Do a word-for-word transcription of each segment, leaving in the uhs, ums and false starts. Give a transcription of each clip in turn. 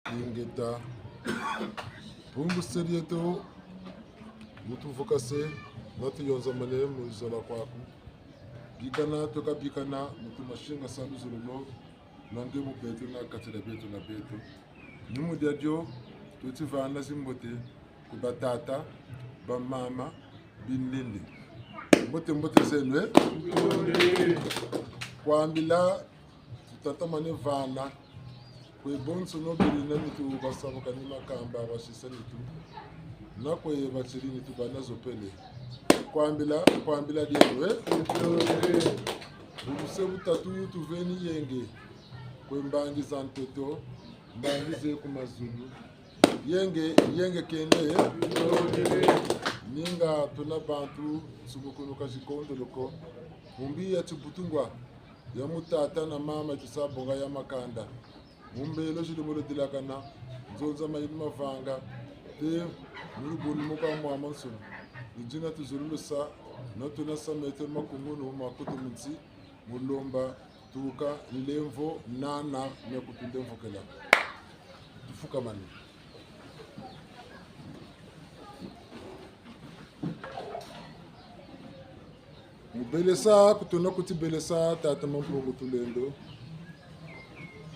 Ingeta. Mpungu se dieto, mu tuvukase, na tuyonzamane mu zola kwaku. Bikana, tuka bikana, mu tumasinga sa luzolo lwa nge mu beto na kati dia beto na beto. Ni mu dia dio, tuti vana zimbote ku batata, bamama, binlende. Mbote, mbote zeno, eh? Kwambila, tutatamane vana. Kwe bonso no beri na nitu basabukani makamba basisa nitu. Na kwe batiri nitu bana zo pele. Kwambila, kwambila dieno, eh? Bu buse butatu tuveni yenge. Kwe mbangi za ntoto, mbangi ze ku mazulu. Yenge, yenge kende, eh? Ninga tuna bantu nsumukunu ka zikondolo ko. Mu mbi ya tibutungwa, ya mu tata na mama tusa bonga ya makanda. Mu mbelo zili mu ludilakana, nzonza mayini mavanga, te mu lubundu mu ka mwa mansoni. Ni dina tuzololo sa, no tuna sa metelo makungunu, makutu mu nsi, mu lomba, tuka, nlemvo, nana, mia kutu ndemvokela. Tufukamane. Mu belesa, ku tuna kuti belesa, Tata Mampungu Tulendo.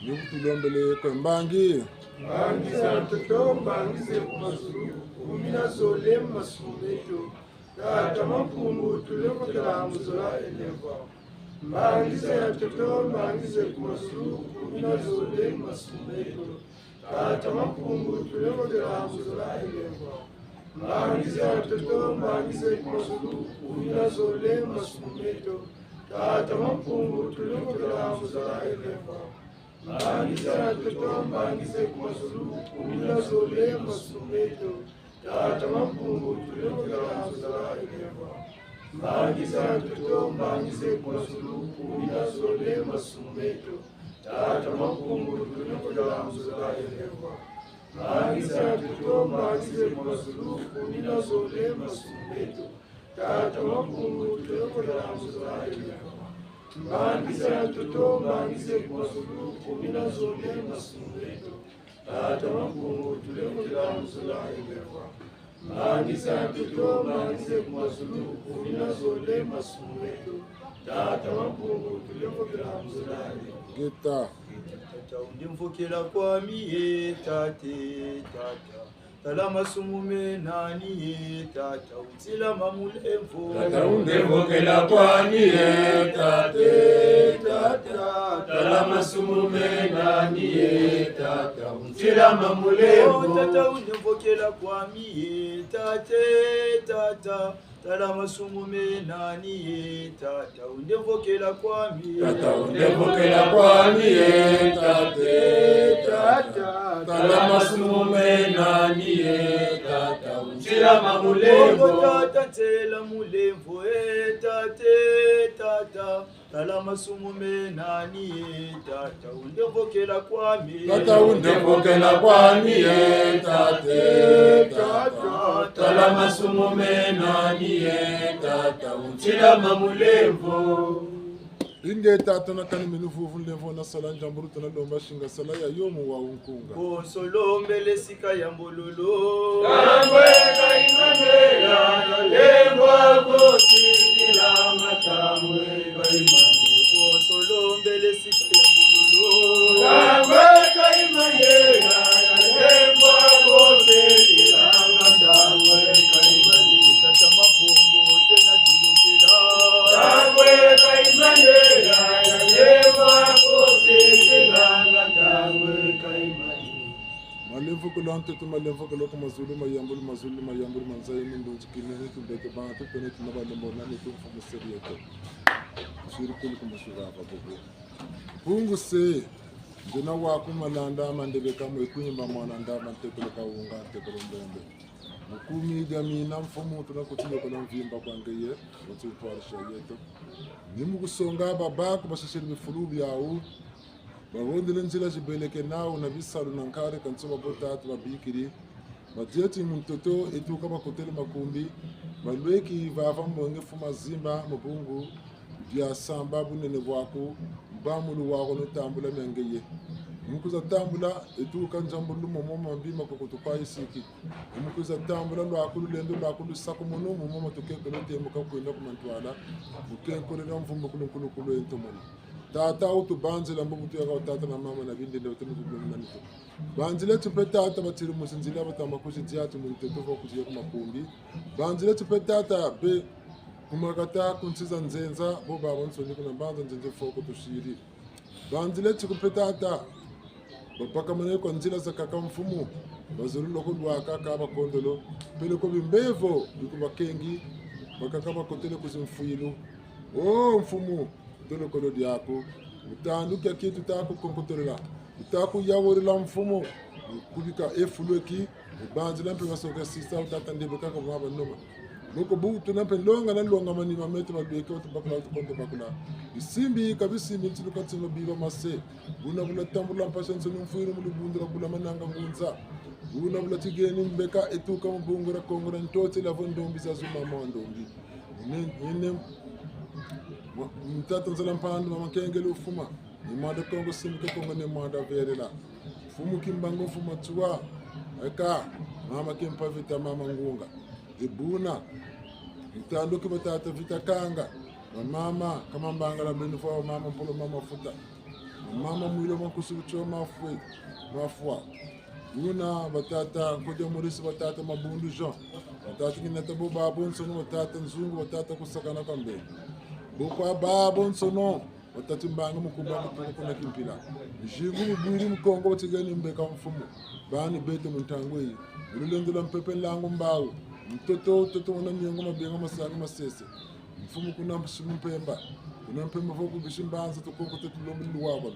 Ni ku tulombele kwe mbangi. Mbangi za ntoto, mbangi ze ku mazulu, kumi na zole mu masumu meto. Tata Mampungu, tulembokela mu zola e lemvo. Mbangi za ntoto, mbangi ze ku mazulu, kumi na zole mu masumu meto. Tata Mampungu, tulembokela mu zola e lemvo. Mbangi za ntoto, mbangi ze ku mazulu, kumi na zole mu masumu meto. Tata Mampungu, tulembokela mu zola e lemvo. Mbangi za ntoto, mbangi ze ku mazulu, kumi na zole mu masumu meto. Tata Mampungu, tulembokela mu zola e lemvo. Mbangi za ntoto, mbangi ze ku mazulu, kumi na zole mu masumu meto. Tata Mampungu, tulembokela mu zola e lemvo. Mbangi za ntoto, mbangi ze ku mazulu, kumi na zole mu masumu meto. Tata Mampungu, tulembokela mu zola e lemvo. Mbangi za ntoto, mbangi ze ku mazulu, kumi na zole mu masumu meto. Tata Mampungu, tulembokela mu zola e lemvo. Mbangi za ntoto, mbangi ze ku mazulu, kumi na zole mu masumu meto. Tata Mampungu, tulembokela mu zola e lemvo. Ngeta. Tata, undemvokela kwami, e Tata, Tata. Tala masumu mena ni ye, Tata, unsilama mu lemvo. Tata, undemvokela kwami, e Tata, Tata. Tala masumu mena ni ye, Tata, unsilama mu lemvo. Oh, Tata, undemvokela kwami, e Tata, Tata. Tala masumu mena ni ye, Tata, undemvokela kwami. Tata, undemvokela kwami, e Tata, Tata. Tala masumu mena ni ye, Tata, unsilama mu lemvo. Bongo Tata, ntela mu lemvo, e Tata, Tata. Tala masumu mena ni ye, Tata, undemvokela kwami. Tata, undemvokela kwami, e Tata, Tata. Tala masumu mena ni ye, Tata, unsilama mu lemvo. Ingeta, tuna kani minu vuvu nlemvo na sala njambulu tuna lomba singa sala ya yo mu wa unkunga. Konso lombele sika ya mbololo. Tangwe ka imanyela, lemvo ko sikila matangwe ka imanyela. Konso lombele sika ya mbololo. Tangwe ka imanyela, lemvo ko sikila matangwe ka imanyela. Tata Mampungu, tena tulukila. Tangwe ka imanyela, lemvo ko sikila matangwe ka imanyela. Malemvokelo a ntoto, malemvokelo ku mazulu, mayambulu mazulu, mayambulu ma nza yi ni ndunzi kini ni tumbete bantu, pene tuna balembo na ni tumfumu se dieto. Nsiri kulu ku masura aba bobo. Mpungu se, nzena waku malanda, mandebeka mwe kwimba mwana ndaba, ntekolo kawunga, ntekolo mbembe. Mu kumi dia mina mfumu tuna kuti yokola mvimba kwa ngeye, mu tintwarisha yeto. Ni mu kusonga babaku basisiri bifulu biawu, barondele nzila zibeleke nawu na bisalu na nkari ka nsoba bo tatu babikiri. Badieti mu ntoto etuka bakotele makumbi, balweki vava mbonge fu mazimba mu bungu dia samba bunene bwaku, mbambulu waku nutambula mia ngeye. Mu kwiza tambula, e tuka nzambulu momo mambi ma kukutu kwa isiki. Mu kwiza tambula lwaku lulendo, lwaku lusakumunu, momo ma tukekele temuka kwenda ku mantwala, mu kenkolela mvumbi kulu nkulu kulu e ntomono. Tata, wutubanzila mbo bu tuyaka wa tata na mama na bindende batenu kubimina nitu. Banzila ti mpe tata batiri mu zinzila batama kuzidia ti mu ntoto vo kudia ku makumbi. Banzila ti mpe tata be ku makata ku nsi za nzenza, bo babansoni kuna mbanza nzenza foko tusiri. Banzila ti ku mpe tata bapakamane kwa nzila zakaka mfumu, bazulu loko lwaka ka bakondolo, peleko bimbevo bi ku bakengi, bakaka bakotele ku zimfwilu. O mfumu, tolokolo diaku, mu tandu kiaki tuta ku konkotolela, tuta ku yawulela mfumu, mu kubika e fulu eki, mu banzila mpe masoka sisa, tata ndebe kaka mwa banoma. Moko bu tuna mpe longa na longa manima meto malweke, watu bakula, watu konto bakula. Bisimbi ka bisimbi ntiluka ntima biba mase. Buna bula tambula mpasi nsoni mfwilu mu lubundula bula mananga ngunza. Buna bula tigeni mbeka e tuka mu bungu dia Kongo dia ntotela vo ndombi zazu mama wa ndombi. Nene, nene, mwa-, mtata Nzala Mpandu, mama Nkengele ufuma. Ni mwanda Kongo simike Kongo ni mwanda velela. Mfumu Kimbangu, mfumu Matsoua. Eka, mama Kimpa Vita, mama Ngunga. E buna, ntandu ki batata Vita Kanga. Ba mama, kama mbangala benu fwa, ba mama Mpolo, mama Futa. Ba mama Mwilo, mwa Nkusu, Butio, mafwe, mafwa. Buna batata Nkodia Maurice, batata Mabundu Jean, batata Kinata bo babonsono, batata Nzungu, batata Kusakana Kambe. Bo kwa babonsono, batata Mbangi Mukuba, mutuka kuna Kimpila. Nzingu bubwiri mu Kongo, batigeni mbeka mfumu. Bani beto mu ntangu eyi. Mu lulendo lwa mpepe nlangu mbawu. Ntoto, ntoto mwana miongo mabenga masangi masese. Mfumu kuna mpusi mpemba. Kuna mpemba vo ku bisi mbanza tukoko te tulombi luwabalo.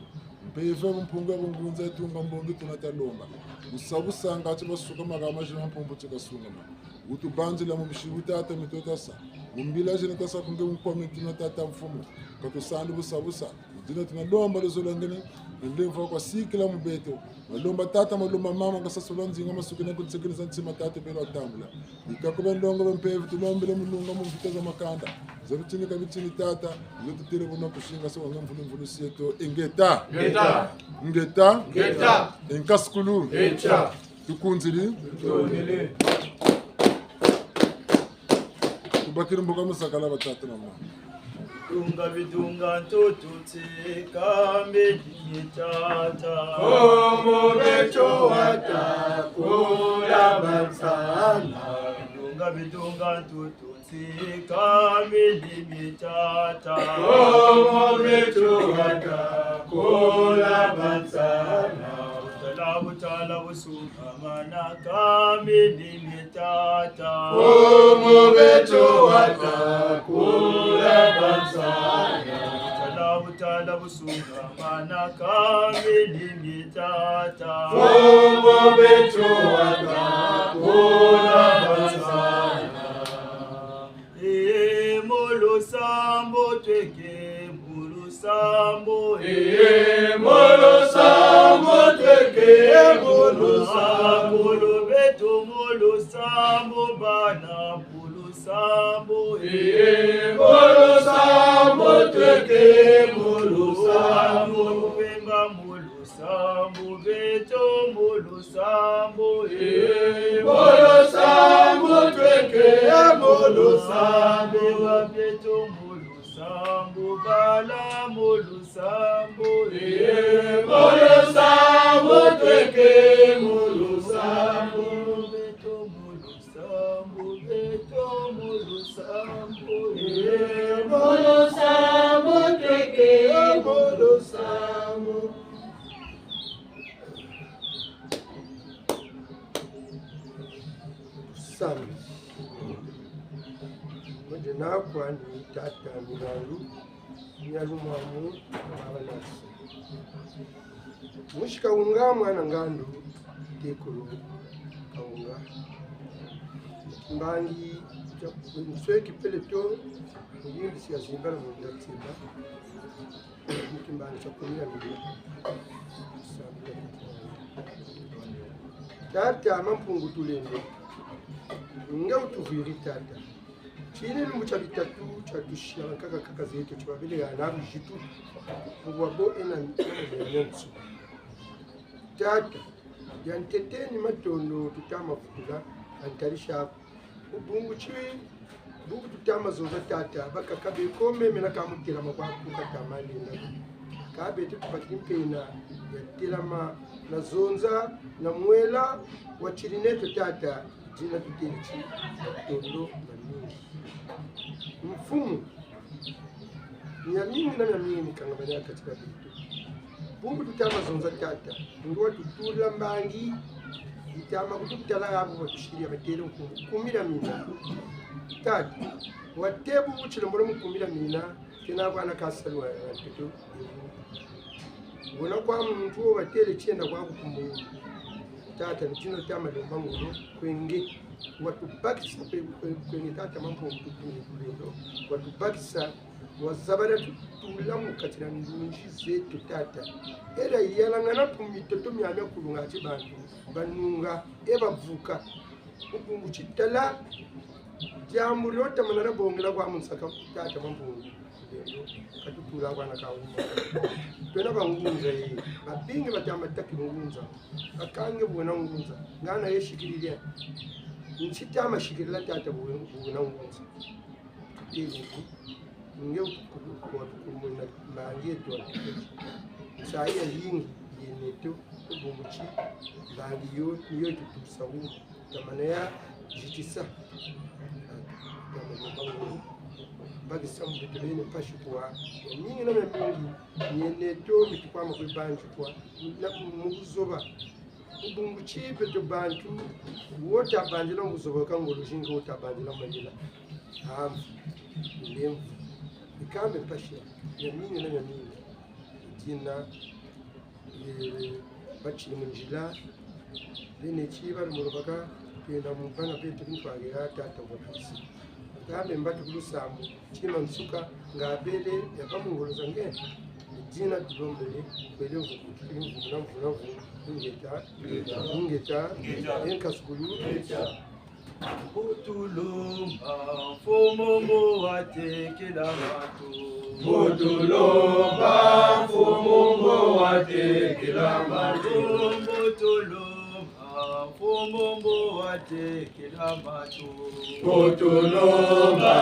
Mpeve mpunga bungunza itunga mbongi tuna talomba. Busa busa ngati basuka magama jina mpumpu tikasungama. Wutubanzila mu bisi bu tata mito tasa. Mu mbila jina tasa kunge mu nkomi tuna tata mfumu. Katusandi busa busa. Dina tuna lomba luzolo ngene. Ndemvo kwa sikila mu beto. Malomba tata, malomba mama, nga sasula nzinga masukina kunsekini za ntima tata belo atambula. Bikako bia ndongo bia mpeve, tulombele mulunga mu mvita za makanda. Za bitini ka bitini tata, nge tutele buna kusinga se wanga mvulu mvulu sieto. Ingeta. Ingeta. Ingeta. Ingeta. Inkasukulu. Ingeta. Tukunziri. Tutondele. Tubakiri mbuka musakala batata na mama. Bidunga, bidunga, ntutu, tsika, mbidi, mitata. Kongo beto wata, kula bansana. Bidunga, bidunga, ntutu, tsika, mbidi, mitata. Kongo beto wata, kula bansana. Butala, butala, busu- Manaka mbidi mitata. Kongo beto wata kula bansana. Tala butala busunga manaka mbidi mitata. Kongo beto wata kula bansana. Ee, mu lusambu tweke, mu lusambu, ee, mu lusambu tweke, mu lusambu. Bakulu beto mu lusambu, bana mu lusambu, ee, mu lusambu tweke, mu lusambu. Mpemba mu lusambu, beto mu lusambu, ee, mu lusambu tweke, mu lusambu. Beto mu lusambu, bala mu lusambu, ee, mu lusambu tweke, mu lusambu. Beto mu lusambu, beto mu lusambu, ee, mu lusambu tweke, mu lusambu. Sambi. Muje na kwani tata Milandu, Mialu mwamu, mwa banasi. Musi Kawunga, mwana ngandu, tekolo Kawunga. Mbangi, nsweki pele to, muyimbi sia zimbala munda timba. Mu timbangi tia kumi na mibale. Tata Mampungu Tulendo, nge wutuvwiri tata. Tini lumbu tia bitatu tia tusia bankaka kaka zeto tia babele ya na bizitu. Mu bwa bo ena nyanso. Tata, dia ntete ni matondo tuta ma vutula, a ntadisi aku. Mu bungu ti, bubu tuta ma zonza tata, bakaka be ko meme na ka mu telama kwaku kata ma lenda. Ka beto tubakiri mpe na ya telama, na zonza, na mwela wa tiri neto tata, dina tutêle ti matondo mamingi. Mfumu, miamingi na miamingi mikangamane ha kati dia beto. Bungu tuta ma zonza tata, nge watutula mbangi, yita ma kututala ha bu batusiri ya batêle nkumbu kumi dia mina. Tata, watê bubu tilembolo mu kumi dia mina, kena bwana ka salu wa ntoto. Wena kwa muntu wo batêle tienda kwa ku kumbu. Tata, ni dina tuta ma lomba ngolo kwe nge. Watubakisa kwe, kwe, kwe nge tata Mampungu Tulendo. Watubakisa, wazabala tutula mu kati dia ndunzi zeto tata. Ela yalangana ku mitoto miamia kulunga ti bantu banunga, e bavuka. Mu bungu ti tala, diambu dio tamana na bongela kwa mu nsaka tata Mampungu Tulendo, ka tutula kwa na ka wuma. Twena bangunza ye, babingi bata ma taki ngunza. Bakaka nge bu wena ngunza, ngana ye sikiriri. Nti tama sikirila tata bu wena, bu wena ngunza. Tutêle nge, nge watukulumuna mbangi yeto. Nsayi yayingi ye neto, mu bungu ti mbangi yo, ni yo yitutusa wu. Tamana ya zitisa. Bakisa mu beto beni mpasi kwa. Miamingi na miamingi, ni ye neto mi tukwa ma kwe banzi kwa. Na mu buzoba. Mu bungu ti beto bantu, wo ta banzila mu buzoba ka ngolo zingi, wo ta banzila mu mayela. Ambu, ndemvu. Bikambe mpasi, miamingi na miamingi. Dina, eh, batiri mu nzila, bene ti balu mu lubaka, bena mu bana beto bintwari ya tata wa Kristo. Kambe mbatu ku lusambu, tima nsuka, nga bele, ya ba mu ngolo za nge. Dina tulombele, kwele mvuku, mvuku na mvuku na mvuku, ingeta, ingeta, ingeta, e nkasukulu, ingeta. Mbo tulomba, Mfumu mbo watekela matu. Mbo tulomba, Mfumu mbo watekela matu. Mbo tulomba, Mfumu mbo watekela matu. Mbo tulomba,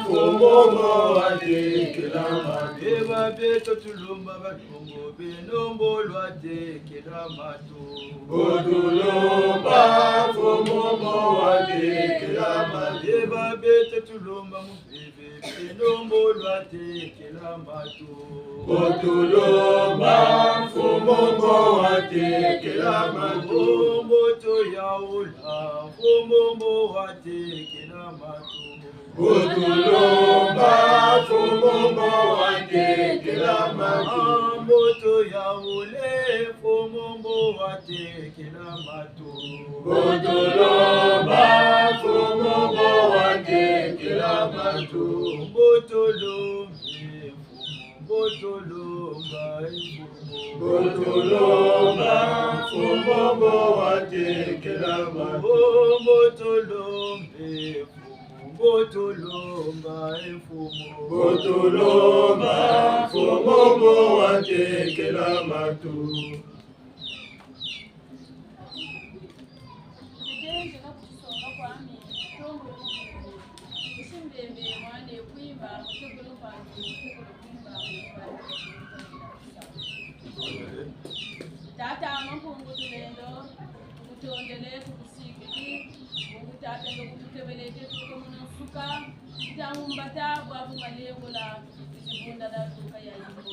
Mfumu mbo watekela matu. E ba beto tulomba ba Kongo beno mbo lwatekela matu. Mbo tulomba, Mfumu mbo watekela matu. E ba beto tulomba mu mpeve beno mbo lwatekela matu. Mbo tulomba, Mfumu mbo watekela matu. Mbo tuyawula, Mfumu mbo watekela matu. Mbo tulomba, Mfumu mbo watekela matu. Mbo tuyawule, Mfumu mbo watekela matu. Mbo tulomba, Mfumu mbo watekela matu. Mbo tulombe, Mfumu, mbo tulomba, e Mfumu. Mbo tulomba, Mfumu mbo watekela matu. Mbo tulombe, Mfumu, mbo tulomba, e Mfumu. Mbo tulomba, Mfumu mbo watekela matu. Ndenze na kutisonga kwami, tombo kuku. Kusimbembe mwane kwimba, mutekolo mpangi, mutekolo kwimba, mutekolo kwimba. Tata Mampungu Tulendo, tukutondele, tukusikidi, Mungu Tata, ndo kutukebeleke, tuke muna nsuka, ntangu mbata, bwabu malengula, kuzibunda na tuka ya yimbo.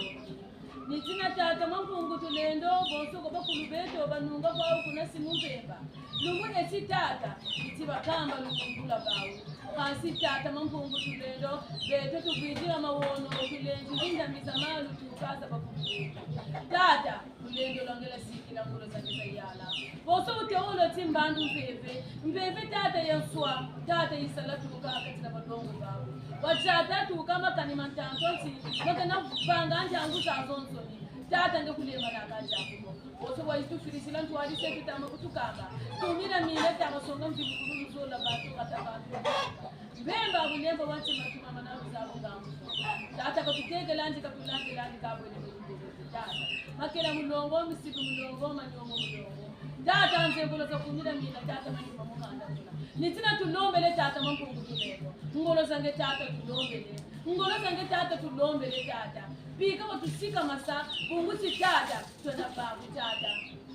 Ni tina Tata Mampungu Tulendo, bonso kwa bakulu beto banunga kwawu kuna simu mpemba. Lumbu eti Tata, eti bakamba lukungula bawu. Kansi Tata Mampungu Tulendo, beto tubwidila mawono, tulenzi, inda miza malu, tukaza bakulu beto. Tata, lulendo lwa ngela sikila ngolo za ngeza yala. Bonso wutewolo ti mbandu mpeve, mpeve Tata ya nswa, Tata yisala tuka ha kati na balongo bawu. Wadiata tuka makani ma ntantu nti, makana vanga ntangu zazonsoni. Tata nge kulemba na kanja kuko. Bonso wayitufilisila ntwadi se tutama kutukamba. Tumina mina tama songa mvimukulu luzola bantu kata bantu. Mbemba bulemba wa ntima tumamana luzabu ngambu. Tata katutekelandi, katulandelandi, kabwele mu lubele. Tata, makela mulongo, misiku mulongo, maniongo mulongo. Tata, nze ngolo za kumira mina, Tata, manima mukanda kuna. Ni tina tulombele, Tata, ma Mpungu Tulendo. Ngolo za nge, Tata, tulombele. Ngolo za nge, Tata, tulombele, Tata. Bika watusika masa, bungu si, Tata, twena babu, Tata.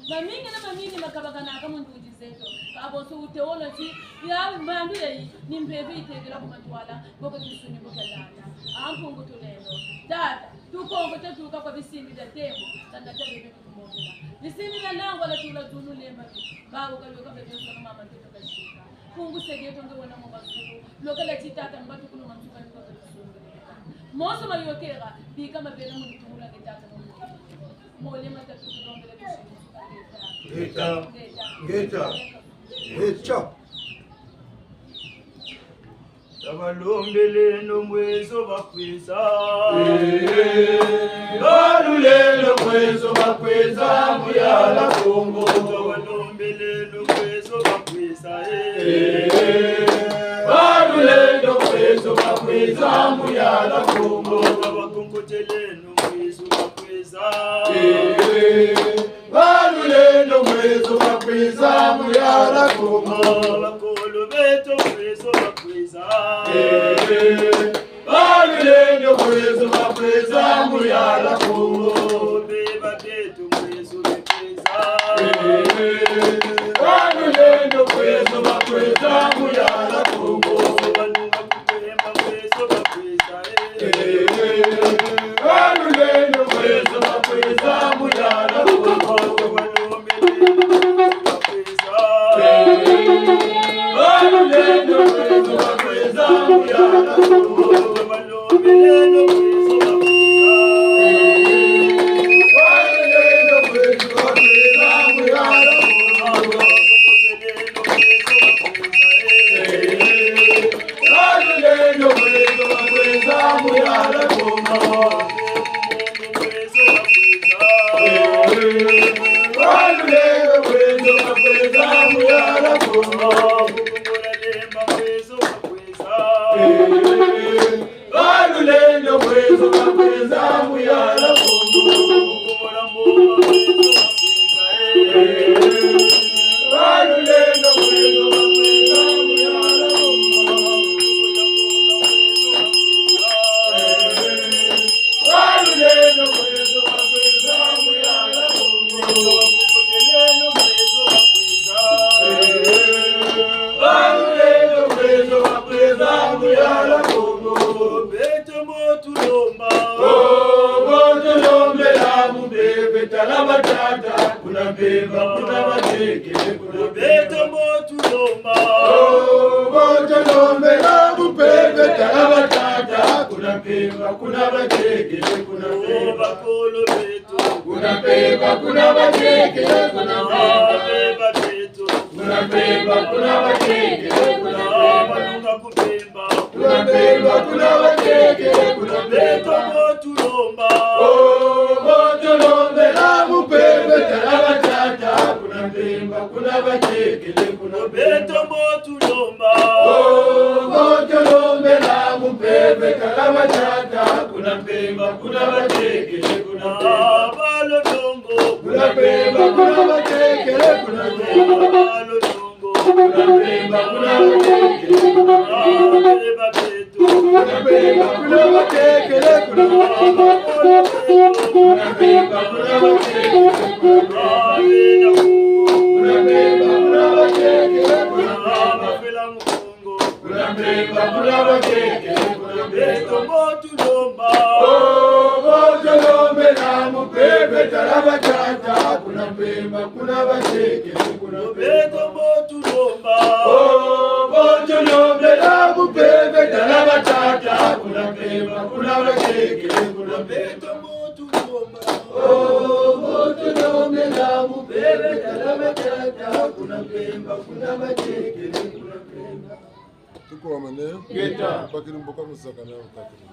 Mamingi na mamingi makabakanaka mu nduti zeto. Ka bonso wuteolozi, ya mbandu yayi, ni mpeve yitekela ku matwala, boko tisuni boko landa. A Mpungu Tulendo. Tata, tukonko tatuka kwa bisimbi bia tembo, tata tabebe tukumokela. Bisimbi bia langwa la tula tunu lemba bi, bawu kayoka bebe sono mama ntoto kashika. Mpungu Segeto nge wena mu mazulu, lokela ti tata mbatukulu mantuka ni kwa bisimbi. Monso mayokela, bika mabele mu lutungula nge tata mu lutungula. Mole matatu tulombele tusimu. Ngeta. Ngeta. Ngeta. Ngeta. Tabalombeleno mwezo bakwiza. Eh, baluleno mwezo bakwiza, muyala Kongo. Tabalombeleno mwezo bakwiza, eh. Eh, baluleno mwezo bakwiza, muyala Kongo. Tabakonkoteleno mwezo bakwiza. Eh, baluleno mwezo bakwiza, muyala Kongo. Bakolo beto mwezo bakwiza. Eh, baluleno mwezo bakwiza, muyala Kongo. Beba beto mwezo bakwiza. Eh, baluleno mwezo bakwiza, muyala Kongo. Banunga kupemba mwezo bakwiza. Balulendo mwezo bakwiza, muyala Kongo. Balulendo mwezo bakwiza, muyala Kongo. Balulendo mwezo bakwiza, muyala Kongo. Balulendo mwezo bakwiza, muyala Kongo. Beto mbo tulomba. Oh, mbo tulombela mu mpeve, tala batata, kuna mpemba, kuna batekele, kuna mpemba. Beto mbo tulomba. Oh, mbo tulombela mu mpeve, tala batata, kuna mpemba, kuna batekele, kuna mpemba. Oh, bakolo beto. Kuna mpemba, kuna batekele, kuna mpemba. Ah, beba beto. Kuna mpemba, kuna batekele, kuna mpemba. Ah, balunga kupemba. Kuna mpemba, kuna batekele, kuna mpemba. Beto mbo tulomba. Oh, mbo tulombela mu mpeve, tala batata, kuna mpemba, kuna batekele, kuna mpemba. Beto mbo tulomba. Oh, mbo tulombela mu mpeve, tala batata, kuna mpemba, kuna batekele, kuna mpemba. Ah, balolongo. Kuna mpemba, kuna batekele, kuna mpemba. Balolongo. Kuna mpemba, kuna batekele, kuna mpemba. Ah, beba beto. Kuna mpemba, kuna batekele, kuna mpemba. Kuna mpemba, kuna batekele, kuna mpemba. Ah, bena. Kuna mpemba, kuna batekele, kuna mpemba. Ah, bafela mu Kongo. Kuna mpemba, kuna batekele, kuna mpemba. Beto mbo tulomba. Oh, mbo tulombela mu mpeve, tala batata, kuna mpemba, kuna batekele, kuna mpemba. Beto mbo tulomba. Oh, mbo tulombela mu mpeve, tala batata, kuna mpemba, kuna batekele, kuna mpemba. Beto mbo tulomba. Oh, mbo tulombela mu mpeve, tala batata, kuna mpemba, kuna batekele, kuna mpemba. Tukomane. Ngeta. Bakiri mboka musaka na bakiri.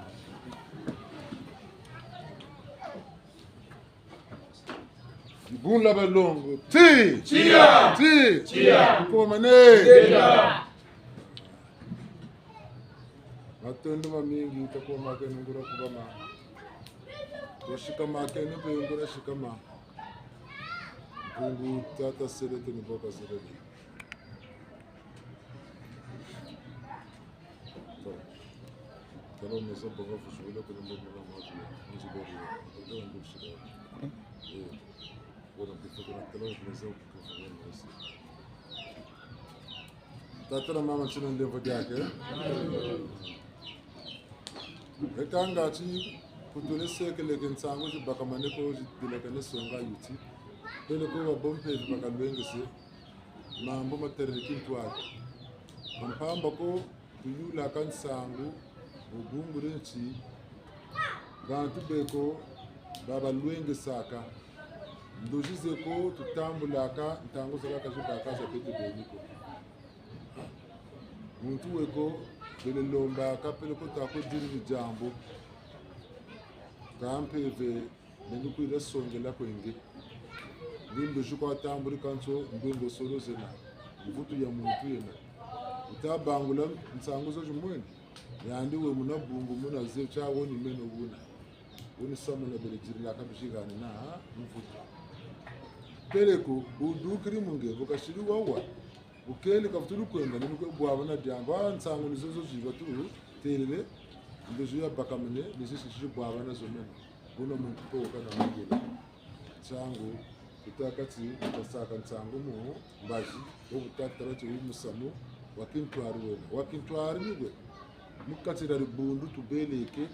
Dibundu dia balongo. Ti! Tiya! Ti! Tiya! Tukomane. Ngeta. Matondo mamingi, takomake nungura kubama. Tusikama kene mpe ngura sikama. Mpungu tata sele tuni boka zelele. Bon. Tala meza bonga fusubula kuna mbo mwana mwa tuna. Nzi bori. Tala mbo sila. Eh. Bona mpe kuna tala meza kufu mwana mwa sila. Tata na mama, ntsina ndemvo diake. Eka ngati kutule sekeleke nsangu zi bakamane ko zi dilakane songa yuti. Peleko babo mpeve bakalwengese mambu materele kintwari. Mpamba ko tuyulaka nsangu mu bungu dia nsi, bantu beko babalwengesaka. Ndozi zeko tutambulaka, ntangu zakaka zibaka za beto beni ko. Muntu weko bele lombaka peleko ta ko diri ni diambu. Ka mpeve nani kwila songela kwe nge. Nge ndozi kwa tambuli kanso ngwe ngosolo zena. Mvutu ya muntu yena. Wuta bangula nsangu zo zimweni. Yandi we muna bungu muna ze tia woni meno wuna. Wuni samu na bele dirilaka bizigani na mvutu. Peleko, wudukiri mu nge, bu kasiri wawa. Wukele kavutulu kwenda, ni kwe bwabana diambu, ah, nsangu ni zozo ziba tu, telele, ndozi ya bakamene, ni zisi zisi bwabana zo meno. Buna muntu ko kana mangela. Nsangu, kuta kati, kasaka nsangu mu mbazi, wo bu tatala ti wu musamu, wa kintwari wena. Wa kintwari ni we, mu kati dia dibundu tubeleke,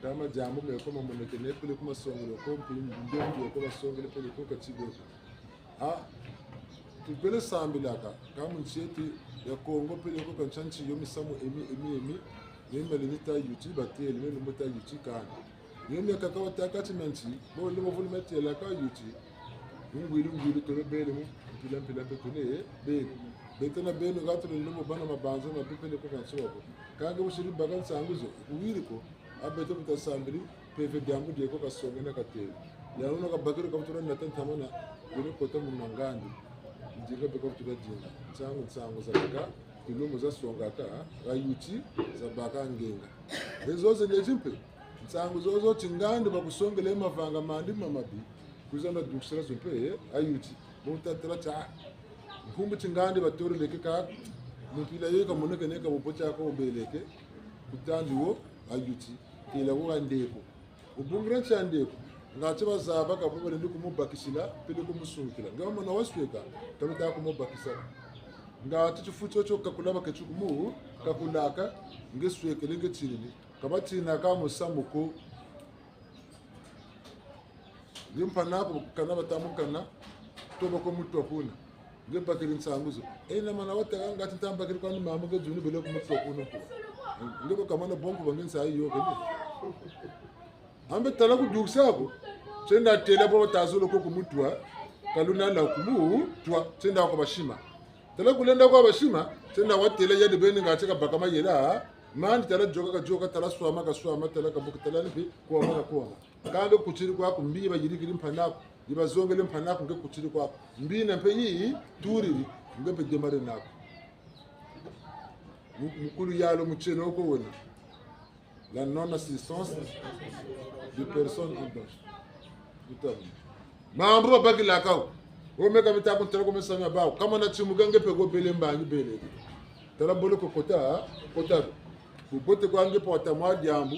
kama diambu meko mamonekene, peleko masongele ko, mpi, mbi, mbi, ko masongele, peleko kati beko. Ah, tubele sambilaka, ka mu nsi eti ya Kongo peleko ka nsansi yo misamu emi, emi, emi, mema leni ta yuti batele, mema lumbu ta yuti kani. Mema miakaka watâka ti mansi, bo lemo vulu metela ka yuti. Ngwilu, ngwilu, tole bele mu, mpila, mpila, mpe tole, bele. Beto na beno ka tole lemo bana mabanza, mabi peleko ka nsoba ko. Ka nge busiri baka nsangu zo, kuwiri ko. A beto bu tasambili, mpeve diambu dieko kasongele na katele. Yandi wuna kabakiri kavutula nata ntamana, beno kota muna ngandi. Ndinga beko kavutula dinga. Nsangu, nsangu zabaka, tilumbu zasongaka, ha yuti, zabaka ngenga. Ezo zele zi mpe, nsangu zozo ti ngandi bakusongele mavanga mandi mamabi, kwiza na dukisila zo mpe, ha yuti. Bo tatala ti, nkumbu ti ngandi batoreleke ka, mu mpila yo kamonekene ka bubote ako beleke, kutandi wo, ha yuti. Tela ko ka ndeko. Wubungila nsi ya ndeko. Ngati bazaba ka bo balendi kumubakisila, peleko kumusungikila. Nge mwana wasweka, ka bata kumubakisa. Ngati tifu tio tio kakula baketi kumu, kakulaka, nge swekele nge tilili. Ka batinaka musamu ko. Nge mpangi'aku kana bata mukana, toba ko mutwa kuna. Nge bakiri nsangu zo. E na mana watâka ngati nta mbakiri kwani mama nge zuni bele ku mutwa kuna ko. Nge bakamana bongo ba nge nsayi yo kene. Ambe tala kudukisa ko. Tienda tela bo tazolo ko ku mutwa. Kaluna la ku mutwa. Tienda kwa basima. Tala kulenda kwa basima. Tienda watela yandi beni ngati kabaka mayela. Mandi tala yoka kayoka, tala swama kaswama, tala kabuka, tala ni mpe kwama kakwama. Ka nge kutiri kwaku, mbi yi bayirikiri mpangi'aku, yi bazongele mpangi'aku, nge kutiri kwaku. Mbi yina mpe yi turiri, nge mpe démarrer naku. Mu-, mukulu yalo mutieno ko wena. La non-assistance de personnes en danger. Mutabu. Mambu babakilaka wo. Wo meka mita kuntala ko mesa mia bawu. Kamana timuka nge mpe ko bele mbangi bele. Tala bole ko kota, kota. Kubote kwa nge mpe wata mwa diambu.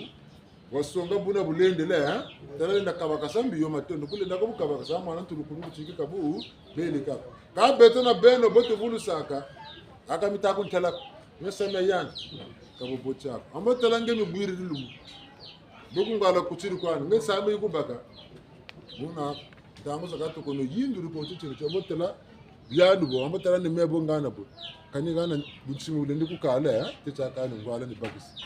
Wasonga buna bulendele, eh? Tala lenda kabakasa mbi yo matondo. Kulenda ko bu kabakasa mwana ntulukulu kutiki kabu, bele ka. Ka beto na beno bo tuvulusaka. Aka mita kuntala ko. Mesa mia yandi. Ka bubote ako. Ambo tala nge mibwiri lumbu. Bo ku ngwala kutiri kwani. Nge nsambu yi kubaka. Buna, ntangu zakaka tukono yinduri ko titini tio. Ambo tala yandi bo. Ambo tala ni me bo ngana bo. Kani ngana bunsimu bulendi kukala, eh? Teta kani ngwala ni bakisi.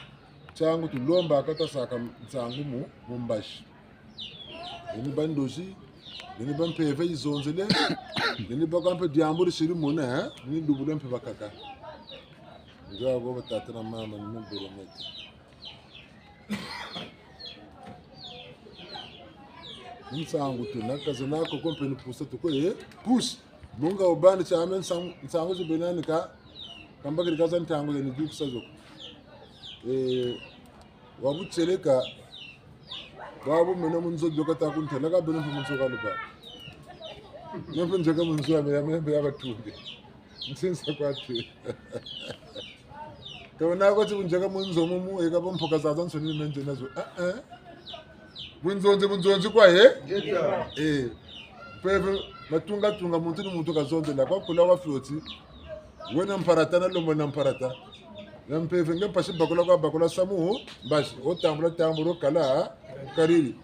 Tiangu tulombaka tasaka nsangu mu, mu mbazi. Beni bandozi, beni bampeve yizonzele, beni baka mpe diambu disiri mona, eh? Ni dubula mpe bakaka. Nzwa ko batata na mama ni mubele mete. Nsangu tu, nakaza nako ko mpe ni pusa tuko, eh? Pusa. Bunga wubani tiame nsangu, nsangu zibena ni ka, kambakiri kaza ntangu ya ni dukisa zo. Eh, wa butieleka, Bwabu meno mu nzo dioka ta kuntela ka beno mu nzo ka luba. Nyempe njeka mu nzo ya me, ya me, ya batungi. Nsinsa kwa twe. Ka wana kwa ti bunjaka mu nzo mumu, eka bo mpoka zazansoni ni nje nazo. Ah, eh. Bunzonzi, bunzonzi kwa, eh? Ngeta. Eh. Mpeve, matunga tunga muntu ni muntu kazonzela, kwa kula kwa fioti. Wena mparata na lombo na mparata. Na mpeve nge mpasi bakula kwa bakula samu, mbasi, o tambula tambula, o kala, kariri.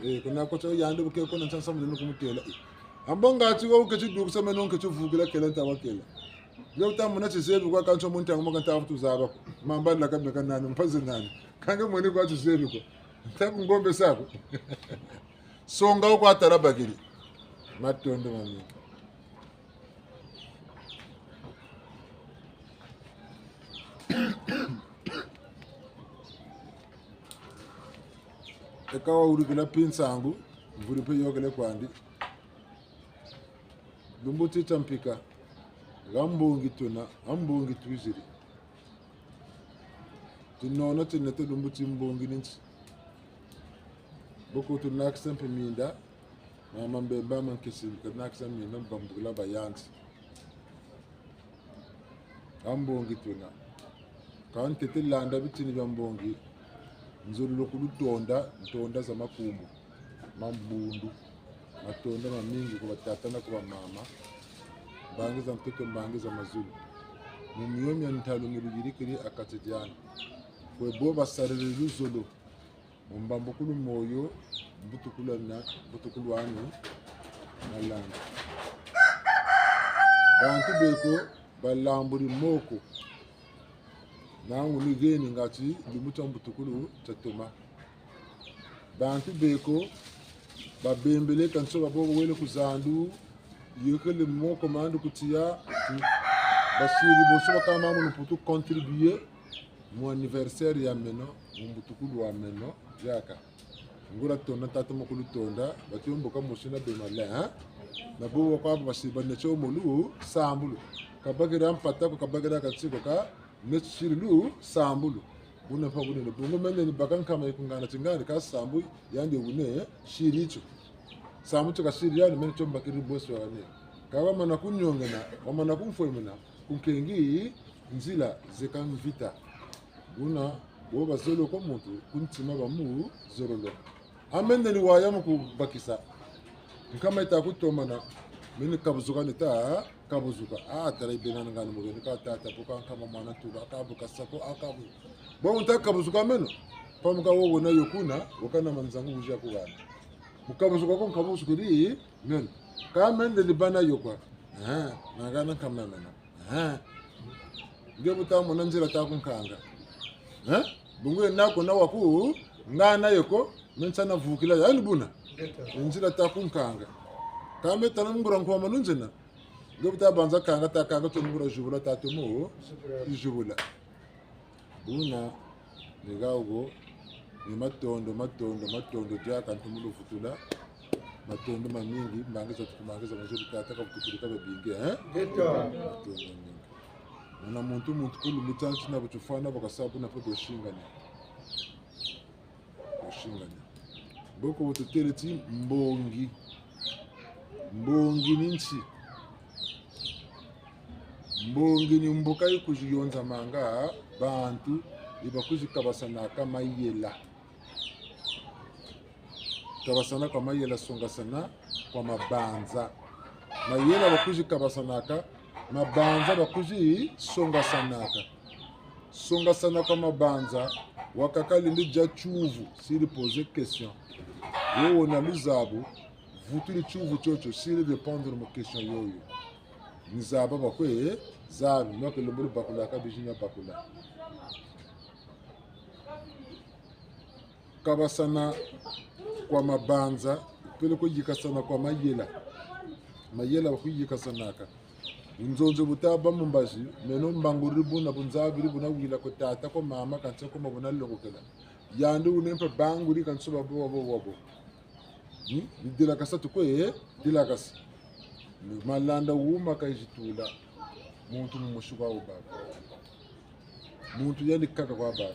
Eh, kuna kote yandi bu ke kuna nsansa mu kumutela. Eh. Ambo ngati wo ke ti dukisa meno ke ti vukila kela nta wa kela. Nge wuta mona tizebi kwa kanso muntu yangu maka nta vutu zaba ko. Mamba la ka meka nani, mpazi nani. Ka nge mweni kwa tizebi ko. Nta ku ngombe sa ko. Songa wo kwa tala bakiri. Matondo mamingi. Eka wawurikila mpe nsangu, mvuri mpe yôkele kwandi. Lumbu ti tia mpika, ha mbongi twena, ha mbongi twiziri. Tinono tinete lumbu ti mbongi ni nti. Boko tunakisa mpe minda, mama Mbemba, mama Nkesi, kanakisa minda, mbambukila bayanzi. Ha mbongi twena. Ka ntete landa bitini bia mbongi, nzololo kulutonda, ntonda za makumbu, mambundu, matonda mamingi kwa batata na kwa bamama, mbangi za mpeto, mbangi za mazulu. Mu mio mia ntalu mi luyirikiri ha kati diani. Kwe bo basariri luzolo, mu mbambukulu moyo, mbutukulu na, mbutukulu ani, na landa. Bantu beko balamburi moko. Nangu ni geni ngati lumbu tia mbutukulu tia toma. Bantu beko babembele kanso babo wele ku zandu, yekele moko mandu ku tiya, basiri bonso bakama mu lumputu contribuer mu anniversaire ya meno, mu mbutukulu wa meno, yaka. Nguria tonda, tata mukulu tonda, bati mboka mosi na beno le, hein? Na bo kwa basi banete wo mu lusambulu. Kabakira mpata ko, kabakira katsi ko, kanete siri lusambulu. Buna mpa bunene. Bungu mene ni baka nkama yi ku ngana tingani ka sambu yandi wune siri tio. Sambu tio kasiri yandi mene tio mbakiri bweso yane. Ka wamana kunyongena, wamana kumfwemena, ku nkengi nzila zeka mvita. Buna, bo bazolo kwa muntu, ku ntima bamuzololo. A mene ni waya mu kubakisa. Nkama yita kutomana, mene kabuzuka nita kabuzuka. Ah, tala yi bena ngani mu beni ka tata, bu ka nkama mwana tula, akabuka sako, akabu. Bo nta kabuzuka meno, pamuka wo wena yo kuna, wo kana manzangu wuzi ya ku bana. Mu kabuzuka ko nkabuzukiri meno. Ka mene ni bana yo kwa. Eh, nagana nkama meno. Hein? Nge bu ta mona nzila ta kunkanga. Hein? Bungu yena ko na waku, ngana yeko, me nsa na vukila, yandi buna. Nzila ta kunkanga. Ka me tala nguria nkwa manu nzena. Nge bu ta banza kanga, ta kanga, to nguria zibula, ta tomo zibula. Buna, ni hawo, ni matondo, matondo, matondo, diaka ntu mu luvutula. Matondo mamingi, mbangi za tuku, mbangi za mazulu, tata ka vutukulu ka babingi, hein? Ngeta. Matondo mamingi. Muna muntu, muntu kulu mutanti na bu tufwana, bu kasa buna mpe bwasingani. Bwasingani. Boko bu tutele ti mbongi. Mbongi ni nti? Mbongi ni mbuka yi kwizi yonzamanga bantu, yi bakwizi kabasanaka mayela. Kabasana kwa mayela, songasana kwa mabanza. Mayela bakwizi kabasanaka, mabanza bakwizi songasanaka. Songasana kwa mabanza, wakaka lendi dia tiyuvu, siri poser question. Wo wena luzabu, vutuli tiyuvu tiotio, siri répondre mu question yoyo. Ni zaba bakwe zabi, nwa ke lombolo bakula ka bizi na bakula. Kabasana kwa mabanza, peleko yikasana kwa mayela. Mayela bakuyikasanaka. Bunzonzi bu tabâ mu mbazi, meno mbanguriri buna, bunzabiri buna, wila kwa tata, kwa mama, kansi kwa mabuna longokela. Yandi wuna mpe banguri kansi babo, wabo, wabo. Hmm? Ni dilakasa tukwe, eh? Dilakasa. Malanda wuma kayizi tula. Muntu mu musi kwa wubaka. Muntu yandi kaka kwa baka.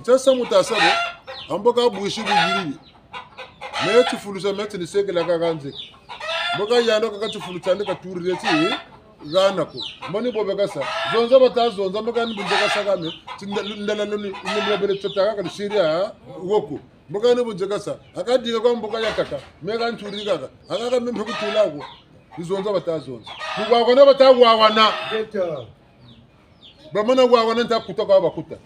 Ntia sa mu ta sa bo, ambo ka bwisi buyiriri. Me tifulu tia me ti ni sekela ka ka nzeka. Mbo ka yandi kaka tifulu tiandi ka turiri ti hana ko. Mbo ni bo be ka sa. Zonza bata zonza, mbo ka ni bu nzeka sa ka me. Ti nda-, ndala lo ni, ni mla bele tiota ka ka ni siri ha, wo ko. Mbo ka ni bu nzeka sa. A ka dinga kwa mbo ka ya kaka. Me ka nturiri kaka. A ka ka me mpe ku tula ko. Ni zonza bata zonza. Ku wawana bata wawana. Bamana wawana nta kuta kwa bakuta.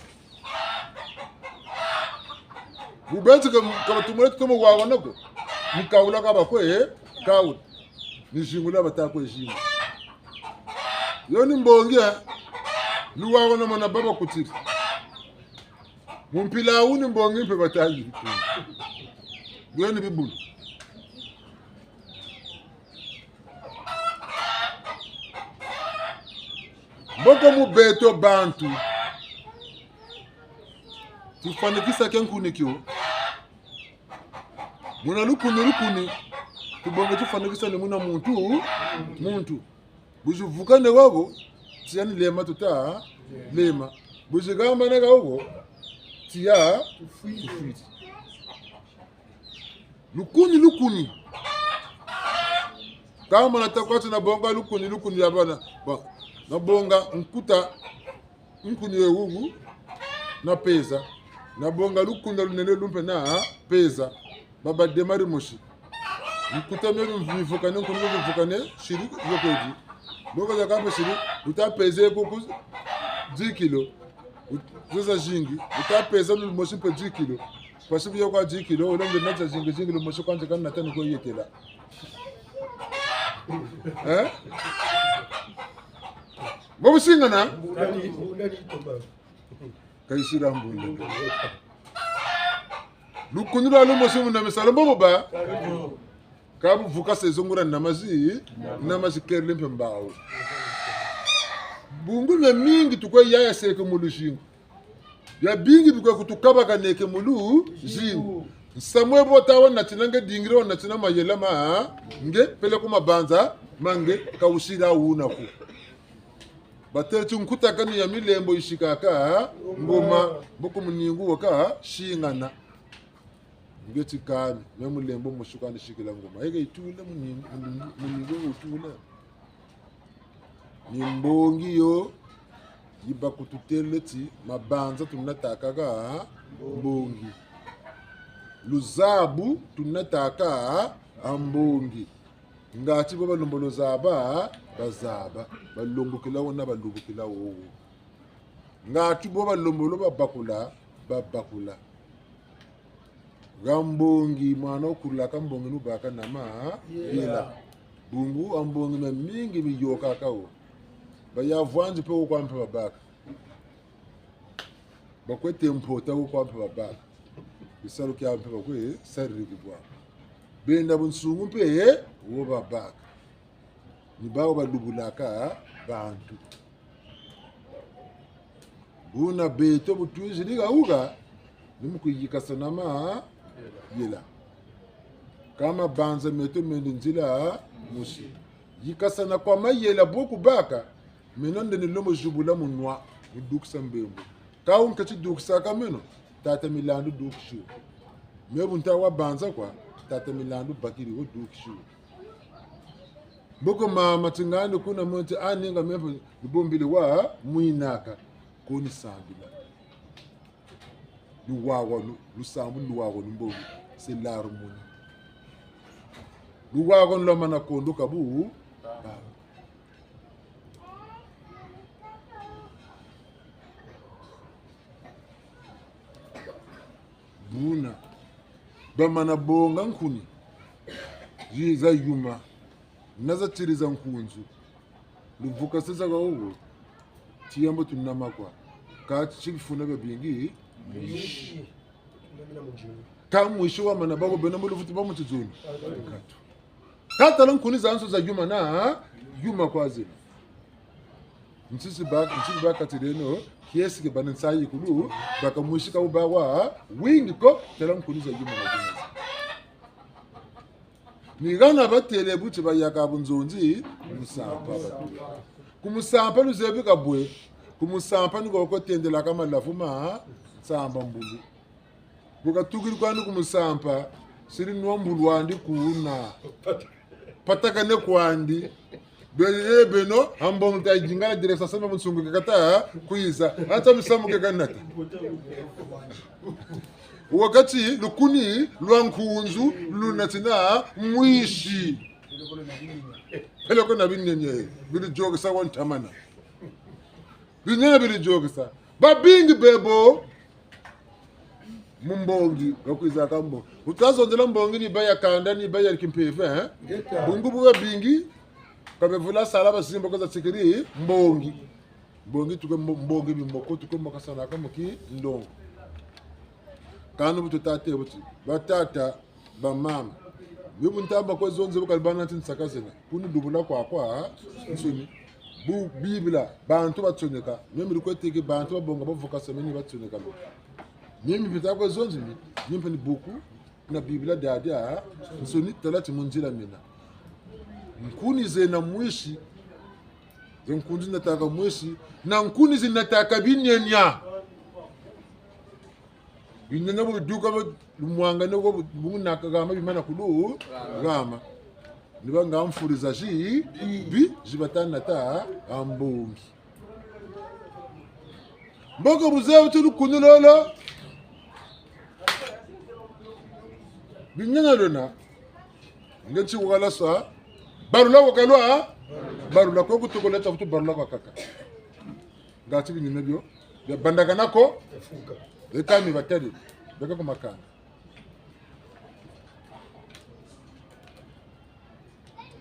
Bu beti ka, ka batumwele tutomo wawana ko. Ni kawula ka bakwe, eh, kawula. Ni zingula bata kwe zingula. Yo ni mbongi, eh. Ni wawana mana baba kutiri. Mu mpila wu ni mbongi mpe bata yiri. Bwe ni bibulu. Mboko mu beto bantu. Tifwanikisa ke nkuni kio. Muna lukuni lukuni. Tubonga tifwanikisa ni muna muntu, muntu. Buzi vukane wako, tiya ni lema tuta, lema. Buzi gamba naka wako, tiya, tufwiti. Lukuni, lukuni. Kama na takwati na bonga lukuni, lukuni ya bana. Ba, na bonga nkuta, nkuni ye wugu, na peza. Na bonga lukuni na lunene lumpe na peza. Baba demari mosi. Nkuta mie mivukane, nkuni mivukane, siri, yo kwedi. Bonga za kampe siri, uta peze kuku dix kilo. Ut-, zo zazingi, uta peza lumosi mpe dix kilo. Pasi kuya kwa dix kilo, wala nge na zazingi, zingi lumosi kwa nze kana tani kwa yetela. Eh? Bo busingana? Kayisila mbundu. Lukuni lwa lumosi muna misalu mbo buba. Ka buvuka sezo ngura na mazi, na mazi kerele mpe mbawu. Bungu miamingi tukwe yaya seke mu luzingu. Biabingi bikwe kutukabakaneke mu luzingu. Nsamu ebo tawa natina nge dingiri wa natina mayela ma nge peleko mabanza ma nge kawusila wuna ku. Batêle ti nkutakanu ya milembo yisikaka ngoma, mboko muningu waka singana. Nge ti kani, me mulembo mosi kwa nisikila ngoma. Eke yitula muningu, muningu, muningu wutula. Ni mbongi yo, yi bakututêle ti mabanza tunatakaka mbongi. Luzabu tunataka mbongi. Ngati bo balembolo zaba, bazaba. Balembokela wo na balembokela wo. Ngati bo balembolo babakula, babakula. Ha mbongi, mwana wukulaka mbongi nubaka na mayela. Bungu ha mbongi miamingi miyôkaka wo. Baya vwanzi mpe wo kwa mpe babaka. Bakwete mpota wo kwa mpe babaka. Bisalu kia mpe bakwe sariri ku bwa. Benda bunsungu mpe wo babaka. Ni bawu balubulaka bantu. Buna beto bu twizidi ha wuka, ni mu kuyikasana mayela. Ka mabanza meto mende nzila mosi. Yikasana kwa mayela bo kubaka, meno nde ni lomo zibula munwa, wudukisa mbembo. Ka wu nketi dukisaka meno, tata Milandu dukisi wo. Me bu nta wa banza kwa, tata Milandu bakiri wo dukisi wo. Mboko mama tingandi kuna mwe ti, ah, ninga me mpe ni bo mbili wa mwinaka, ko ni sambila. Luwawanu, lusambu luwawanu mbongi, c'est l'harmonie. Luwawanu lwamana kondo kabu, ba. Buna, bamana bonga nkuni, zi za yuma, na za tiri za nkunzu. Luvuka seza ka ugo, tiyambo tunama kwa. Ka ti bifuna biabingi, mwishi. Ka mwishi wamana bako bena mu luvutu ba mu tizoni. Katu. Ka tala nkuni zazansoni za yuma na, yuma kwa zena. Nsisi ba, nsisi ba katireno, kiesi ke bana nsayi kulu, baka mwishi ka uba wa, wingi ko, tala nkuni za yuma na yuma. Ni hana batêle bu ti bayaka bunzonzi, ku musampa batu. Ku musampa luzebi ka bwe, ku musampa ni koko tendelaka malavu ma nsamba mbulu. Bu katukiri kwandi ku musampa, siri nwa mbulu andi kuna. Patakane kwandi. Be, eh, beno, ha mbongi ta yingala direct sasa ma bunsungu ke kata kwiza. Ata misamu ke kanata. Wakati lukuni lwa nkunzu lunatina mwishi. Peleko na binene, biri yôkesa wa ntamana. Binene biri yôkesa. Babingi bebo, mu mbongi, bakwizaka mbongi. Wuta zonzela mbongi ni baya kanda, ni baya kimpeve, eh? Ngeta. Bungu bu babingi, ka bevula sala bazimba ko za tikiri, mbongi. Mbongi tuke mbo-, mbongi bimoko, tuke mbo kasalaka mu kinlongo. Kani bu tuta tê bu ti, batata, bamama. Mio bu ntamba kwe zonze bu kali bana ti nsaka zena. Kuni lubula kwakwansoni. Bu Bibila, bantu batsoneka. Mio miri kwe teke bantu babonga bavukasa meni batsoneka lo. Mio mi mpita kwe zonze mi, mio mpe ni buku, na Bibila diadiansoni tala ti mu nzila mina. Nkuni zena mwishi, ze nkuni zinataka mwishi, na nkuni zinataka binenya. Binene bu biduka bu, lumwangane ko bu, bu naka hama bimana kulu, hama. Ni ba nga mfuri za zi, bi, zi bata nata, ha mbongi. Mboko bu zebi ti lukuni lolo. Binene lwena. Nge nti wakala sa, barula wakalwa, barula ko kutukola ta kutu barula kwa kaka. Ngati binene bio, bia bandakana ko, eka mi batari, beka ku makanda.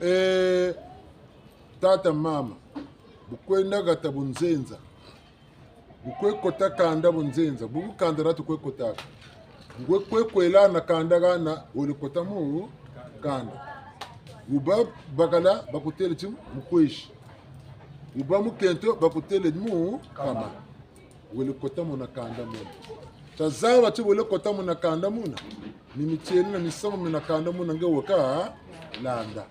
Eh, tata, mama, bu kwenda hata bunzenza. Bu kwe kota kanda bu nzenza, bu kanda na tu kwe kota. Bu kwe kwela na kanda hana, wele kota mu kanda. Bu ba bakala, bakutele ti mukweshi. Bu ba mukento, bakutele mu kama. Wele kota muna kanda muna. Tazaba ti wele kota muna kanda muna. Ni mitieno na misamu mina kanda muna nge weka landa.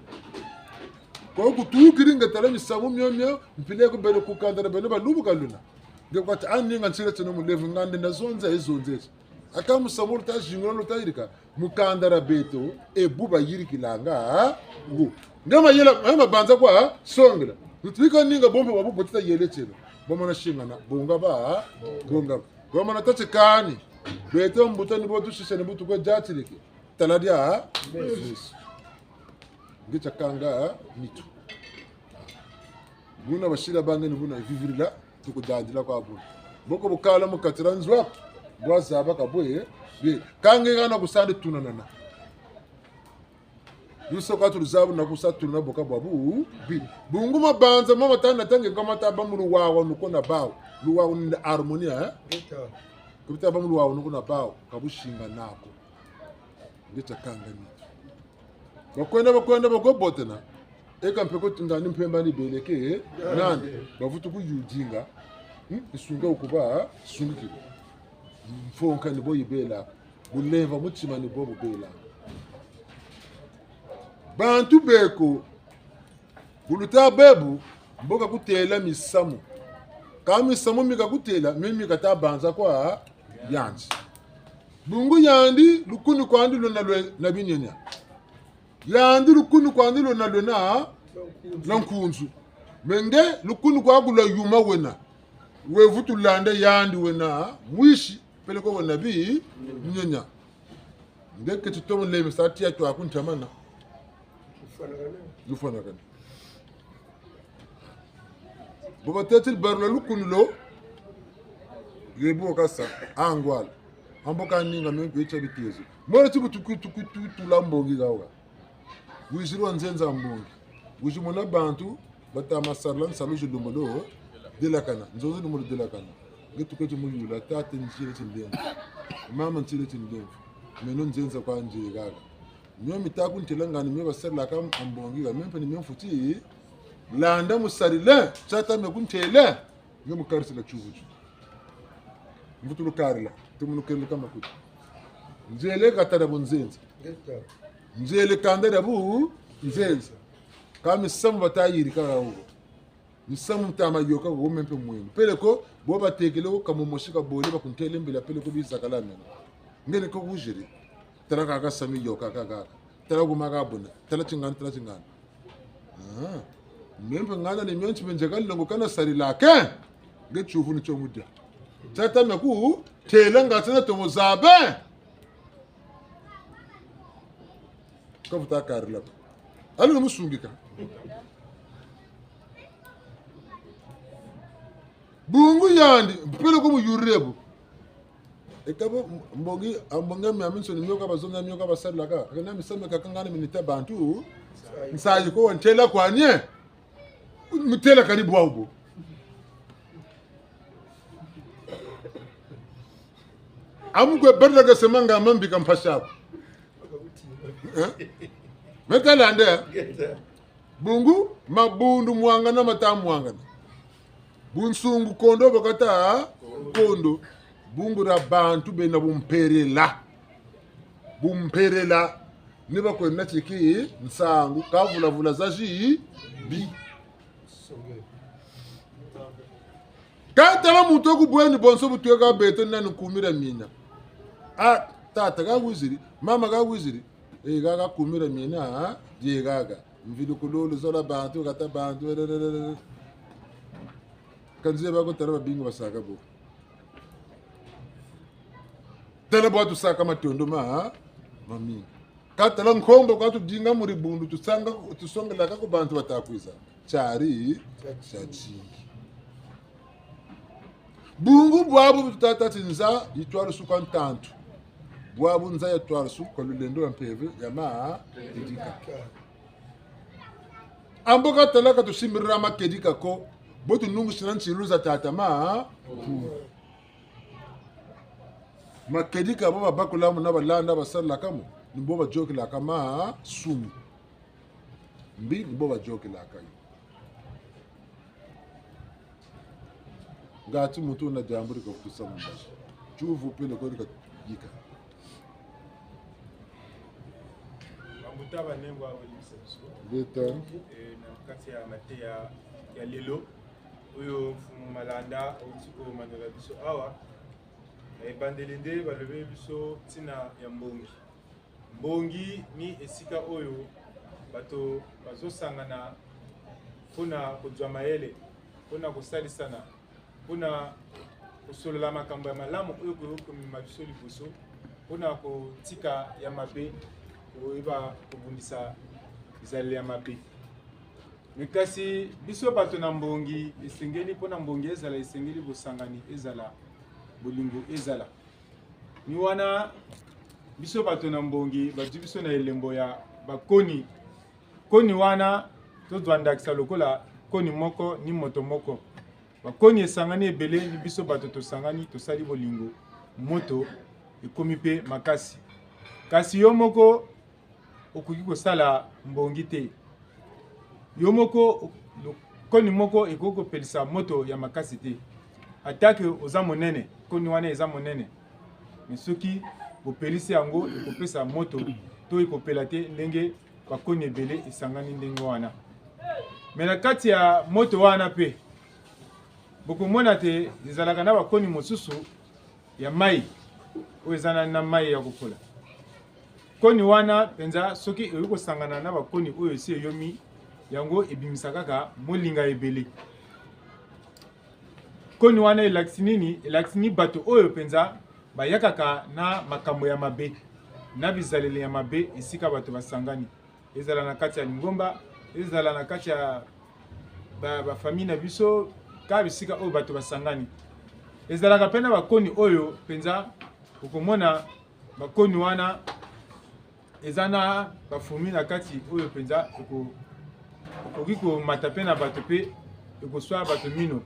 Ko kutukiri nge tala misamu mio mio, mpila ku beno ku kanda na beno balubuka luna. Nge kwa ti, ah, ninga nsila tino mulevu ngande na zonza e zonza eti. Aka musamu luta zingula luta yirika. Mu kanda dia beto, e bu bayirikilanga, ah, ngu. Nge mayela, eh, mabanza kwa, ah, songela. Lutwika ninga bombe babu botita yele tino. Bamana singana, bonga ba, ah, bonga. Bamana tati kani. Beto mbuta ni bo tusisa ni bu tukwe diatiriki. Tala dia, ah, Yesu. Nge tiakanga, ah, nitu. Buna basila bange ni buna vivirila, tukudadila kwa buna. Boko bukala mu kati dia nzo, bwa zaba ka bwe, bwe. Ka nge hana kusandi tunanana. Yuso kwa tuluzabu na kusa tunana boka bwabu, bi. Bungu mabanza, mama tana tange kama taba mu luwawa nuko na bawu. Luwawa ni harmonie, eh? Ngeta. Ka bita ba mu luwawa nuko na bawu, ka businga nako. Nge tiakanga nitu. Bakwenda, bakwenda, bakwe botena. Eka mpe ko ngani mpemba ni beleke, eh? Nandi, bavutu kuyudinga. Hmm? Isunga ukuba, sungikiri. Mfonka ni bo yibela. Bulemva mutima ni bo bubela. Bantu beko, bu luta bebu, mbo kakutela misamu. Ka misamu mi kakutela, mi mi kata banza kwa yandi. Bungu yandi, lukuni kwandi lwena lwe na binienia. Yandi lukuni kwandi lwena lwena na nkunzu. Me nge lukuni kwaku lwa yuma wena. We vutu landa yandi wena mwisi, peleko wena bi, nyenya. Nge keti tomo leme sa tia twa kuntamana. Lufwanakane. Bo batêtiri barula lukuni lo, yebu wakasa, angwala. Ambo ka ninga me kwe tia bitezo. Mwana ti bu tuku, tuku, tuku, tula mbongi gawa. Wiziri wa nzenza mbongi. Wizi mona bantu, bata ma sarila nsalu zi lumbu lo delakana. Nzo zi lumbu lo delakana. Nge tuketi muyula, tata nzile ti ndemvu. Mama nzile ti ndemvu. Meno nzenza kwa nzile gaga. Mio mita kuntela ngani mio basarilaka mbongi ga. Mio mpe ni mio mfuti. Landa musarile, tata me kuntele. Nge mu karisila tiuvu tio. Mvutulu karila, ti munu kembe ka makutu. Nzele kata dia bu nzenza. Nzele kanda dia bu nzenza. Ka misamu bata yirika ga wo. Misamu tama yoka wo me mpe mwenu. Peleko, bo batekele wo ka mumosi ka bole bakuntele mbila peleko bizakala meno. Nge ni ko kuziri. Tala kaka sami yoka kaka. Tala kuma ka buna. Tala tingana, tala tingana. Ah. Me mpe ngana ni mio nti me nzeka longo kana sarilaka. Nge tiuvu ni tio mudia. Tata me ku, tela nga tena tomo zabe. Ka vuta karila ko. Alu ni musungika. Bungu yandi, peleko muyurire bu. Eka bo, mbongi, a mbongi a miamiansoni mio ka bazonza mio ka basarilaka. Kena misamu kaka ngana mi nita bantu. Nsayi ko wantela kwani e. Mutela kani bwawu bo. Amu kwe berda ga sema nga mambi ka mpasi aku. Eh? Me tala nde? Bungu, mabundu mwangana, mata mwangana. Bunsungu kondo bakata kondo. Bungu dia bantu bena bumperela. Bumperela. Ni bakwenda tiki nsangu, ka vulavula zazi bi. Ka tala muntu wo ku bweni bonso bu tweka beto nani kumira mina. Ah, tata ka wiziri, mama ka wiziri. Eh, kaka kumira mina, ha? Die kaka. Mvili kululu, zola bantu, kata bantu, lelelele. Ka nzeba ko tala babingi basaka bo. Tala bwa tusaka matondo ma, ha? Mamingi. Ka tala nkombo kwa tudinga mu dibundu, tusanga, tusongelaka ku bantu bata kwiza. Tiari, tiatingi. Bungu bwabu bu tata ti nza yitwala suka ntantu. Bwabu nza yatwala suka lulendo lwa mpeve ya makedika. Ambo ka tala ka tusimbirila makedika ko, Bo tunungusila nsilu za tata ma. Makedika bo babakula mo na balanda basalaka mo, ni bo bayôkelaka masumu. Mbi ni bo bayôkelaka yo. Ngati muntu wuna diambu di kavutusa mu mbazi. Tiyuvu peleko di kayika. Bambuta banengwa, bolimbisa biso. Ngeta. Eh, na kati ya mateya ya lelo, oyo Mfumu Malanda awuti komanola biso awa, na ebandeli nde balobeli biso ntina ya mbongi. Mbongi ni esika oyo bato bazosangana mpo na kozwa mayele, mpo na kosalisana, mpo na kosolola makambo ya malamu oyo ekoki komema biso liboso, mpo na kotika ya mabe, koyeba kobundisa bizaleli ya mabe. Mais kasi biso bato na mbongi, esengeli, mpo na mbongi ezala, esengeli bosangani ezala, bolingo ezala. Ni wana biso bato na mbongi bazwi biso na elembo ya bakoni. Koni wana tozwa ndakisa lokola koni moko ni moto moko. Bakoni esangani ebele, ni biso bato tosangani, tosali bolingo, moto ekomi mpe makasi. Kasi yo moko okoki kosala mbongi te. Yo moko, lo-, koni moko ekoki kopelisa moto ya makasi te. Ata ke oza monene, koni wana eza monene, mais soki bopelisi yango, ekopesa moto to ekopela te ndenge bakoni ebele esangani ndenge wana. Mais na kati ya moto wana mpe, bokomona te ezalaka na bakoni mosusu ya mai, oyo eza na, na mai ya kopola. Koni wana mpenza, soki ekoki kosangana na bakoni oyo esi eyomi, yango ebimisa kaka molinga ebele. Koni wana elakisi nini? Elakisi ni bato oyo mpenza bayakaka na makambo ya mabe, na bizaleli ya mabe esika bato basangani. Ezala na kati ya lingomba, ezala na kati ya ba, ba famille na biso, kaka bisika oyo bato basangani. Ezalaka mpe na bakoni oyo mpenza okomona bakoni wana eza na bafumi na kati oyo mpenza eko-, ekoki komata mpe na bato mpe ekoswa bato mino.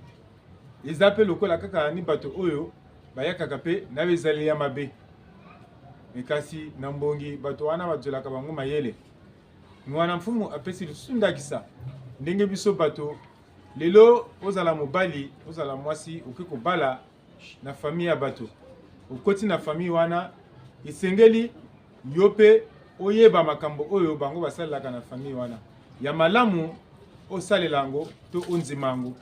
Eza mpe lokola kaka ni bato oyo bayakaka mpe na bizaleli ya mabe. Mais kasi na mbongi bato wana bazwelaka bango mayele. Ni wana Mfumu apesi lisusu ndakisa ndenge biso bato lelo, ozala mobali, ozala mwasi, okoki kobala na famille ya bato. Okoti na famille wana, esengeli yo mpe oyeba makambo oyo bango basalelaka na famille wana. Ya malamu osalela yango to ondima yango.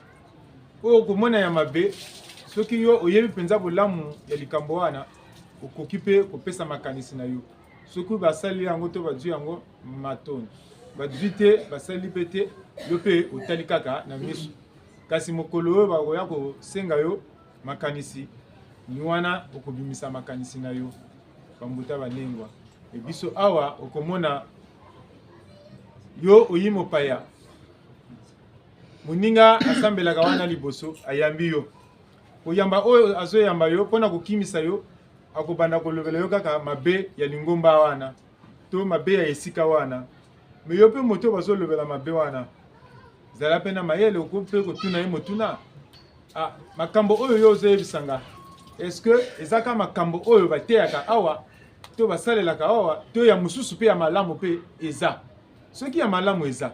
Oyo okomona ya mabe, soki yo oyebi mpenza bolamu ya likambo wana, okoki mpe kopesa makanisi na yo. Soki basaleli yango to bazwi yango matondo, bazwi te, basaleli mpe te, yo mpe otali kaka na miso. Kasi mokolo oyo bakoya kosenga yo makanisi, ni wana okobimisa makanisi na yo. Bambuta banengwa, e biso awa okomona yo oyi mopaya. Moninga asambelaka wana liboso, ayambi yo. Koyamba oyo azoyamba yo, mpo na kokimisa yo, akobanda kolobela yo kaka mabe ya lingomba wana, to mabe ya esika wana. Mais yo mpe moto bazolobela mabe wana, zala mpe na mayele, okoki mpe kotuna ye motuna: "Ah, makambo oyo yo ozoyebisa nga, est-ce que eza kaka makambo oyo bateyaka awa, to basalelaka awa, to ya mosusu mpe ya malamu mpe eza?" Soki ya malamu eza,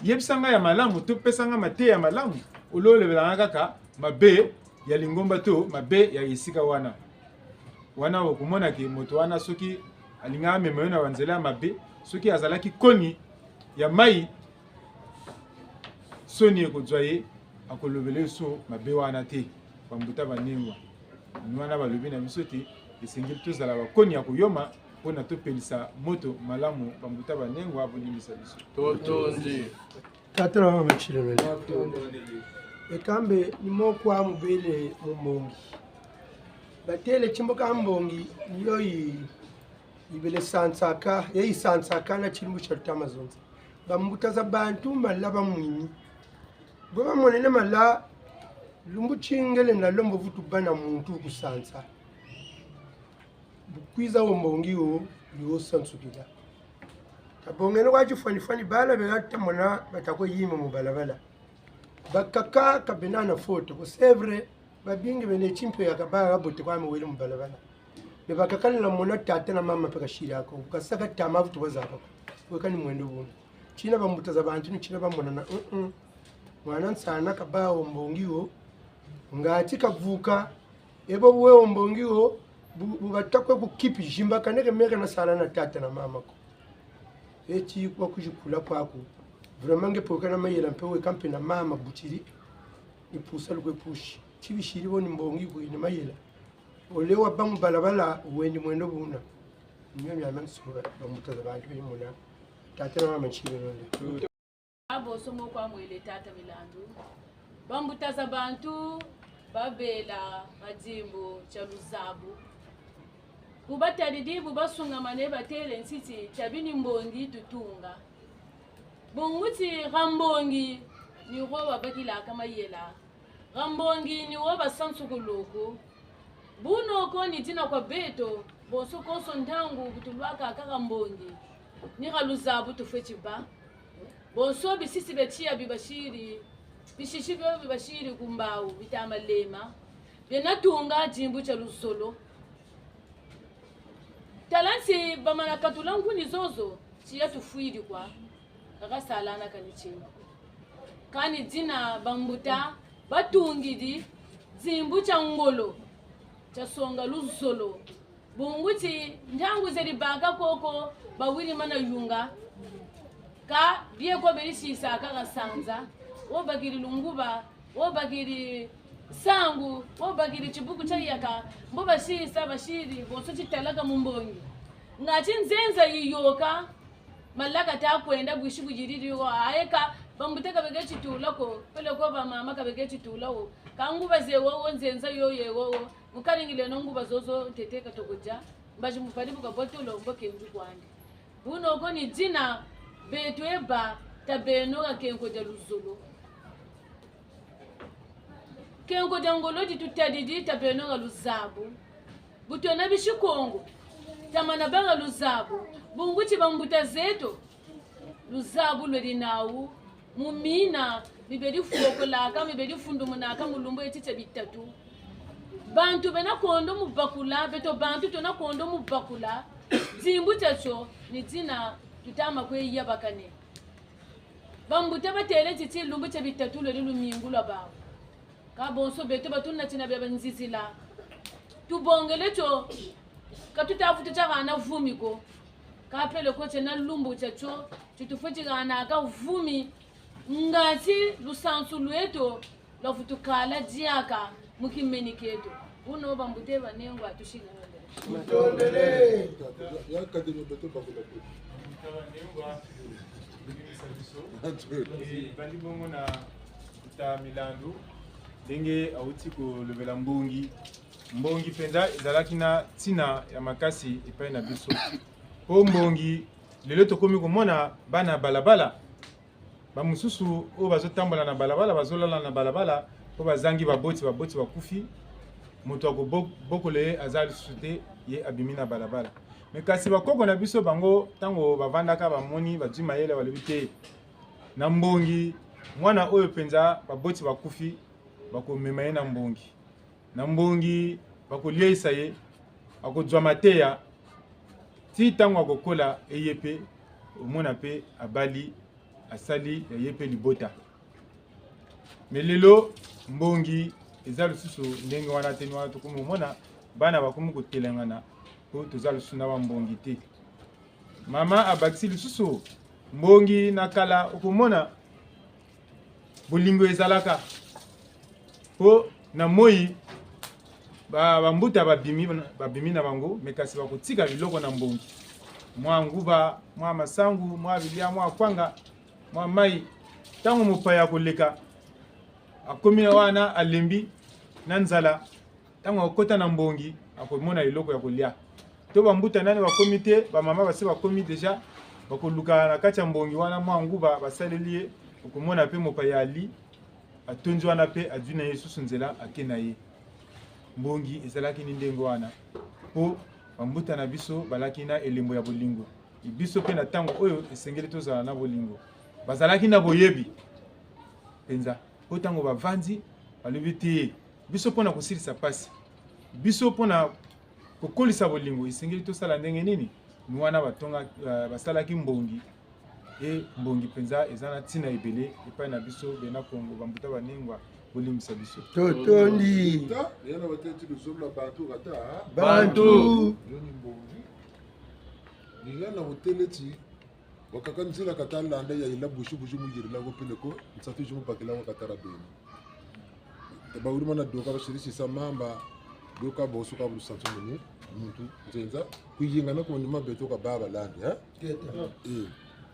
yebisa nga ya malamu, to pesa nga mateya ya malamu. Ololobela nga kaka mabe ya lingomba to mabe ya esika wana. Wana okomona ke moto wana, soki alinga amema yo na banzela ya mabe, soki azalaki koni ya mai, soni ekozwa ye, akolobela yo so mabe wana te. Bambuta banengwa, ni wana balobi na biso te esengeli tozala bakoni ya koyoma mpo na topelisa moto malamu. Bambuta banengwa, bolimbisa biso. Totondi. Tata na mama Tshilomele. Ekambe ni moko wa mubele mu mbongi. Batele timbo ka mbongi ni yo yi-, yibele sansaka, ye yisansaka na tilumbu tia lutama zonza. Bambuta za bantu mala bamwini. Bwe bamonene mala, lumbu tingele na lombo vutu bâ na muntu kusansa. Bu kwiza wo mbongi wo, ni wo sansukila. Tabongeno kwa tifwanifwani bala bela tamona batakwe yima mu balabala. Bakaka ka bena na foto, ko c'est vrai, babingi bena timpe ya kabâ babote kwa me wele mu balabala. Mais bakaka ni la mona tata na mama mpe kasiri ako, bu kasaka tama vutu bazaba ko. Weka ni mwendo buna. Tina bambuta za bantu ni tina bamonana, mm, mm. Mwana nsana kabâ wo mbongi wo, ngati kavuka, ebo bwe wo mbongi wo, bu, bu batakwe ku kipi, zimbakane ke meka na sala na tata na mama ko. Eti kwa kuzikula kwaku. Vraiment nge poka na mayela mpe weka mpe na mama butiri. Ni pusa lukwe pusi. Tibisiri bo ni mbongi kwe ni mayela. Ole wabâ mu balabala wendi mwendo buna. Ni mio miamiansoni bambuta za bantu beni mona. Tata na mama ntibe nonde. Bonso mo kwa mwele tata Milandu. Bambuta za bantu babela ha dimbu tia luzabu. Bu batariri, bu basungamane, batêle ntiti tia bini mbongi tutunga. Bungu ti ha mbongi ni ho babakilaka mayela. Ha mbongi ni ho basansukulu ko. Buna ko ni dina kwa beto, bonso konso ntangu bu tulwakaka ha mbongi, ni ha luzabu tufweti bâ. Bonso bisisi bia tiya bi basiri, bisisi bio bi basiri ku mbawu, bita malema, biena tunga dimbu tia luzolo. Tala nti bamana katula nkuni zozo, tiya tufwiri kwa, kaka salana kani tima. Kani dina bambuta batungiri dimbu tia ngolo, tia songa luzolo. Bungu ti ntangu zeri baka koko, bawiri mana yunga. Ka bie ko beri sisaka ha sanza, wo bakiri lunguba, wo bakiri sangu, wo bakiri tibuku tia yaka, mbo basisa basiri, bonso titalaka mu mbongi. Ngati nzenza yiyoka, malaka ta kwenda bwisi buyiriri wo, aye ka, bambuta ka beke titula ko, peleko bamama ka beke titula wo. Ka nguba ze wo wo, nzenza yo ye wo wo, mukaringileno nguba zozo ntete katoko dia, mbazi mubali bu kabotolo mbo kendu kwandi. Buna ko ni dina beto eba tabeno ha kenko dia luzolo. Kenko dia ngolo di tutariri tabeno ha luzabu. Bu twena bisi Kongo, tamana bâ ha luzabu. Bungu ti bambuta zeto, luzabu lweri nawu mu mina mi beri fokolaka, mi beri fundumunaka mu lumbu eti tia bitatu. Bantu bena kondo mu bakula, beto bantu twena kondo mu bakula, dimbu tiatio ni dina tuta ma kwe yabakane. Bambuta batêle ti ti lumbu tia bitatu lweri lumingu lwa bawu. Ka bonso beto ba tuna tina bia banzizila. Tubongele tio, ka tuta vutu tia hana vumi ko. Ka peleko tiena lumbu tiatio, ti tufweti hanaka vumi. Ngati lusansu lweto lwavutu kala diaka mu kimeni kieto. Buna bambuta banengwa tusinga. Tutondele. Ya kadini beto bakula ko. Eh, bandi bongo na mbuta Milandu, ndenge awuti kolobela mbongi. Mbongi mpenza ezalaki na ntina ya makasi epai na biso. Po mbongi, lelo tokomi komona bana balabala, bamosusu oyo bazotambola na balabala, bazolala na balabala, po bazangi baboti, baboti bakufi, moto akobo-, bokola ye aza lisusu te, ye abimi na balabala. Mais kasi bakoko na biso bango, tango bavandaka, bamoni, bazwi mayele, balobi te, na mbongi, mwana oyo mpenza baboti bakufi, bakomema ye na mbongi. Na mbongi, bakolieisa ye, akozwa mateya, ti tango akokola, ye mpe, omona mpe abali, asali ya ye mpe libota. Mais lelo, mbongi eza lisusu ndenge wana te, ni wana tokomi komona bana bakomi kotelengana, po toza lisusu na bambongi te. Mama abakisi lisusu, mbongi na kala, okomona bolingo ezalaka. Po na moi, ba, bambuta babimi, babimi na bango, mais kasi bakotika biloko na mbongi. Mwa nguba, mwa masangu, mwa bilia, mwa kwanga, mwa mai. Tango mopaya akoleka, akomi na wana, alembi na nzala. Tango akokota na mbongi, akomona eloko ya kolia. To bambuta nani bakomi te, bamama basi bakomi déjà, bakoluka na kati ya mbongi wana mwa nguba basaleli ye, okomona mpe mopaya ali, atondi wana mpe azwi na ye lisusu nzela, ake na ye. Mbongi ezalaki ni ndenge wana. Po bambuta na biso balaki na elembo ya bolingo. E biso mpe na tango oyo esengeli tozala na bolingo. Bazalaki na boyebi mpenza. Oyo ntango bavandi, balobi te, biso mpo na kosilisa mpasi, biso mpo na kokolisa bolingo, esengeli tosala ndenge nini? Ni wana batonga, eh, basalaki mbongi. E mbongi mpenza eza na ntina ebele epai na biso, bena Kongo, bambuta banengwa, bolimbisa biso. Totondi. Yana bateti luzolo lwa bantu kata. Bantu. Yo ni mbongi. Ni yana boteleti, wakaka nzila kata landa ya ila bushi bushi muyirila ko peleko, nsatu zi mubakila wakatala beni. Bawiri mana doka basirisisa mamba, doka boso ka bulu santu muni, muntu, nzenza, kuyingana ko ni mabeto ka baba landi, eh? Keta. Eh,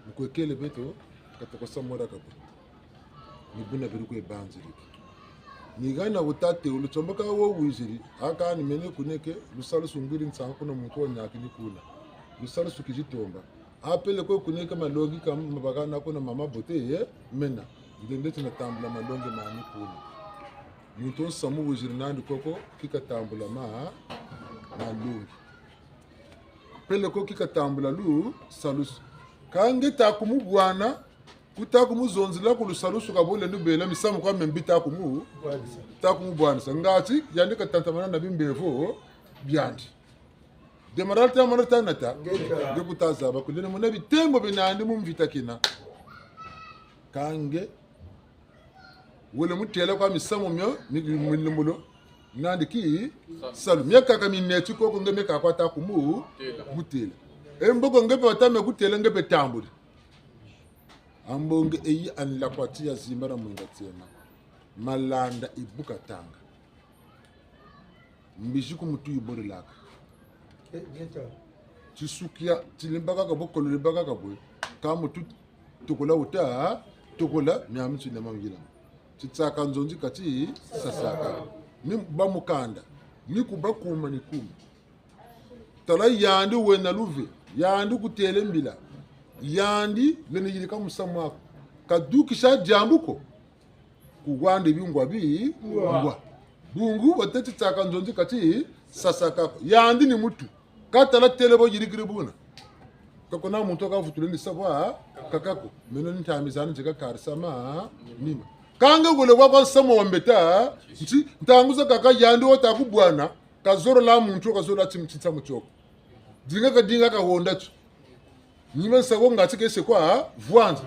mukwekele beto, kata kwa samora kabo. Ni buna biri kwe banziriki. Ni gana wutate, ulutsomba ka wo wiziri, aka ni mene kuneke, lusalusu ngwiri nsangu kuna muntu wanyaki ni kuna. Lusalusu kizitomba. Apele ko kuneke malongi ka mabaka na kuna mama bote ye, mena. Ndende tina tambula malongi mani kuna. Muntu nsamu wiziri nandi koko, kika tambula ma, malongi. Pele ko kika tambula lusalusu. Ka nge ta kumubwana, kuta kumuzonzila ku lusalusu ka bole nubela misamu kwa me mbi ta kumu, ta kumubwanisa. Ngati, yandi katantamana na bimbevo biandi. Demaralta marata nata. Ngeta. Nge kuta zaba kulene muna bitembo binandi mu mvita kina. Ka nge wele mutela kwa misamu mio, mi-, mi-, milumbulo. Nandi ki salu. Miakaka mineti koko nge miakaka kwa ta kumu, tela. Mutela. E mboko nge mpe wata me kutela nge mpe tambuli. Ambongi eyi anila kwa tiya zimbana mwinda tiena. Malanda ibuka tanga. Mbizi ku mutu yiborilaka. Eh, ngeta. Tisukia, tilimbaka kabwe, kololimbaka kabwe. Ka mutu tokola wuta, tokola, miami tilema ngila. Titsaka nzonzi kati, sasaka. Ni ba mukanda. Ni kuba kuma ni kuma. Tala yandi wena luve, yandi kutele mbila. Yandi lene yirika musamu aku. Kadukisa diambu ko. Kuwande bingwa bi, ngwa. Bungu, bateti tsaka nzonzi kati, sasaka ko. Yandi ni mutu. Katala tele bo yirikiri buna. Kako na muntu akavutule ni sabwa, kakako. Meno ni ntami zani nzeka karisama, nima. Ka nge wele wa kwa nsamu wa mbeta, nti, ntangu zakaka yandi wata kubwana, kazolola muntu, kazolola timu titsa mutsoko. Dinga ka dinga ka honda tu. Nima nsa wo ngati kese kwa, vwanza.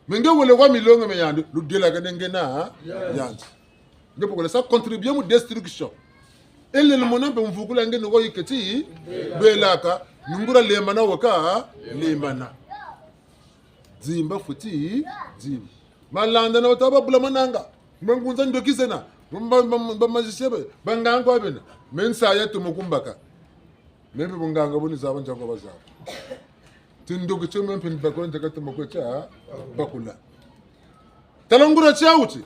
Me nge wele kwa milongo mia yandi, ludelakane nge na yandi. Nge pokola sa contribuer mu destruction. Ele le mona mpe mvukula nge noko yiketi, belaka, nungura lembana waka, lembana. Zimba futi, zimba. Malanda na wata babula mananga. Mangunza ndoki zena. Ba, ba, ba, ba magicien be, banganga bena. Me nsa ya tomo kumbaka. Me mpe bunganga buni zaba nzango bazaba. Tindoki tio me mpe nibakula nzeka tomo kwe tia bakula. Tala ngura tia wuti.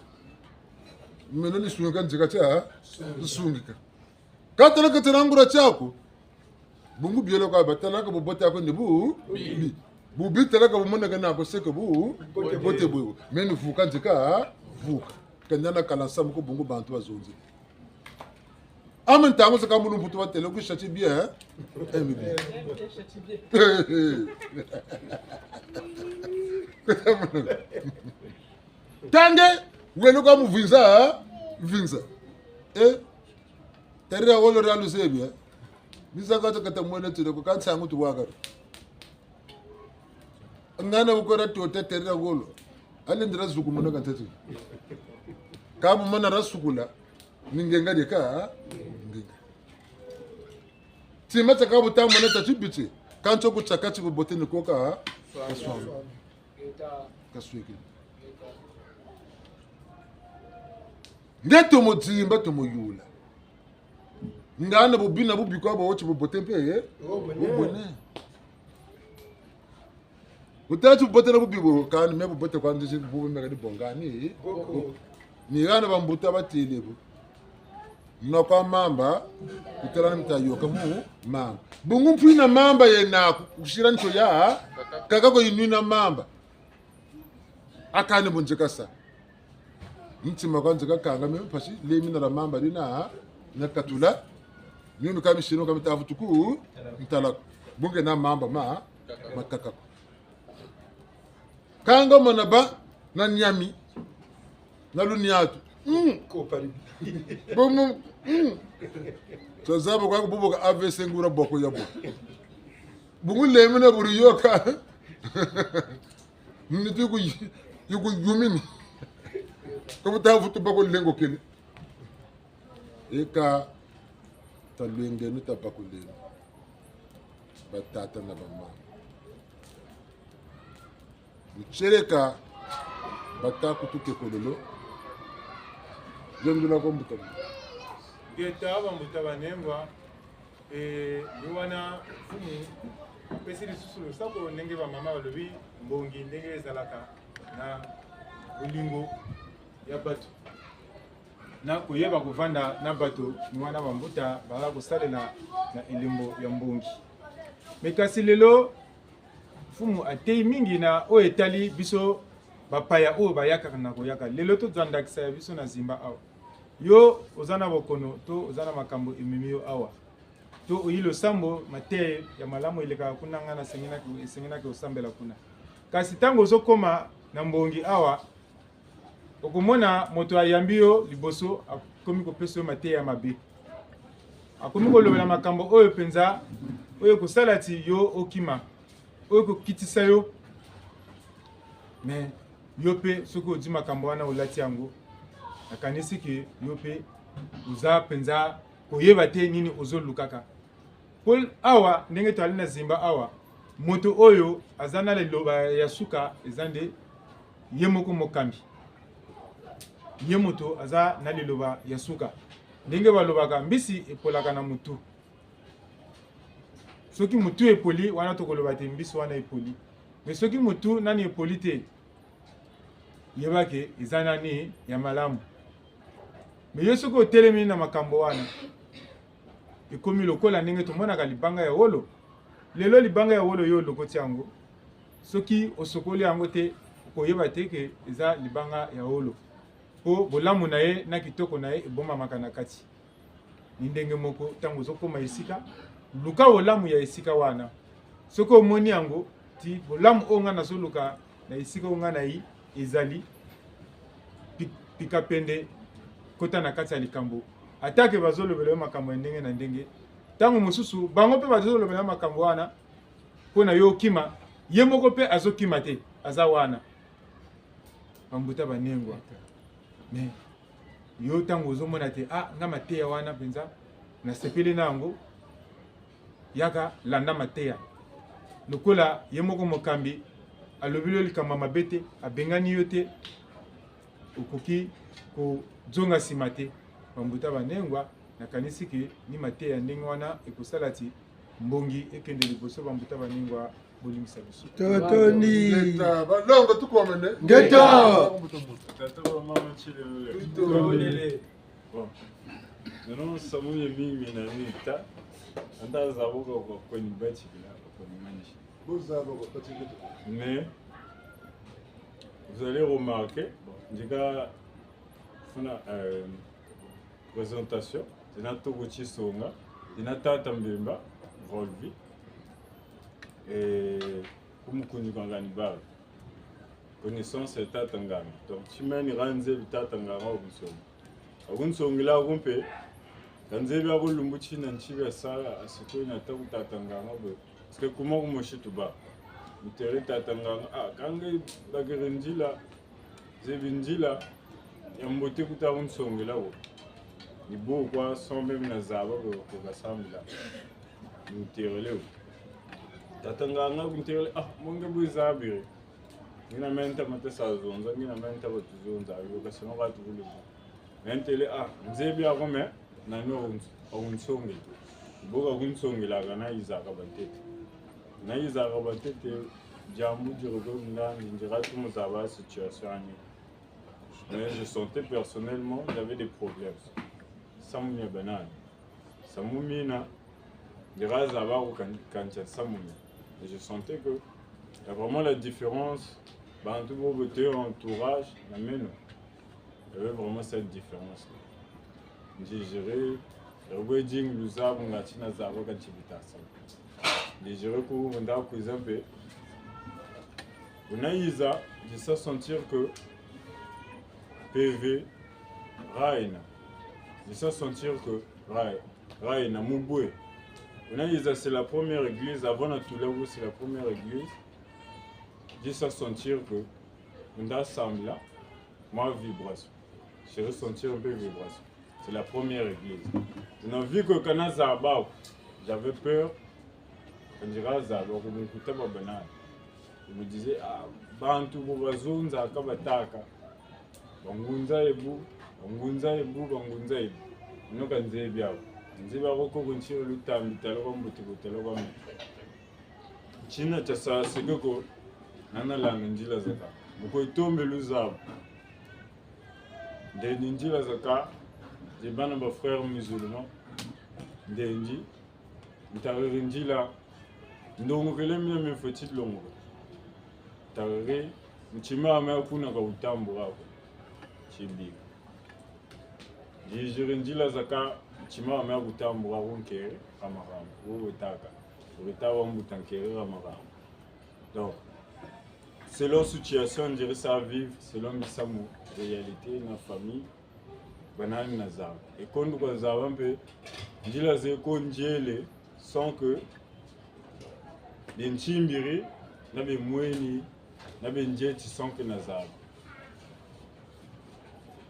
Meno ni sungika nzeka tia sungika. Katala katala ngura tiaku. Bungu bielo kwa batalaka bubote ako ni bu, bi. Bubi talaka bumonaka nako seke bu, bote bwe. Me ni vuka nzeka, vuka. Kanyana kala nsamu ko bungu bantu bazonzi. Ame ntangu zaka mu lumputu batele ku châtie bien, hein? Eh, mi bien. Tange, wele kwa muvinza, vinza. Eh? Terera wolo ra luzebi, eh? Niza kata kata mwene tule ko kansangu tuwaka. Ngana wukora tota terera wolo. Alendera zuku mona kantete. Kabu mana rasukula. Ni ngenga de ka. Ngenga. Tima tiaka buta mona tati biti. Kanto ku tiaka ti bubote ni koka. Kaswama. Kasweke. Nge tomo zimba, tomo yula. Ngana bubi na bubi kwa bo ti bubote mpe, eh? Bubone. Butati bubote na bubi bo, kani me bubote kwa nzisi bubi me kani bongani. Ni hana bambuta batele bo. Muna kwa mamba, kutala na mita yoka mu mamba. Bungu mfwina mamba yena ku-, kusira nto ya, kaka ko yinwina mamba. Akane bu nzeka sa. Ntima kwa nzeka kanga me mpasi, lemi na la mamba dina, na katula. Nyomi kami sino kami tavutuku, ntala. Bungu na mamba ma, makaka ko. Kanga mana ba, na niami. Na luniatu. Mm. Kopa ni. Bomu. Mm. Tazaba kwa kububuka A V C ngura boko ya bo. Bungu lemina buri yoka. Nitu yuku, yuku yumini. Kabuta vutu bako lengo kele. Eka talwengeno tabakuleno. Batata na bamama. Butieleka bata kutuke kololo. Yendula kwa mbuta. Ngeta bambuta banengwa, eh, ni wana mfumu apesi lisusu lusaku ndenge bamama balobi mbongi ndenge ezalaka na bolingo ya bato. Na koyeba kovanda na bato, ni wana bambuta bala kosalela na elembo ya mbongi. Mais kasi lelo, mfumu ateyi mingi na oyo etali biso bapaya oyo bayaka na koyaka. Lelo tozwa ndakisa ya biso na Zimba awa. Yo oza na bokono to oza na makambo ememi yo awa. To oyi losambo, mateya ya malamu elekaka kuna, nga na sengenaki, esengenaki osambela kuna. Kasi ntango ozokoma na mbongi awa, okomona moto ayambi yo liboso akomi kopesa yo mateya ya mabe. Akomi kolobela makambo oyo mpenza, oyo ekosala ti yo okima, oyo ekokitisa yo. Mais yo mpe soki ozwi makambo wana olati yango, nakanisi ke yo mpe oza mpenza koyeba te nini ozolukaka. Mpo awa, ndenge toali na Zimba awa, moto oyo aza na liloba ya suka eza nde ye moko mokambi. Ye moto aza na liloba ya suka. Ndenge balobaka, mbisi epolaka na motu. Soki motu epoli, wana tokoloba te mbisi wana epoli. Mais soki motu nani epoli te, yeba ke eza nani ya malamu. Mais yo soki otelemi na makambo wana, ekomi lokola ndenge tomonaka libanga ya wolo. Lelo libanga ya wolo yo olokoti yango. Soki osokoli yango te, okoyeba te ke eza libanga ya wolo. Mpo bolamu na ye na kitoko na ye ebombamaka na kati. Ni ndenge moko, ntango ozokoma esika, luka bolamu ya esika wana. Soki omoni yango, ti bolamu oyo nga nazoluka na esika oyo nga nayi ezali, pi-, pika pende, kota na kati ya likambo. Ata ke bazolobela yo makambo ya ndenge na ndenge, ntango mosusu bango mpe bazolobela yo makambo wana mpo na yo okima, ye moko mpe azokima te, aza wana. Bambuta banengwa. Mais yo ntango ozomona te, ah, nga mateya wana mpenza nasepeli na yango, yaka landa mateya. Lokola ye moko mokambi alobeli yo likambo ya mabe te, abengani yo te, okoki kozonga nsima te. Bambuta banengwa, nakanisi ke ni mateya ndenge wana ekosala ti mbongi ekende liboso. Bambuta banengwa, bolimbisa biso. Totondi. Ngeta, balongo tukomene. Ngeta. Mbuta, mbuta. Tata wa mama chile. Tuto. Bon. Nano samu ye mingi na mita. Anda zabo ko ko ni bati bila ko ni manisi. Bo zabo ko pati kito. Mais vous allez remarquer, bon, ndika funa, euh, présentation, dina Togo Chisonga, dina Tata Mbemba, Volvi, et kumukunyu kangani bari. Connaissance ya Tata Nganga. Donc, timeni ranze bi Tata Nganga wakunsonga. Wakunsongela ko mpe, kanze bi ako lumbu tina ntibi asala, asikwe na taku Tata Nganga bo. Parce que kuma kumosi tuba. Ntele Tata Nganga, ah, kange bakiri nzila, zebi nzila ya mbote kuta kunsongela wo. Ni bo kwa sombe mina zaba ko, ko kasambila. Nterele wo. Tata Nganga kunterele, ah, monge bwe zabire. Ngina menta mate sa zonza, ngina menta batu zonza, yo kasema batu bulu. Ntele, ah, nzebi ako me, nani wakuns-, wakunsongela. Bo kakunsongela ka nayizaka bantete. Nayizaka bantete, diambu diroko nga, ndingira tumu zaba situation ani. Mais je sentais personnellement, j'avais des problèmes. Samu mia banani. Samu mina, ndira zaba ko kan-, kantia samu mina. Et je sentais que il y a vraiment la différence. Bantu bobo te entourage, na meno. Il y avait vraiment cette différence. Ndigere, ya bwe dingi luzabu nga tina zaba ka ntibitasa. Ndigere ku nda kwiza mpe. Unayiza, je sais sentir que P V, rayi na. Je sens sentir que rayi, rayi na mu bwe. Buna yiza, c'est la première église, avant na tula ko, c'est la première église. Je sens sentir que nda sambila, mwa vibration. Je ressentir un peu vibration. C'est la première église. Buna vu que ka nazaba ko, j'avais peur. Ka nzika zaba ko, mu kuta ba banana. Je me disais, ah, bantu bo bazonzaka batâka. Bangunza ebu, bangunza ebu, bangunza ebu. Buna ka nzebi bio ko. Nzebi bio ko, ko ntiri lutambi, tala kwa mbuti, ko tala kwa mbuti. Tina tiasala seke ko, nana landa nzila zakaka. Mu kwe tombe luzabu. Ndendi nzila zakaka, nze bana ba frères musulmans. Ndendi, ntariri nzila, ndongokele mina me faut-il longoka. Ntariri, ntima wame kuna ka wutambula ko. Tibika. Nziziri nzila zakaka, ntima wame kutambula ko, nkeri ha marambu, wo wetaka. Weta wa mbuta, nkeri ha marambu. Donc, selon situation, nziri sa vivre, selon misamu, réalité, na famille, banani nazaba. E ko nduka zaba mpe, nzila ze ko nzele, sans que, bie ntimbiri, na bie mweni, na bie nzeti, sans que nazaba.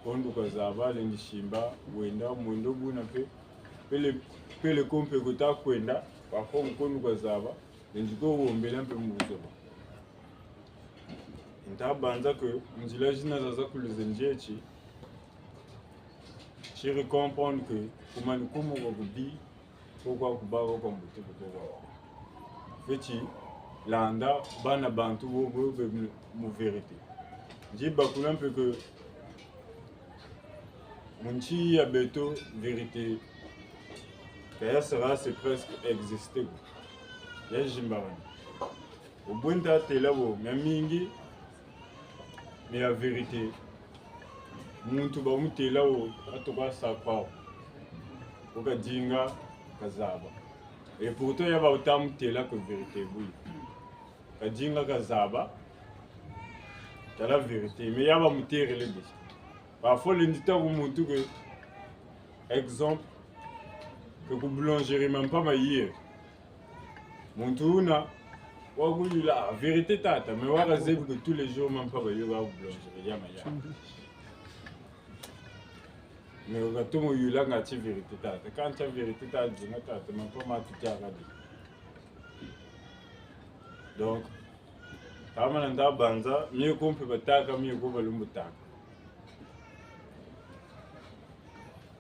Ko nduka zaba, lendi simba, wenda, mwendo buna mpe, pele, pele ko mpe kuta kwenda, kwa ko ko nduka zaba, lendi ko wombela mpe mu buzoba. Nta banza que nzila zina zaza kuluze nzeti, tiri comprendre que kumani kumu kwa kubi, ko kwa kuba, ko kwa mbuti, ko kwa. Fweti landa bana bantu bo, bo, be mu, mu vérité. Nzi bakula mpe que mu nsi ya beto vérité ka ya sera, c'est presque exister ko. Ya zimbakana. Obwe nta têla bo, miamingi, mia vérité. Muntu ba mutêla wo, atuka sa kwa wo. Wo kadinga kazaba. Et pourtant, ya ba wuta mutêla que vérité bwe. Kadinga kazaba. Tala vérité. Mais ya ba mutêlele déjà. Parfois, lendi tâ ku muntu que, exemple, que ku boulangerie mampa maye. Muntu wuna, wa kuyula, ah, vérité tata, mais wa kazebi que tous les jours mampa bayoka ku boulangerie ya maya. Mais wa katomo yula nga ti vérité tata. Quand ti vérité tata, dinga tata, mampa ma tutia kadi. Donc, tamana nda banza, mie ko mpe batâka, mie ko balumbu tâka.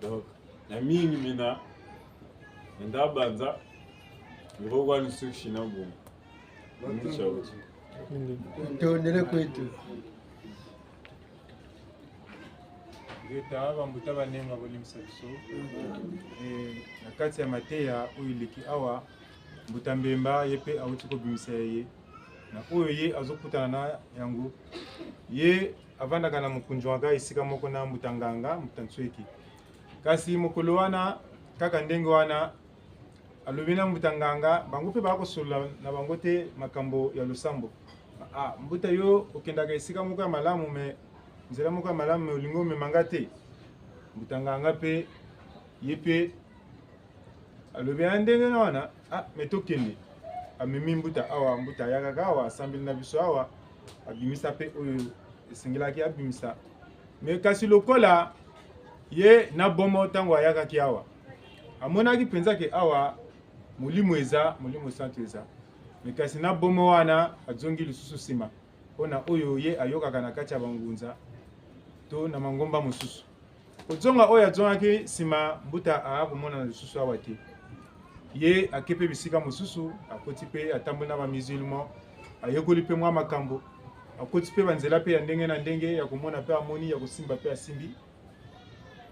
Donc, na mingi mina, nda banza, miro kwa ni sukisi na bungu. Mutondele kweto. Ngeta, bambuta banenga bolimbisa biso. Eh, na kati ya mateya oyo eleki awa, Mbuta Mbemba, ye mpe awuti kobimisa ya ye. Na oyo ye azokutana na yango. Ye avandaka na mokonzi wa esika moko na Mbuta Nganga, Mbuta Nsweki. Kasi mokolo wana, kaka ndenge wana, alobi na Mbuta Nganga, bango mpe bakosolola na bango te makambo ya losambo. Ah, Mbuta, yo okendaka esika moko ya malamu, mais nzela moko ya malamu, mais olingi omema nga te. Mbuta Nganga mpe, ye mpe, alobi ya ndenge na wana, ah, mais tokende. Amemi Mbuta awa, Mbuta ayakaka awa, asambeli na biso awa, abimisa mpe oyo esengelaki abimisa. Mais kasi lokola ye na bomo ntango ayakaki awa, amonaki mpenza ke awa Molimo eza, Molimo Santu eza. Mais kasi na bomo wana azongi lisusu nsima, mpo na oyo ye ayokaka na kati ya bangunza to na mangomba mosusu. Kozonga oyo azongaki nsima, Mbuta aya komonana lisusu awa te. Ye ake mpe bisika mosusu, akoti mpe, atamboli na ba musulmans, ayekoli mpe mwa makambo, akoti mpe banzela mpe ya ndenge na ndenge, ya komona mpe amoni, ya kosimba mpe asimbi.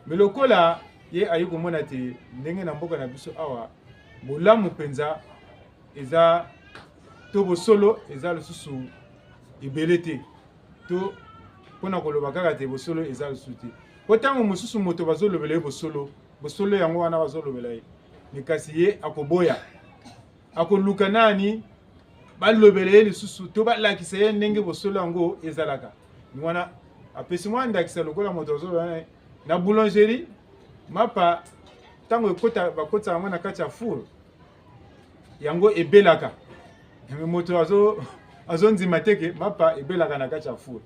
Mais lokola ye aye komona te ndenge na mboka na biso awa, bolamu mpenza eza, to bosolo eza lisusu ebele te. To mpo na koloba kaka te bosolo eza lisusu te. Mpo ntango mosusu moto bazolobela ye bosolo, bosolo yango wana bazolobela ye. Mais kasi ye akoboya. Akoluka nani balobela ye lisusu, to balakisa ye ndenge bosolo yango ezalaka. Ni wana Apesi mwa ndakisa lokola moto azoloba na, na boulangerie, mapa, ntango ekota, bakotisa yango na kati ya four, yango ebelaka. Mais moto azo, azondima te ke mapa ebelaka na kati ya four.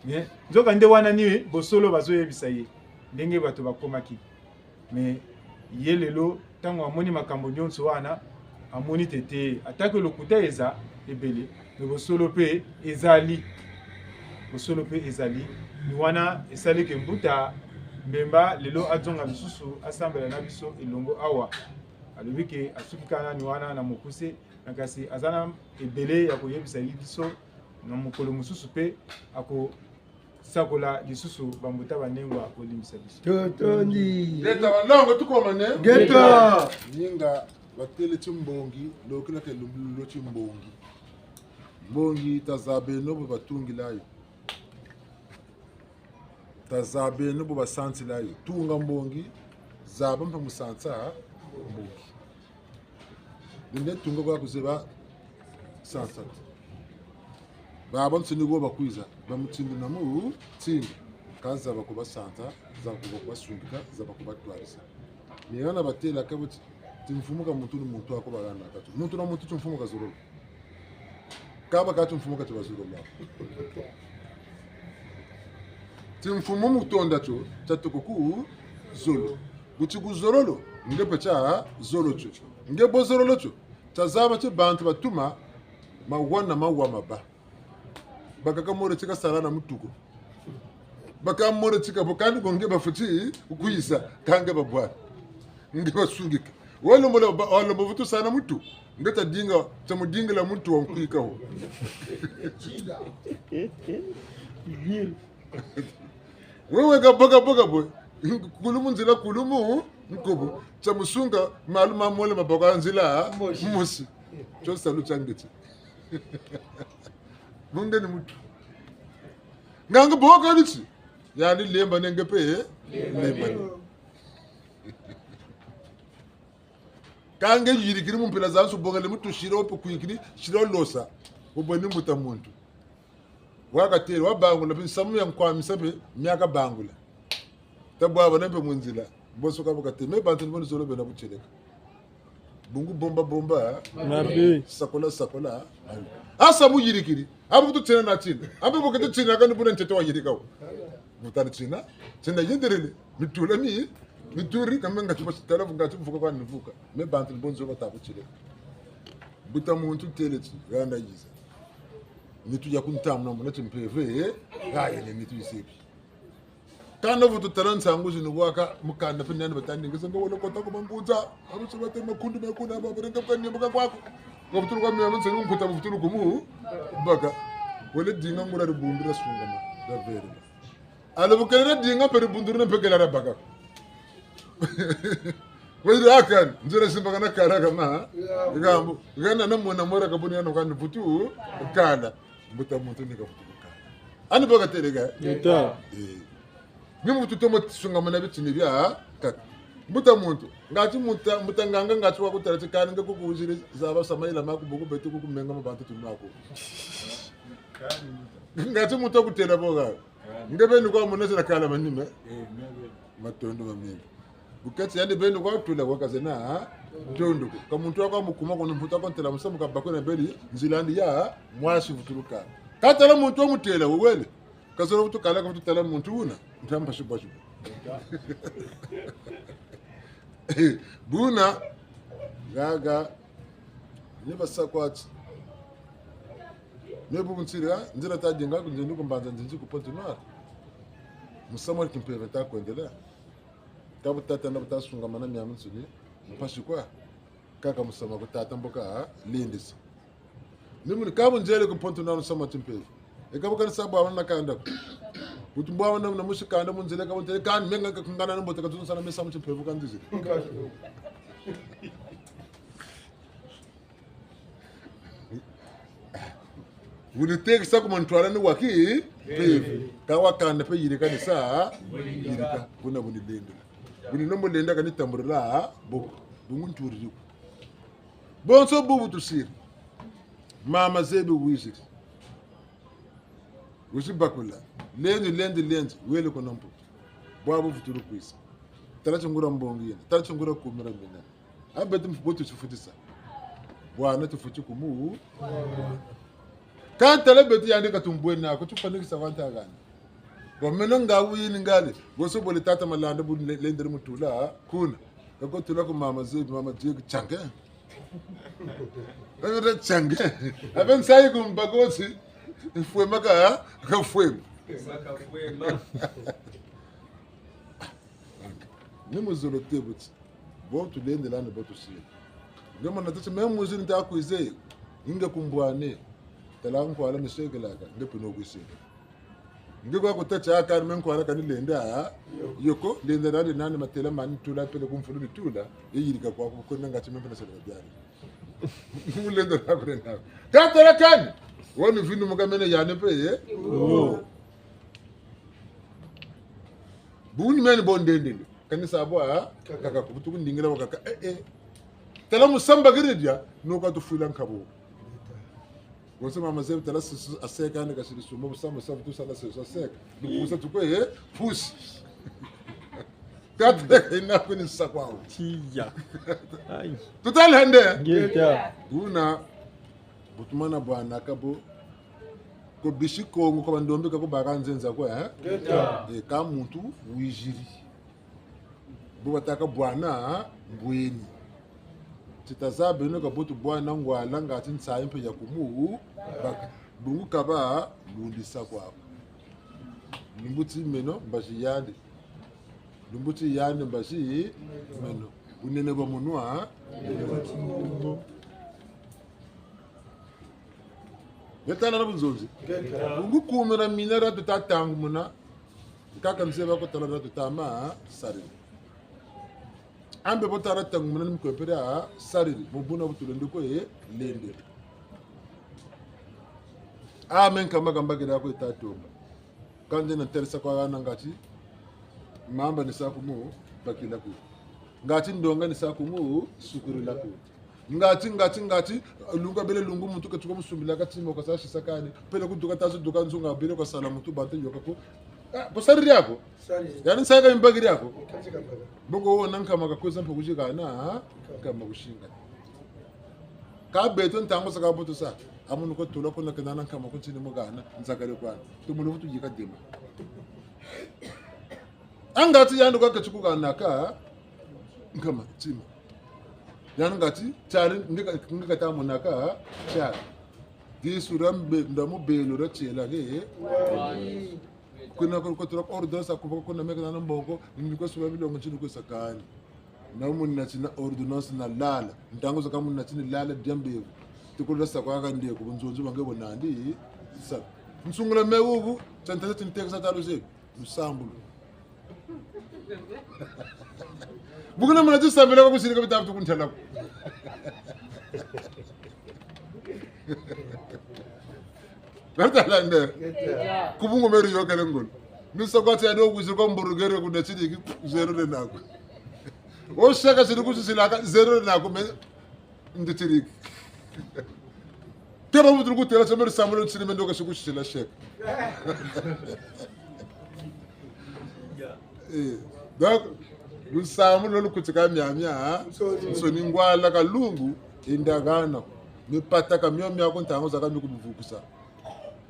Mais nzokande wana ni bosolo bazoyebisa ye, ndenge bato bakomaki. Mais ye lelo, ntango amoni makambo nyonso wana, amoni te te, ata ke lokuta eza ebele, mais bosolo mpe ezali. Bosolo mpe ezali. Ni wana esali ke Mbuta Mbemba lelo azonga lisusu asambela na biso elongo awa. Alobi ke asuki kaka ni wana na mokuse, na kasi aza na ebele ya koyebisa biso, na mokolo mosusu mpe ako sakola lisusu. Bambuta banengwa, bolimbisa biso. Totondi. Ngeta balongo, tukomane. Ngeta. Ninga batele ti mbongi, lokila ke lumbulu lo ti mbongi. Mbongi tazabeno bo batungila yo. Tazabeno bo basansila yo. Tunga mbongi, zaba mpe musansa mbongi. Nde tunga kwa kuzeba sansa. Babansoni bo bakwiza, bamutindi na mutindi. Ka zaba kubasansa, zaba kubasungika, zaba kubatwarisa. Ni hana batela ka bo ti, timfumu ka muntu ni muntu ako balanda katu. Muntu na muntu timfumu ka zololo. Kaba ka timfumu ka ti bazololo. Timfumu mu tonda tio, tia toko ku zolo. Bu ti ku zololo, nge mpe tia zolo tio. Nge bo zololo tio, tia zaba ti bantu batuma, mawa na mawa maba. Bakaka more ti kasala na mutu ko. Baka more ti kabo, kani ko nge bafweti kwiza, ka nge babwana. Nge basungika. Walombo la ba-, walombo vutu sala na mutu. Nge tia dinga, tia mudingila mutu wa nkwika ho. Wewe ka boka boka bo. Kulumu nzila kulumu nkubu. Tia musunga malu ma mole maboko nzila mosi. Mosi. Tio salu tia nge ti. Bunge ni mutu. Nganga boka ni ti. Yandi lemba ne nge mpe, lemba ne. Ka nge yirikiri mu mpila zazansoni, bongele mutu siro mpe kwikiri, siro losa. Bubwe ni mbuta muntu. Wakatele, wabangula, mpe nsamu ya nkwamisa mpe, miaka bangula. Tabwabana mpe mu nzila. Bonso ka bu katele, me bantu ni bo ni zolo bena butieleka. Bungu bomba bomba, mabe. Sakola sakola, mabe. Asa mu yirikiri. Abu kutu tiena na tiena. Abu bu kutu tiena kani buna ntete wayirika wo. Butani tiena. Tiena yindirili. Mitula mi. Mituri kama ngati basi tala ngati vuka kwa nivuka. Me bantu ni bo ni zolo bata butieleka. Mbuta muntu tele ti, hana yiza. Nitu ya kuntamuna muna timpeve, eh? Haya ni nitu yisebi. Kana vutu tala nsangu zinu bwaka, mukanda mpe nani batandi, nge se nga wele kota ku mangunza, abu se bate makundu mekuna, ba barenga kwa nyemba kwaku. Nga vutu kwa mia mse nkuta vutu kumu, baka. Wele dinga nguria dibundu dia sungama, dia vere. Ala bu kele dinga mpe dibundu dia mpe kele dia baka. Wele akani, nzila simbakana kala kama, gambu, hana na mwana mora kabuni hana kani vutu, kala. Mbuta muntu ni ka vutu kala. Ani baka tele ka? Ngeta. Eh. Ni muntu tomo sungamana bitini bia kaka. Mbuta muntu, ngati mbuta, mbuta nganga ngati wakutala ti kani nge kuku wiziri zaba sa mayela maku bo ku beto kuku menga ma bantu tunu aku. Ngati muntu wakutela bo ka. Nge beni kwa mona zina kala manima. Matondo mamingi. Bu keti yandi beni kwa tula kwa ka zena, ha? Ntondo ko. Ka muntu wa kwa mukuma kono mbuta kwa ntela musamu ka bakwe na beri, nzila yandi ya, mwasi vutuluka. Katala muntu wa mutela, wele. Kazolo vutu kala ka vutu tala muntu wuna, nta mpasi bwa sibu. Buna, gaga, ni basa kwa ti. Me bubu ntiri, ha? Nzila ta dinga, ku nzendu ku mbanza nzinzi ku Pointe-Noire. Musamu wa kimpeve ta kwendela. Ka bu tata na bu ta sungamana miamiansoni, mpasi kwa. Kaka musamu ku tata mbo ka lendesa. Ni muni ka bu nzele ku Pointe-Noire musamu wa timpeve. E ka bu kani sa bwabana na kanda ko. Butu bwabana na musi kanda mu nzele ka bu ntele kani menga ka kungana na mbote ka tutu nsana me samu timpeve ka nzizi. Wuni tekisa ku mantwala ni waki, mpeve. Ka wakanda mpe yirika ni sa, yirika. Buna buni lendela. Buni nombo lenda kani tambulila, boko. Bungu nturiri ko. Bonso bubu tusiri. Mama zebi wiziri. Wusi bakula. Lendi, lendi, lendi. Wele kuna Mputu. Bwabu vutulu kwiza. Tala tingura mbongi yena. Tala tingura kumira mina. A beto mfu-, bo tutifutisa. Bwana tufuti kumu. Kâ tala beto yandi ka tumbwena ko, tupanikisa kwa nta gani. Bo meno nga wini ngali. Bo so bole tata Malanda bu le-, lendele mu tula, kuna. Kako tula ku mama Zebi, mama Zebi, tiange. Kako ta tiange. A be nsayi ku mbakosi. Mfwema ka, ka fwema. Mfwema ka fwema. Ni mu zolo tê buti. Bo tulendela ni bo tusiri. Nge mwana tâ ti, me mwizi nta kwiza. Nge kumbwane. Tala nkwala ni sekelaka. Nge pino kwiseka. Nge kwa kutâ ti a kani me nkwala kani lenda. Yoko, lenda nani nani matela mani tula pele ku mfulu ni tula. Ye yirika kwa ku kwenda ngati me mpe na sala diari. Mu lenda na ku lenda. Kâ tala kani. Wani vinu muka mene yane mpe, eh? Oh. Buni meni bo ndendele. Kani sa bwa, kaka kubutu kundingila wakaka. Eh, eh. Tala mu samba kiri dia, no ka tufwila nkabo. Wonso mama Zebi tala susu aseka ni kasiri suma, bu samba, samba tu sala susu aseka. Nukusa tukwe, eh, pusi. Kâ tala ina kuni sa kwa. Tiya. Ai. Tutali hande. Ngeta. Buna, bu tumana bwanaka bo. Ko bisi Kongo, ko bandombe ka ko baka nzenza ko, eh? Ngeta. E, kâ muntu wiziri. Bo batâka bwana, mbweni. Ti tazabeno ka bo tu bwana ngwala ngati nsayi mpe ya kumu, baka. Bungu kaba, lundisa kwa. Lumbu ti meno, mbazi yandi. Lumbu ti yandi, mbazi meno. Bunene bwa munwa. Nge tala na bunzonzi. Ngeta. Bungu kumira mina ra tuta tangumuna. Kaka nzeba ko tala ra tuta ma sariri. A mbe bo tala tangumuna ni mkwepere a sariri. Mu buna bu tulendi ko ye lende. A me nkama kamba kira ko ye ta tomba. Kâ nde na ntelesa kwa hana ngati, mamba ni sa kumu bakila ku. Ngati ndonga ni sa kumu sukurila ku. Ngati, ngati, ngati, lunga bele lungu muntu katuka musumbila kati mo kasa sisa kani. Pele kuduka tazu duka nzunga bele kwa sala muntu bante yoka ku. Ah, bo sariri ako? Sariri. Yani nsaka mbakiri ako? Kati kambaka. Bongo wo na nkama kakweza mpe kuzikana, ha? Nkama. Nkama kusinga. Kâ beto ntangu zakaka bo tusa. A munu ko tula kuna kena na nkama ku ntini mu hana, nzakale kwani. Tumulu vutu yika dema. A ngati yandi kwa keti ku hanaka, nkama, tima. Yandi ngati, tiari, nge ka-, nge kata monaka, tiari. Disu ra mbe-, nda mu belo ra tiela ke. Wani. Kuna ko, ko tula ordonnance ku baka kuna meka na mbongo, ni ko suba bilongo ntinu ko sakani. Na muna tina ordonnance na lala. Ntangu zakaka muna tina lala dia mbevo. Tukulu sa kwa kande ku bunzonzi bwa nge bo nandi. Sa. Nsungula me wubu, tantasa tintekesa talu ze. Lusambulu. Bukuna muna tisambila kwa kusirika bitabu tukuntala ko. Bartalande. Ku bungu meri yokele ngolo. Misa kwa tiado kuziri kwa mburugere kuna tiriki zero de naku. O saka siri kusisilaka zero de naku me nditiriki. Teba mutulu kutela sa meri sambulu nsiri me ndoka sikusisila sheka. Eh, donc, lusambulu lolo kutika miamia, ha? Nsoni. Nsoni ngwala kalungu, indagana. Mipata ka mio miako ntangu zakaka mi kubivukusa.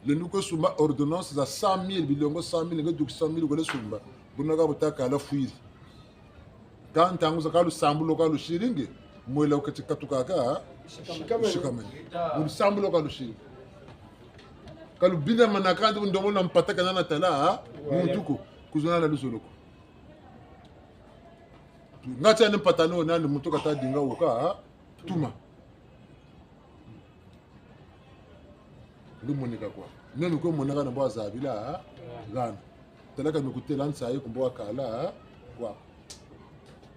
Lendi kwe sumba ordonnance za cent mille, bilongo cent mille, nge duki cent mille kwele sumba. Buna ka butaka la fwiri. Kâ ntangu zakaka lusambulu ka lusiri nge, mwela wuketi katukaka, sikamani. Sikamani. Mu lusambulu ka lusiri. Ka lubina mana kandi bu ndombo na mpata kana na tala, ha? Muntu ko, kuzona na luzolo ko. Ngati yani mpata no nani muntu kata dinga wuka, ha? Tuma. Lumonika kwa. Meno kwe monaka na bwa zabila, ha? Hana. Talaka mikutela nsayi ku mbo wakala, ha? Kwa.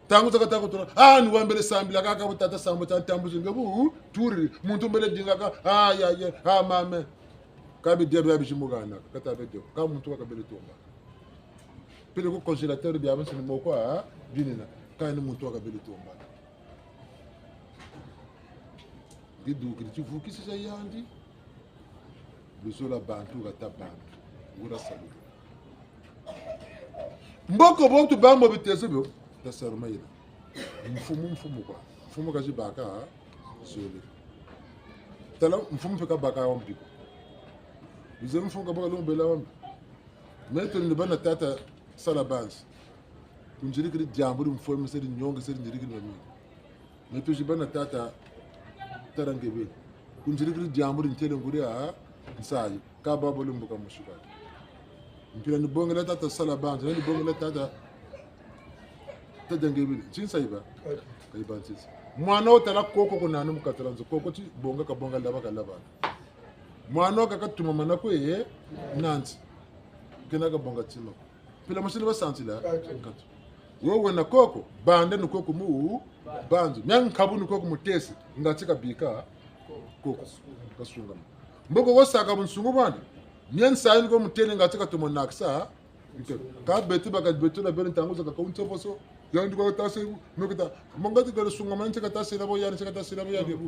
Ntangu zakaka ta kutula, ah, ni wambele sambila kaka bu tata sambu ta ntambu zinga bu, turi, muntu mbele dingaka, ah, ya, ya, ah, mame. Ka bidia bia bizimu hana, kata bedio, kâ muntu wakabele tomba. Pele ku congélateur bia bansi ni moko, ha? Binina, kâ ni muntu wakabele tomba. Nge dukiri tivukisi za yandi. Luzolo lwa bantu, hata bantu. Nguria salu. Mboko bo tubâ mu bitezo bio, tasaruma yena. Mfumu, mfumu kwa. Mfumu ka zibaka zole. Tala, mfumu mpe kabaka wa mbi ko. Bize mfumu kabaka lombela wa mbi. Meto ni bana tata sala banzi. Kunzirikiri diambu di mfweme se di nyonge se di nzirikiri na mimi. Meto zi bana tata tala ngebele. Kunzirikiri diambu di ntele nguria nsayi. Ka babo le mbuka musuka. Mpila ni bongela tata sala banzi, ni bongela tata, tata ngebele. Ntinsa yiba? Ka yiba ntinsa. Mwana wo tala koko ko nani mu katala nzo. Koko ti bonga kabonga, laba kalaba. Mwana wo kaka tumamana kwe, eh, nanti. Kena kabonga tima. Mpila mosi ni basansila? Katu. Katu. Wo wena koko, banda ni koko mu banzi. Mia nkabu ni koko mutesi, ngati kabika koko. Kasungama. Mboko wo saka bunsungu bwandi. Mia nsayi ni ko mutele ngati katumonakisa. Ka beti baka beti na bele ntangu zakaka untoposo. Yandi kwa katase bu, no kita. Mongati kala sungama nti katasila bo yandi, nti katasila bo yandi.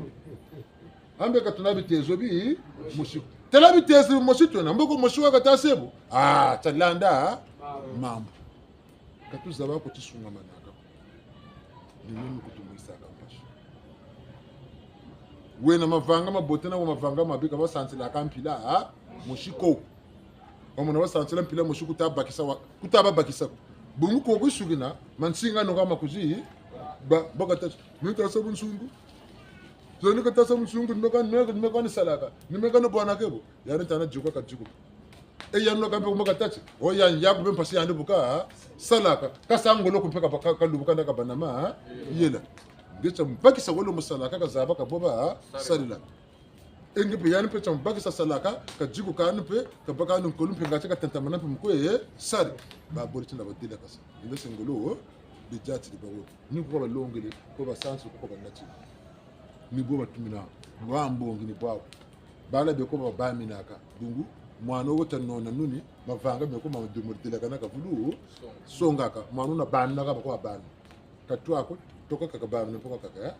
Ambe ka tuna bitezo bi mosi. Tala bitezo bi mosi tuna, mboko mosi wa katase bu. Ah, talanda mambu. Ka tuzaba ko tisungamanaka. Ni mimi kutumwisaka mpasi. Wena mavanga mabote na wa mavanga mabi ka basansilaka mpila, ha? Mosi ko. Wamona basansila mpila mosi kuta bakisa wa, kuta babakisa. Bungu ko kusukina, mansinga no kama kuzi, ba, bakatasa. Ni tasa bunsungu. Zoni katasa bunsungu, ni meka, ni meka, ni meka ni salaka. Ni meka ni bwana kebo. Yandi tana djuka kadjuka. E yandi no kampe kuma katati. O yandi yaku mpe mpasi yandi bu kasalaka. Kasa ngolo ku mpe ka, ka, kalubuka na kabanama, ha? Yela. Nge tia mubakisa wolo musalaka kazaba kaboba, ha? Sarila. E nge mpe yandi mpe tia mubakisa salaka, kadjuka kani mpe, kabaka ni nkolo mpe ngati katantamana mpe mukwe, eh, sari. Babole tina badila kasa. Nge se ngolo, o, bidjati di bawo. Ni ko balongele, ko basansu, ko banati. Ni bo batumina, bwa mbongi ni bwawu. Bala beko babaminaka. Bungu, mwana wo ta nona nuni, mavanga meko ma dumuri delakana kavulu, songaka. Mwana wuna banaka bako bami. Katwa ko, toka kaka bami, mpoka kaka, ya?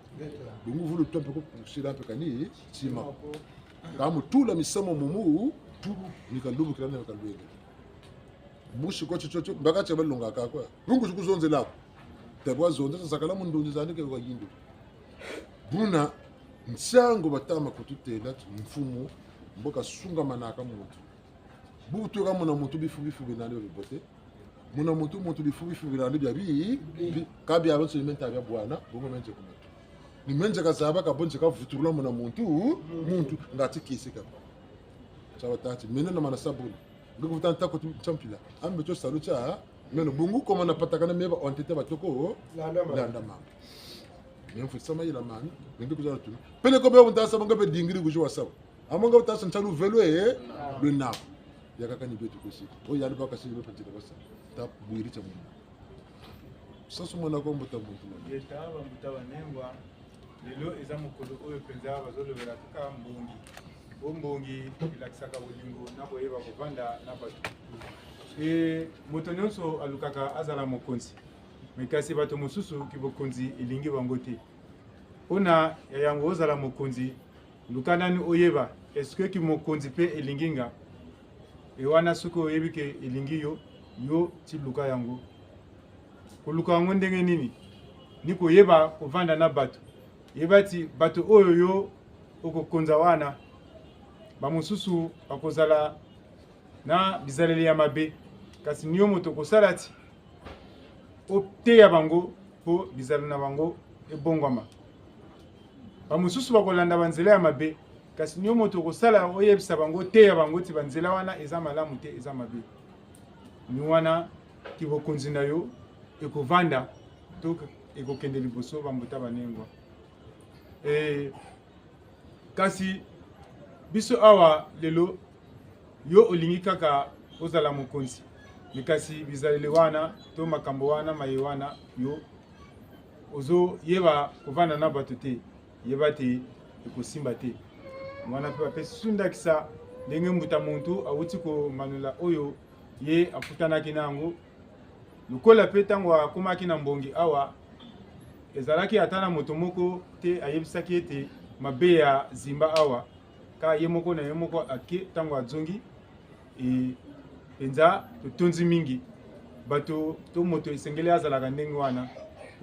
Bungu vulu tompe ko kusila mpe kani, tima. Ka mutula misamu mumu, tulu, ni kalubukila na kalwenge. Musi ko tio tio tio, mbaka tia balongaka kwa. Bungu zi kuzonzela ko. Tabwa zonza, sakala mu ndunzi zandi ke kwa yindu. Buna, nsangu batama kututela, ti mfumu, mbo kasungamanaka muntu. Bu tuka muna muntu bifu bifu binandi bia bibote. Muna muntu muntu bifu bifu binandi bia bi, bi, ka biabiansoni menta bia bwana, bongo menze ku muntu. Ni menze kazaba ka bonze kavutulula muna muntu, muntu, ngati kisi ka. Tia batâ ti, meno na mana sabuni. Nge kuvuta nta ko ti tia mpila. Ambe tio salu tia, meno bungu ko mana patakana meba ontete batoko, landa mama. Landa mama. Meno mfutisa mayela mani, nge kuzala tuna. Peleko be wuntasa manga be dingiri kuzi wasaba. Amanga wuntasa ntalu velo e, lwe nako. Yakaka ni beto kusi. O yandi baka si beto ntita basa. Ta bwiri tia muna. Sasu mwana kwa mbuta muntu mwana. Yeta, bambuta banengwa. Lelo eza mokolo oyo mpenza bazolobela kaka mbongi. Bo mbongi elakisaka bolingo na boyeba kovanda na bato. E, moto nyonso alukaka azala mokonzi. Mais kasi bato mosusu kibokonzi elingi bango te. Mpo na ya yango ozala mokonzi, luka nanu oyeba, est-ce que kimokonzi mpe elingi nga? E wana soki oyebi ke elingi yo, yo ti luka yango. Koluka yango ndenge nini? Ni koyeba kovanda na bato. Yeba ti bato oyo yo okokonza wana, bamosusu bakozala na bizaleli ya mabe, kasi ni yo moto okosala ti oteya bango mpo bizaleli na bango ebongwama. Bamosusu bakolanda banzela ya mabe, kasi ni yo moto okosala oyebisa bango, oteya bango ti banzela wana eza malamu te, eza mabe. Ni wana kibokonzi na yo ekovanda to ekokende liboso, bambuta banengwa. E, kasi biso awa lelo, yo olingi kaka ozala mokonzi. Mais kasi bizaleli wana, to makambo wana, maye wana, yo ozoyeba kovanda na bato te, yeba te ekosimba te. Wana mpe bapesi biso ndakisa ndenge mbuta muntu awuti komanula oyo ye akutanaki na yango. Lokola mpe ntango akomaki na mbongi awa, ezalaki ata na moto moko te ayebisaki ete mabe ya zimba awa, ka ye moko na ye moko ake, ntango azongi, e, Penza, totondi mingi. Bato to moto esengeli azalaka ndenge wana.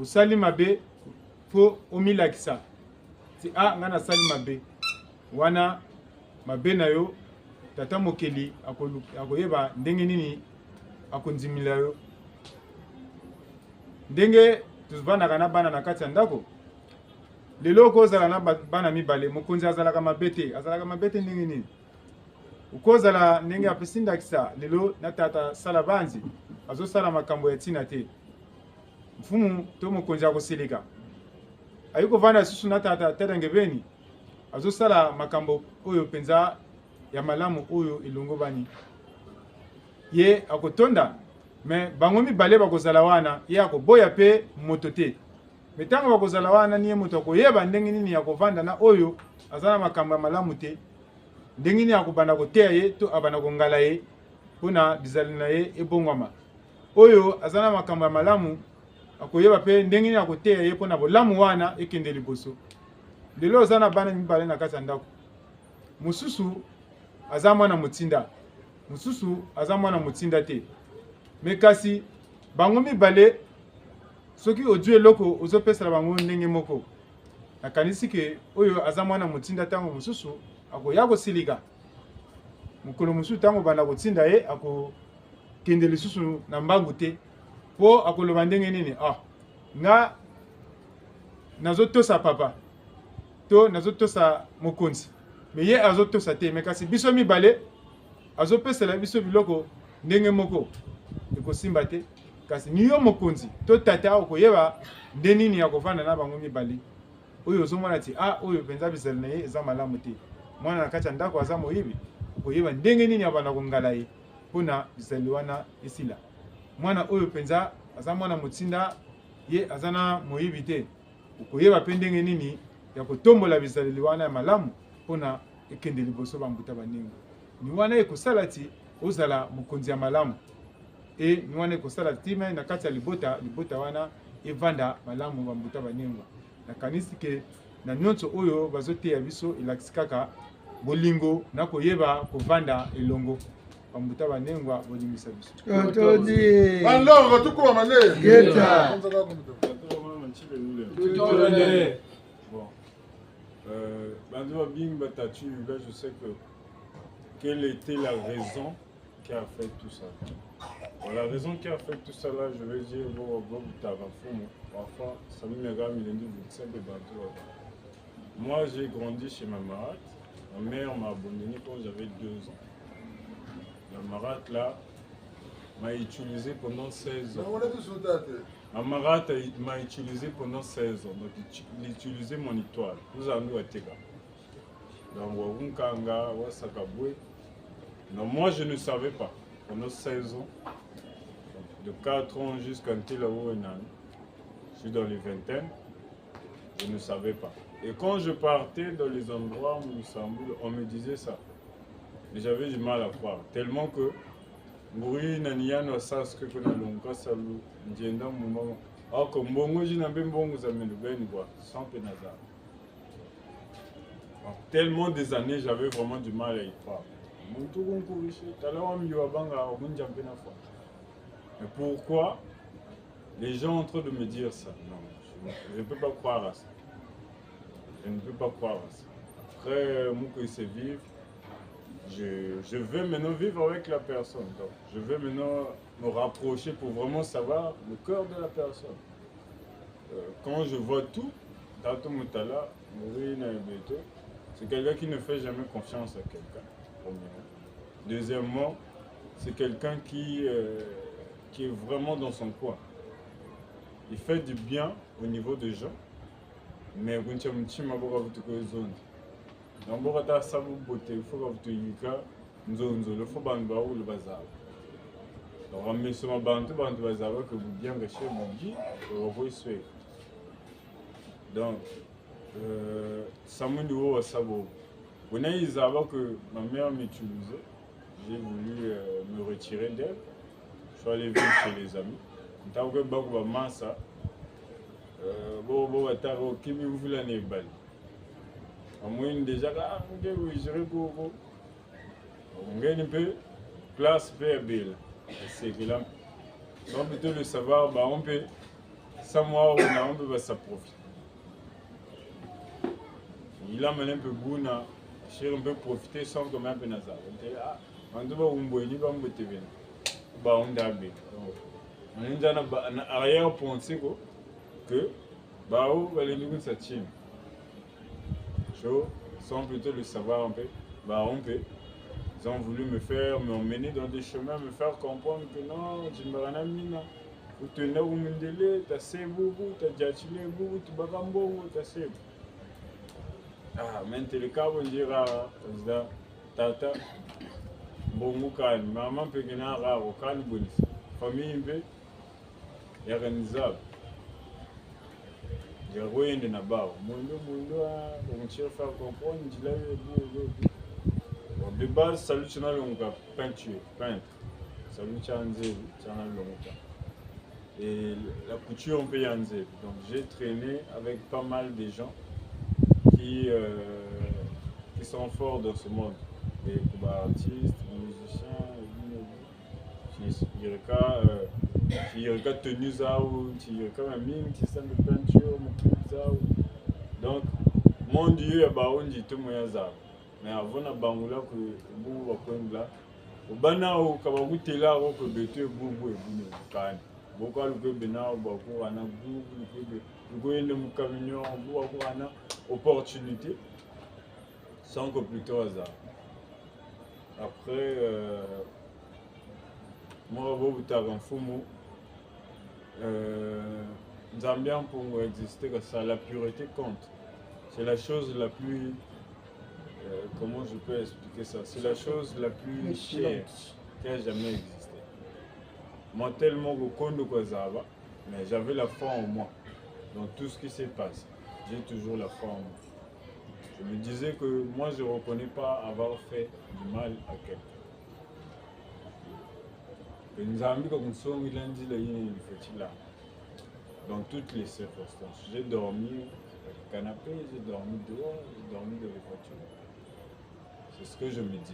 Osali mabe, faut omilakisa. Ti, ah, nga nasali mabe. Wana mabe na yo, Tata Mokeli akolu-, akoyeba ndenge nini akondimela yo. Ndenge tofandaka na bana na kati ya ndako, lelo okozala na ba-, bana mibale, mokonzi azalaka mabe te. Azalaka mabe te ndenge nini? Okozala ndenge apesi ndakisa, lelo na tata Salabanzi, azosala makambo ya ntina te. Mfumu to mokonzi akosilika. Aye kovanda lisusu na tata Tata Ngebeni, azosala makambo oyo penza ya malamu oyo elongobani. Ye akotonda, mais bango mibale bakozala wana, ye akoboya pe moto te. Mais tango bakozala wana, ni ye moto akoyeba ndenge nini ya kovanda na oyo aza na makambo ya malamu te, ndenge nini akobanda koteya ye to abanda kongala ye, mpo na bizaleli na ye ebongwama. Oyo aza na makambo ya malamu, akoyeba pe ndenge nini akoteya ye mpo na bolamu wana ekende liboso. Lelo oza na bana mibale na kati ya ndako. Mosusu aza mwana motinda, mosusu aza mwana motinda te. Mais kasi, bango mibale, soki ozwi eloko, ozopesela bango ndenge moko. Nakanisi ke oyo aza mwana motinda, tango mosusu akoya kosilika. Mokolo mosusu, tango banda kotinda ye, akokende lisusu na mbangu te. Po akoloba ndenge nini? Ah, nga nazotosa papa, to nazotosa mokonzi. Mais ye azotosa te, mais kasi biso mibale, azopesela biso biloko ndenge moko. Ekosimba te. Kasi ni yo mokonzi to tata okoyeba nde nini ya kovanda na bango mibale. Oyo ozomona ti, ah, oyo penza bizaleli na ye eza malamu te. Mwana na kati ya ndako aza moyibi, okoyeba ndenge nini abanda kongala ye mpo na bizaleli wana esila. Mwana oyo penza aza mwana motinda, ye aza na moyibi te. Okoyeba pe ndenge nini ya kotombola bizaleli wana ya malamu mpo na ekende liboso, bambuta baninga. Ni wana ekosala ti ozala mokonzi ya malamu. E, ni wana ekosala ti me na kati ya libota, libota wana evanda malamu, bambuta baninga. Nakanisi ke na nyonso oyo bazoteya biso, elakisi kaka bolingo na koyeba kovanda elongo. Bambuta banengwa, bolimbisa biso. Totondi. Banlongo, tukuma mane. Ngeta. Bon. Euh, bantu babingi batatu, là, je sais que quelle était la raison qui a fait tout ça. Bon, la raison qui a fait tout ça, là, je vais dire, bon, bon, bon, parfois, ça me regarde, mais il y a des, c'est un peu bantu, voilà. Moi, j'ai grandi chez ma marate. Ma mère m'a abandonné quand j'avais deux ans. La marate, là, m'a utilisé pendant seize ans. Ma marate m'a utilisé pendant seize ans. Donc, il uti-, il utilisait mon histoire. Nous avons été là. Donc, wakunkanga, wasaka bwe. Non, moi, je ne savais pas. Pendant seize ans, de quatre ans jusqu'à Ntila Wenani, je suis dans les vingtaines, je ne savais pas. Et quand je partais dans les endroits où nous semblons, on me disait ça. Mais j'avais du mal à croire. Tellement que, nguri na niyano sas que kuna lonka salu, ndienda mumama. Ako mbongo zina mbe mbongo za menu beni kwa, sans pe nazala. Tellement des années, j'avais vraiment du mal à y croire. Muntu kunkurishe, tala wa mbi wa banga, wa munja mpe na fwa. Mais pourquoi les gens ont trop de me dire ça? Non, je ne, je ne peux pas croire à ça. Je ne peux pas croire à ça. Après, moi, que c'est vivre, je, je veux maintenant vivre avec la personne. Donc, je veux maintenant me rapprocher pour vraiment savoir le cœur de la personne. Euh, quand je vois tout, Tata Mutala, Maureen et Beto, c'est quelqu'un qui ne fait jamais confiance à quelqu'un, premièrement. Deuxièmement, c'est quelqu'un qui, euh, qui est vraiment dans son coin. Il fait du bien au niveau des gens, mais kuntia mutima boka vutu kwe zonza. Na mbo kata sa bubote, faut ka vutu yika nzonzolo, faut bantu ba wulu bazaba. Donc, en meso ma bantu, bantu bazaba que bubianga chez bubi, que wavo iswe. Donc, euh, samu ni wo wa sa bobo. Wena yi zaba que ma mère m'utilisait, j'ai voulu, euh, me retirer d'elle. Je suis allé vivre chez les amis. Ntangu ke baku ba masa, euh, bo, bo bataka, o, kimi mvula na ebale. Amweni déjà ka, ah, nge wijire koko. Ngeni mpe, Classe mpe ya bela, ya sekela. Donc, plutôt le savoir, ba, on peut, savoir, on a, on peut pas s'approcher. Il a même un peu buna, cher, on peut profiter sans que même na za. On dit, ah, on doit un boy, ni ba mbote bena. Ba, on a bela. Donc, on est dans la, na arrière-pensée, quoi, que, ba, on va aller nous sa team. So, sans plutôt le savoir un peu, ba, on peut. Ils ont voulu me faire, m'emmener dans des chemins, me faire comprendre que non, Jimbarana Mina, ou te na ou mundele, ta se bubu, ta diachile bubu, tu baka mbongo, ta se. Ah, mais tel cas, on dira, président, tata, mbongo kani, maman mpe kena raro, kani bonisa. Famille mpe, ya organizable. Ya kwenda na bawu. Mundo, mundo, ah, on tire faire comprendre, ndila yo, yo, yo. Bon, de base, salu tia nalongoka peinture, peintre. Salu tia nzebi, tia nalongoka. Et la couture, on peut y enlever. Donc, j'ai traîné avec pas mal de gens qui, euh, qui sont forts dans ce monde. Des artistes, musiciens, et tout. Ti yirika, euh, ti yirika tenue zawu, ti yirika mamingi, ti sala peinture, mu clip zawu. Donc, monde yo ya bawu ndi tomo ya zaba. Mais avant nabangula que bubu bakwenda, obana wo ka bakutêla wo que beto bubu e buna kani. Bo ka lukwe bena wo bakuhana bubu, lukwe be, lukwe yenda mu camion, bubu bakuhana opportunité. Sans que plutôt hasard. Après, euh, moi, au bout d'un fou mot, euh, Nzambi a Mpungu existait comme ça, la pureté compte. C'est la chose la plus, euh, comment je peux expliquer ça? C'est la chose la plus chère qui a jamais existé. Moi, tellement que kondo kwa zaba, mais j'avais la foi en moi. Dans tout ce qui s'est passé, j'ai toujours la foi en moi. Je me disais que moi, je reconnais pas avoir fait du mal à quelqu'un. Que Nzambi ka kunsongela nzila yina il faut là. Dans toutes les circonstances. J'ai dormi au canapé, j'ai dormi dehors, j'ai dormi dans les voitures. C'est ce que je me disais.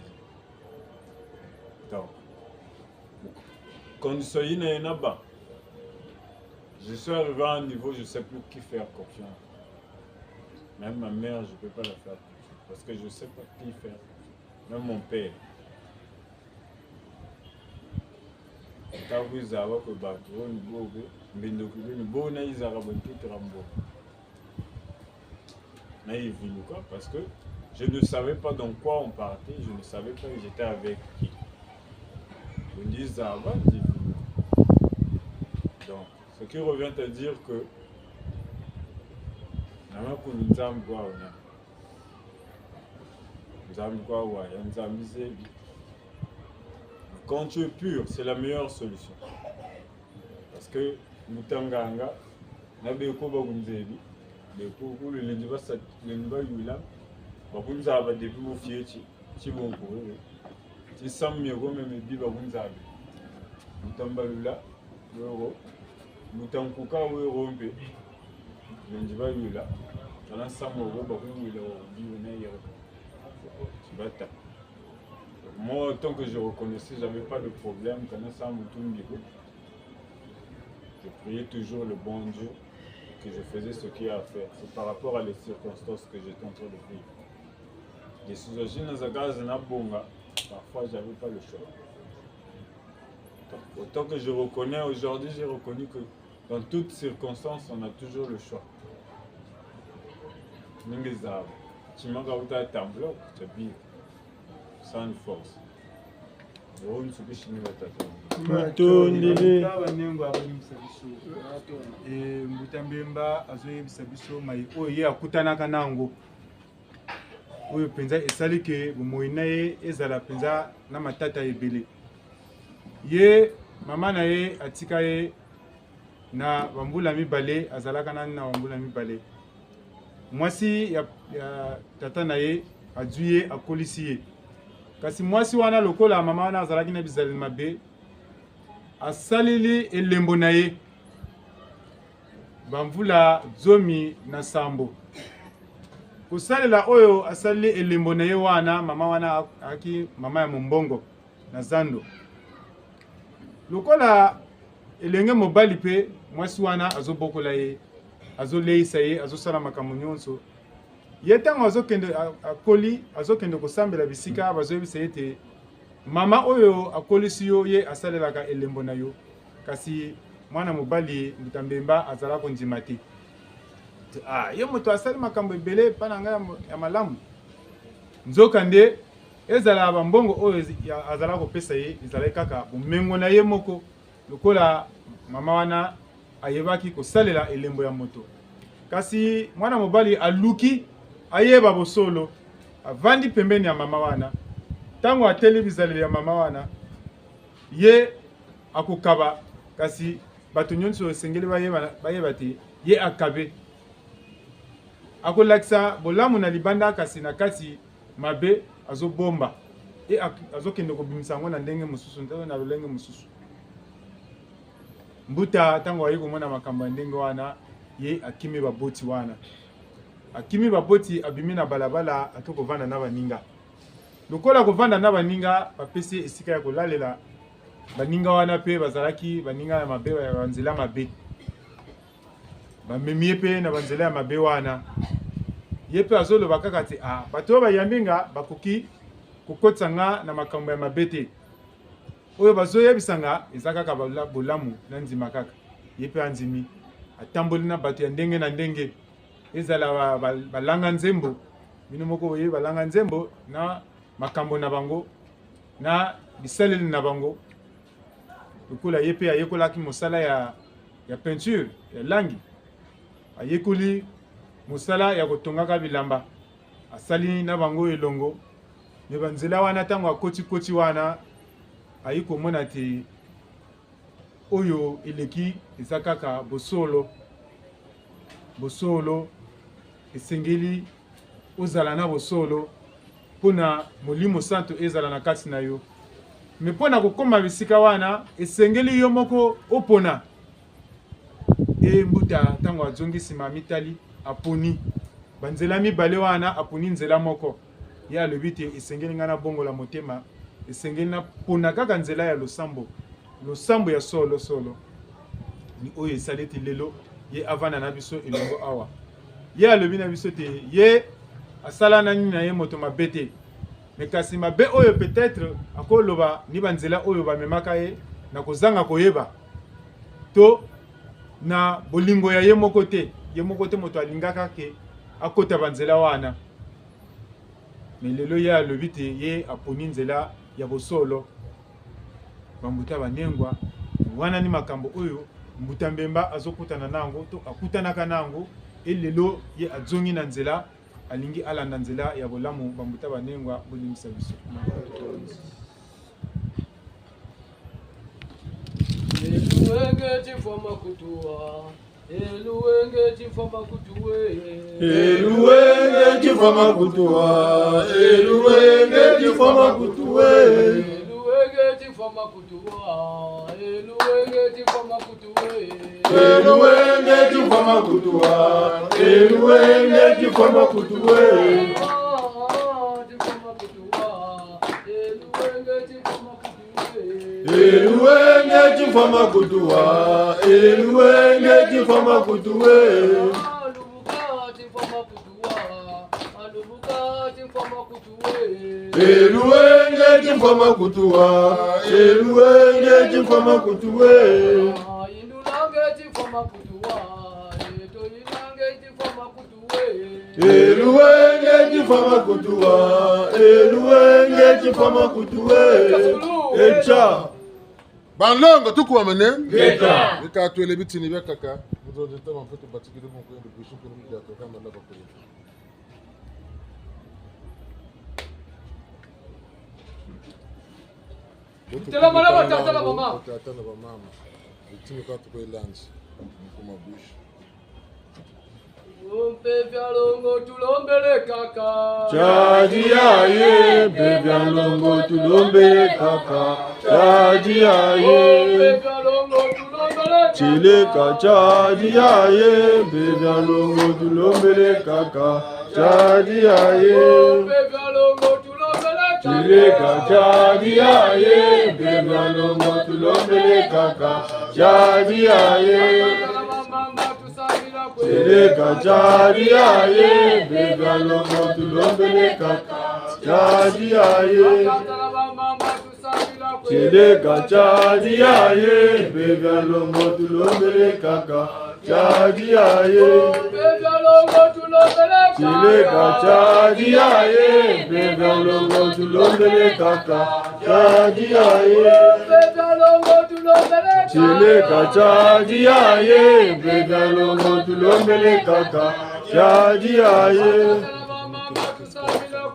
Donc, condition yina yena ba, je suis arrivé à un niveau, je sais plus qui faire confiance. Même ma mère, je peux pas la faire confiance. Parce que je sais pas qui faire confiance. Même mon père. Ntangu zaba que bato, oh, ni bobo, mbindoki bini, bo na yizaka bo ntete rambo. Na yiviluka, parce que je ne savais pas dans quoi on partait, je ne savais pas que j'étais avec qui. Bo ndi zaba, ndiviluka. Donc, ce qui revient à dire que, na makulu Nzambi kwa wena. Nzambi kwa wa, ya Nzambi zebi. Quand tu es pur, c'est la meilleure solution. Parce que mbuta nganga, na beko bakunzebi, beko kulu lendi basa, lendi bayula, bakunzaba depuis mu fioti, ti bonko, eh. Ti samu mieko meme bi bakunzabi. Mbuta Mbalula, wero, mbuta Nkuka, wero mpe, lendi bayula, kana samu wo bakuyula wo, bi wena yero. Ti bata. Moi, tant que je reconnaissais, j'avais pas de problème, kana samu tumbi ko. Je priais toujours le bon Dieu, que je faisais ce qu'il y a à faire. C'est par rapport à les circonstances que j'étais en train de vivre. Des situations dans la gaz, na bonga, parfois j'avais pas le choix. Donc, autant que je reconnais, aujourd'hui, j'ai reconnu que dans toutes circonstances, on a toujours le choix. Mingi zaba, timaka uta tambula, tabi, sans force. Wo nsuki shini batata. Matondele. Taba nengo abalimbisa biso. Eh, Mbuta Mbemba azoyebisa biso maye oyo ye akutanaka nango. Oyo mpenza esali ke bomoi na ye ezala mpenza na matata ebele. Ye, mama na ye atika ye na bambula mibale, azalaka nani na bambula mibale. Mwasi ya, ya tata na ye azwi ye, akolisi ye. Kasi mwasi wana, lokola mama wana azalaki na bizaleli mabe, asaleli elembo na ye bamvula zomi na sambo. Kosalela oyo asaleli elembo na ye wana, mama wana ayaki mama ya mombongo. na zando. Lokola elenge mobali mpe, mwasi wana azobokola ye, azoleisa ye, azosala makambo nyonso. Ye ntango azokende, a-, akoli, azokende kosambela bisika, bazoyebisa ye ete mama oyo akolisi yo, ye asalelaka elembo na yo. Kasi mwana mobali Mbuta Mbemba azala kondima te. Ah, ye moto asali makambo ebele epai na ngai ya mo-, ya malamu. Nzokande, ezala bambongo oyo ezi-, ya-, azala kopesa ye, ezalaki kaka bomengo na ye moko, lokola mama wana ayebaki kosalela elembo ya moto. Kasi mwana mobali aluki ayeba bosolo, avandi pembeni ya mama wana. Ntango ateli bizaleli ya mama wana, ye akokaba, kasi bato nyonso esengeli bayeba, bayeba te ye akabe. Akolakisa bolamu na libanda, kasi na kati mabe azobomba. E ak-, azokende kobimisa yango na ndenge mosusu, na lolenge mosusu. Mbuta, ntango aye komona makambo ya ndenge wana, ye akimi baboti wana. Akimi baboti, abimi na balabala, ake kovanda na baninga. Lokola kovanda na baninga, bapesi ye esika ya kolalela. Baninga wana mpe bazalaki baninga ya mabe, ya banzela mabe. Bamemi ye mpe na banzela ya mabe wana. Ye mpe azoloba kaka te, ah, bato oyo bayambi nga bakoki kokotisa nga na makambo ya mabe te. Oyo bazoyebisa nga eza kaka bola-, bolamu, nandima kaka. Ye mpe andimi. Atamboli na bato ya ndenge na ndenge. Ezala ba-, ba-, balanga nzembo. Bino moko boye balanga nzembo na makambo na bango, na bisaleli na bango. Lokola ye mpe ayekolaki mosala ya, ya peinture, ya langi. Ayekoli mosala ya kotongaka bilamba. Asali na bango elongo. Me banzela wana, ntango akoti koti wana, ayi komona te oyo eleki eza kaka bosolo. Bosolo, esengeli ozala na bosolo mpo na Molimo Santu ezala na kati na yo. Me mpo na kokoma bisika wana, esengeli yo moko opona. E mbuta, ntango azongi nsima, amitali, aponi banzela mibale wana, aponi nzela moko. Ye alobi te, esengeli ngai nabongola motema, esengeli napona kaka nzela ya losambo, losambo ya solo solo. Ni oyo esali ete lelo ye avanda na biso elongo awa. Ye alobi na biso te ye asala nani na ye moto mabe te. Mais kasi mabe oyo peut-être akoloba ni banzela oyo bamemaka ye na kozanga koyeba, to na bolingo ya ye moko te. Ye moko te moto alingaka ke akota banzela wana. Mais lelo ye alobi te ye aponi nzela ya bosolo. Bambuta banengwa, wana ni makambo oyo Mbuta Mbemba azokutana na yango, to akutanaka na yango, e lelo ye azongi na nzela, alingi alanda nzela ya bolamu. Bambuta banengwa, bolimbisa biso. Eluwenge tifwa makutuwa. Eluwenge tifwa makutuwe. Eluwenge tifwa makutuwa. Eluwenge tifwa makutuwe. Eluwenge tifwa makutuwa. Eluwenge tifwa makutuwe. Eluwenge tifwa makutuwa. Eluwenge tifwa makutuwe. Ah, ah, tifwa makutuwa. Eluwenge tifwa makutuwe. Eluwenge tifwa makutuwa, eluwenge tifwa makutuwe. Alubuka tifwa makutuwa, alubuka tifwa makutuwe. Eluwenge tifwa makutuwa, eluwenge tifwa makutuwe. Indulange tifwa makutuwa, eto inange tifwa makutuwe. Eluwenge tifwa makutuwa, eluwenge tifwa makutuwe. Etia. Banlongo, tukuwamane. Ngeta. Bika twele bitini biakaka. Muzo nzeta mafutu batikiri mukwendo bishukuru mdia toka malaba kwenda. Tela bana batata na bamama. Batata na bamama. Bitini kwa tukwelandi. Mukuma bushi. Mpe bia longo tulombele kaka. Tiadi yaye, mpe bia longo tulombele kaka. Tiadi yaye. Mpe bia longo tulombele kaka. Tileka tiadi yaye, mpe bia longo tulombele kaka. Tiadi yaye. Mpe bia longo tulombele Tieleka tiari yaye, mpeve ya longo tulombele kaka, tiari yaye. Tieleka tiari yaye, mpeve ya longo tulombele kaka, tiari yaye. Tieleka tiari yaye, mpeve ya longo tulombele kaka, tiari yaye. Tieleka tiari yaye, mpeve ya longo tulombele kaka, tiari yaye. Tieleka tiari yaye, mpeve ya longo tulombele kaka, tiari yaye.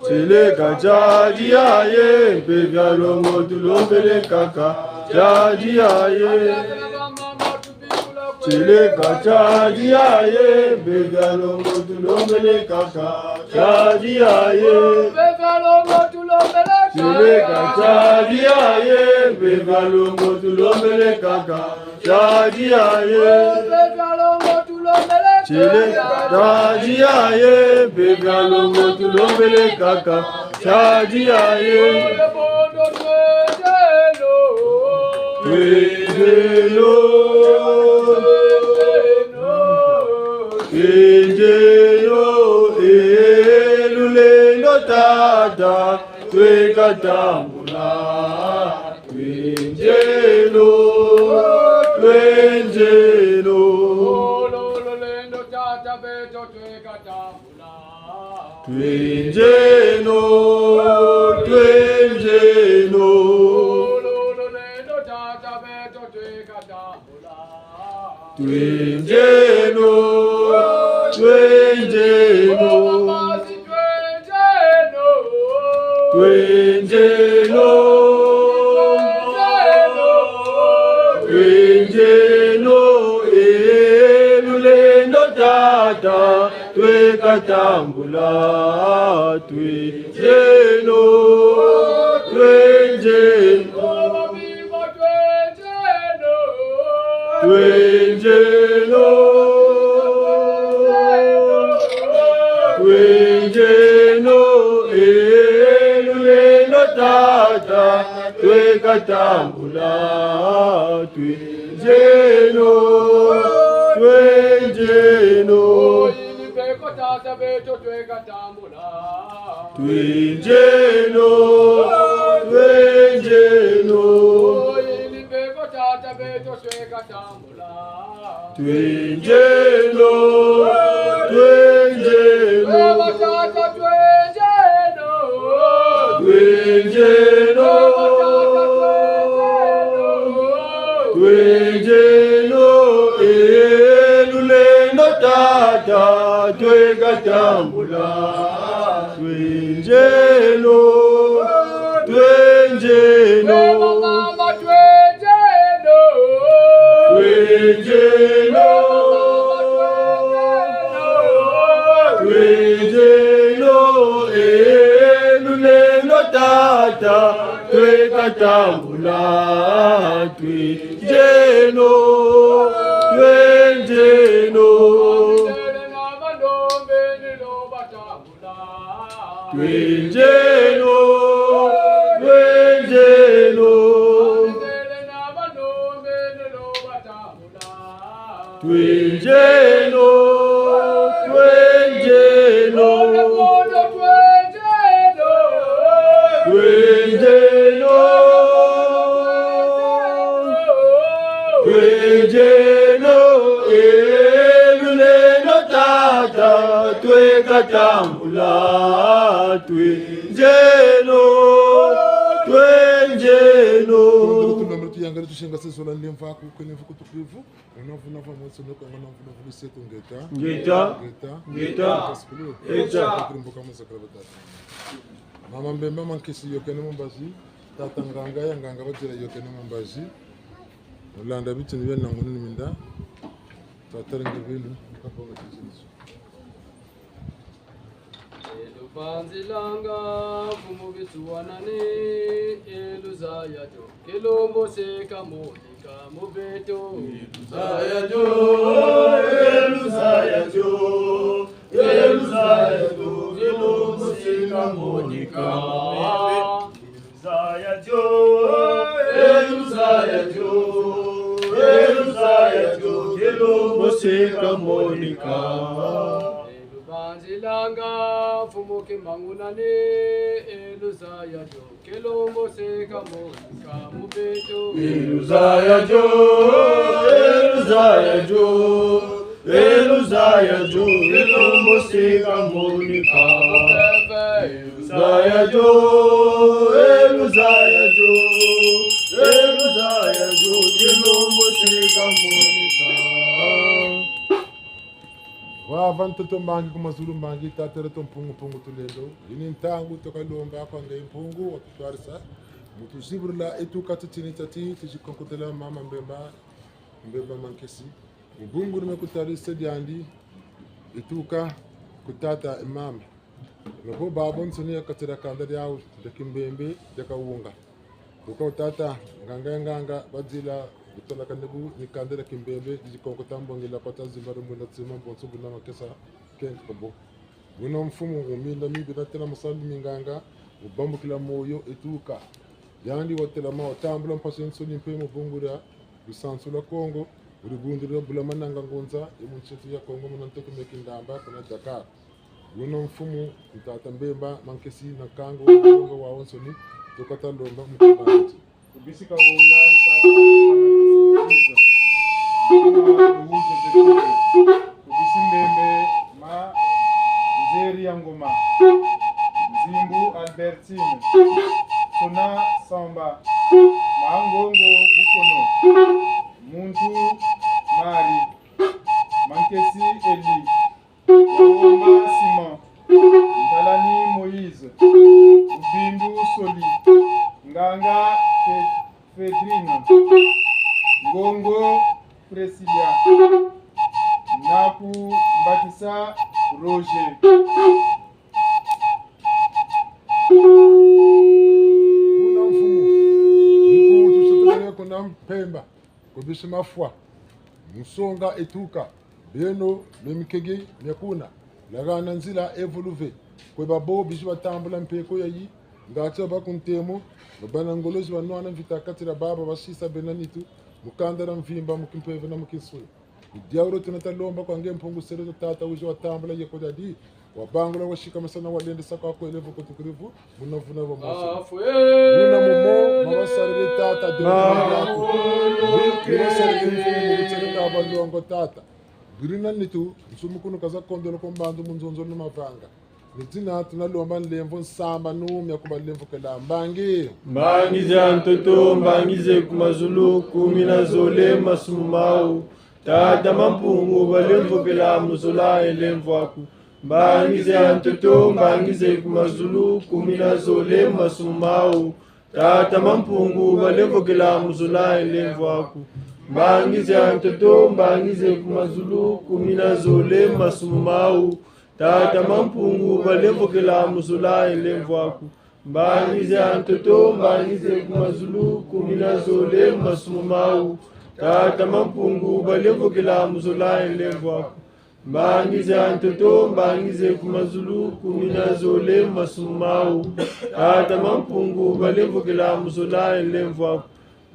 Tieleka tiari yaye, mpeve ya longo tulombele kaka, tiari yaye. Tieleka tiari yaye, mpeve ya longo tulombele kaka, tiari yaye. Tieleka tiari yaye, mpeve ya longo tulombele kaka, tiari yaye. Tieleka tiari yaye, mpeve ya longo tulombele kaka, tiari yaye. Twendeno, twendeno, eh, lulendo tata, tweka tambula. Twendeno, twendeno. Lulendo tata beto tweka tambula. Twendeno, twendeno. Lulendo tata beto tweka tambula. Twendeno, twendeno. Twendeno, twendeno, eh, lulendo tata, tweka tambula, twendeno, twendeno. Twendeno, twendeno, eh, lulendo tata, tweka tambula, twendeno, twendeno. Twendeno, twendeno. Twendeno, twendeno. Twendeno, twendeno, eh, lulendo tata, tweka tambula. Twendeno, twendeno. Twendeno, twendeno, eh, lulendo tata, tweka tambula, twendeno, twendeno. Twendeno, twendeno. Twendeno, twendeno. Twendeno, twendeno, eh, lulendo tata, tweka tambula, twendeno, twendeno. Tulombele, tuyangalele, tusinga se zola nlemvo aku, kwe nlemvo kutukwivu. Ona vuna va motsi, noko ngana vuna vuna setu ngeta. Ngeta. Ngeta. Ngeta. Kasikulu. Ngeta. Kiri mboka muzakala batata. Mama Mbemba, mankisi yokene mu mbazi. Tata nganga ya nganga batela yokene mu mbazi. Mu landa bitini bia nangunu ni minda. Tata ringi binu, kapanga tizinizo. E lubanzilanga, Mfumu Bitsuwanani, e luzaya dio, kilombo se kamonika mu beto. E luzaya dio, e luzaya dio, e luzaya dio, kilombo se kamonika. Dio, kilumbu si kamonika. Lubanzilanga, Mfumu Kimbangu nani, e luzaya dio, kilumbu si kamonika mu beto. E luzaya dio, e luzaya dio, e luzaya dio, kilumbu si kamonika. Luzaya dio, e luzaya dio, e luzaya dio, kilumbu si kamonika. Vava ntoto mbangi, ku mazulu mbangi, Tata dieto Mpungu, Mpungu Tulendo. Yi ni ntangu tuka lomba kwa nge Mpungu wakutwarisa. Mu tuzibulula e tuka titini tiati, tuzi konkotela mama Mbemba, Mbemba Mankesi. Mu bungu ni me kutari se diandi, e tuka ku tata e mama. Na bo babansoni ha kati dia kanda diawu dia Kimbembe dia Kawunga. Buka tata, nganga ya nganga, badila, butala kanebu, ni kanda dia Kimbembe, dizi konkota mbongila kwa ta zimba dio mwinda tsima, bonso buna makesa, kenke kwa bo. Buna mfumu, mu minda mibi natela masambi minganga, mu bambukila moyo e tuka. Yandi watela ma, watambula mpasi nsoni mpe mu bungu dia lusansu lwa Kongo, mu dibundu dia Bulamananga Ngunza, e mu nsi eto ya Kongo, muna ntoto meki ndamba, kuna Dakar. Buna mfumu, tata Mbemba Mankesi na nkangu, nkangu wawansoni, tuka ta lomba mu kibanza ti. Ku bisi Kawunga, tata Mbemba Mankesi, mfumu wa Luwu Joséphine. Ku bisi Mbembe, ma Nzeri ya Ngoma, Nzimbu Albertine, Sona Samba, ma Ngongo Bukono, Muntu Marie, Mankesi Eli, Womba Simon, Ntalani Moïse, Ubindu Soli, Nganga Fe-, Fedrine, Ngongo Priscilla, na ku Mbakisa Roger. Buna mfumu, ni ku tusotelele kuna Mpemba, ku bisi Mafwa, mu songa e tuka, beno, mie mikege, mia kuna, lagana nzila evoluve, kwe babo bizi batambula mpeko yayi, ngatu ba ku ntemo, babana ngolo zi banwana mvita kati dia baba basisa bena nitu, mu kanda dia mvimba, mu kimpeve na mu kinsuni. Ni diawu dio tuna ta lomba kwa nge Mpungu Selezo tata wizi watambula yeko diadi, wabangula wasikamasa na walendesa kwa kwele vo kutukiri vo, muna vuna vo mosi. Afwe! Muna mumo, mabasariri tata, de muna yako. Mabasariri mfumu mu kutseleka balongo tata. Biri na nitu, nsumukunu kaza kondolo kwa mbandu mu nzonzolo na mavanga. Ni dina tuna lomba nlemvo nsambanu mia ku balemvokela mbangi. Mbangi za ntoto, mbangi ze ku mazulu, kumi na zole masumu mawu. Tata Mampungu, balemvokela mu zola e nlemvo aku. Mbangi za ntoto, mbangi ze ku mazulu, kumi na zole masumu mawu. Tata Mampungu, balemvokela mu zola e nlemvo aku. Mbangi za ntoto, mbangi ze ku mazulu, kumi na zole masumu mawu. Tata Mampungu, balemvokela mu zola e nlemvo aku. Mbangi za ntoto, mbangi ze ku mazulu, kumi na zole masumu mawu. Tata Mampungu, balemvokela mu zola e nlemvo aku. Mbangi za ntoto, mbangi ze ku mazulu, kumi na zole masumu mawu. Tata Mampungu, balemvokela mu zola e nlemvo aku.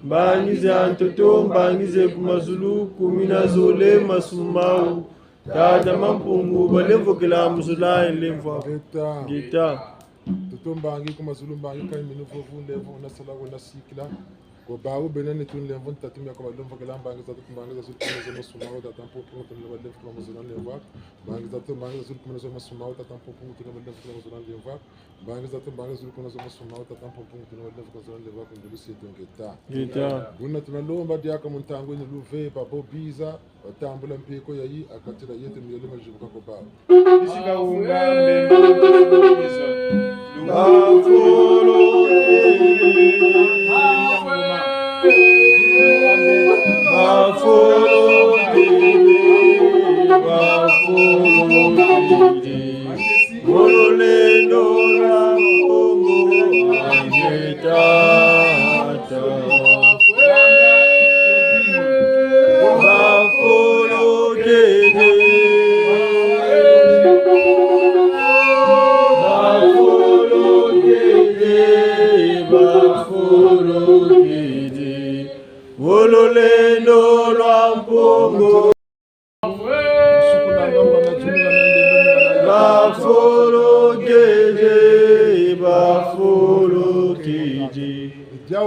Mbangi za ntoto, mbangi ze ku mazulu, kumi na zole masumu mawu. Tata Mampungu, balemvokela mu zola e nlemvo aku. Ngeta. Ngeta. Ntoto mbangi, ku mazulu mbangi, kani minu vovu nlemvo, wuna sala, wuna sikila. Ko bawu bena nitu nlemvo ntatu mia ku balemvokela mbangi za ntoto, mbangi za zulu, kumi na zole masumu mawu, tata Mampungu, tuna balemvokela mu zola e nlemvo aku. Mbangi za ntoto, mbangi za zulu, kumi na zole masumu mawu, tata Mampungu, tuna balemvokela mu zola e nlemvo aku. Mbangi za ntoto, mbangi za zulu, kumi na zole masumu mawu, tata Mampungu, tuna balemvokela mu zola e nlemvo aku, ngulu sieto ngeta. Ngeta. Buna tuna lomba diaka mu ntangu yina luve, babo biza, batambula mpeko yayi, ha kati dia yeto miole mazibuka ko bawu. Bisi Kawunga, Mbemba, Mankesi. Bafulu, bafulu, bafulu. Mu lulendo lwa Kongo, tata. Bafolokele. Bafolokele, bafolo. lwa Mpungu. Bafolokele, bafolokele.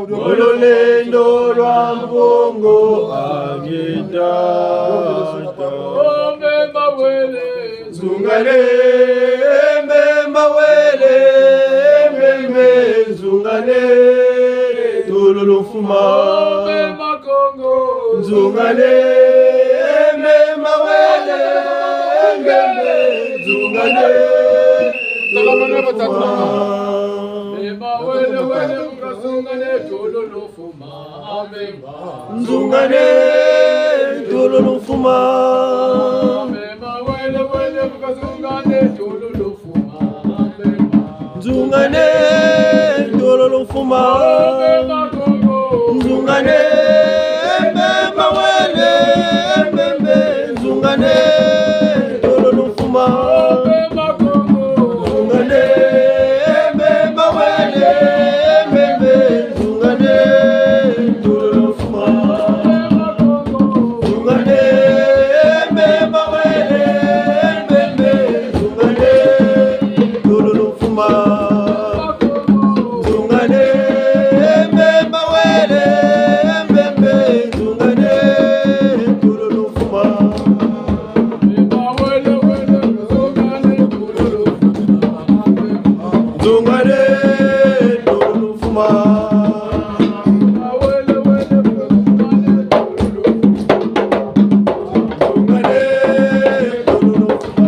Mu lulendo lwa Mpungu a nge tata. Nzungane, mbemba wele, mbembe, nzungane, tululu mfuma. Nzungane, mbemba wele, mbembe, nzungane, tululu mfuma. Nzungane, tululu mfuma. Nzungane, tululu mfuma. Nzungane, mbemba wele, mbembe, nzungane, tululu mfuma. Nzungane, mbemba wele, mbembe, nzungane, tululu mfuma. Nzungane, mbemba wele, mbembe, nzungane, tululu mfuma. Nzungane, mbemba wele, mbembe, nzungane, tululu mfuma. Nzungane, tululu mfuma. Nzungane, tululu mfuma.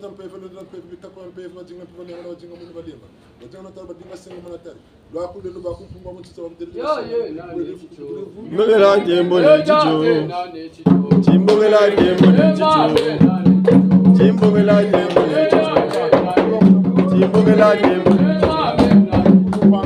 Mpeve, lenda mpeve, bitako ya mpeve, badinga mpeve, badinga mpeve, badinga mpeve, badinga mpeve, badinga mpeve, badinga mpeve. Yo, yo, nani titio? Mbokela tembo ne titio. Timbokela tembo ne titio. Timbokela tembo ne titio. Timbokela tembo ne titio.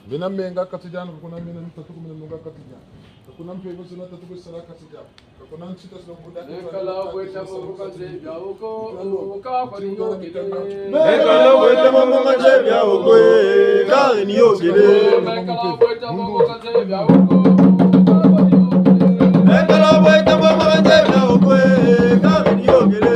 Bena menga kati diandi, kuna mena ni tatu kumena menga kati diandi. Kuna mpeve zina tatu kusala kati diandi. Kuna nsita zina kuda. Mekala bweta bongo ka nzebi ya oko, ka kwa ni yokele. Mekala bweta bongo ka nzebi ya oko, eh, ka ni yokele. Mekala bweta bongo ka nzebi ya oko, ka kwa ni yokele. Mekala bweta bongo ka nzebi ya oko, eh, ka ni yokele.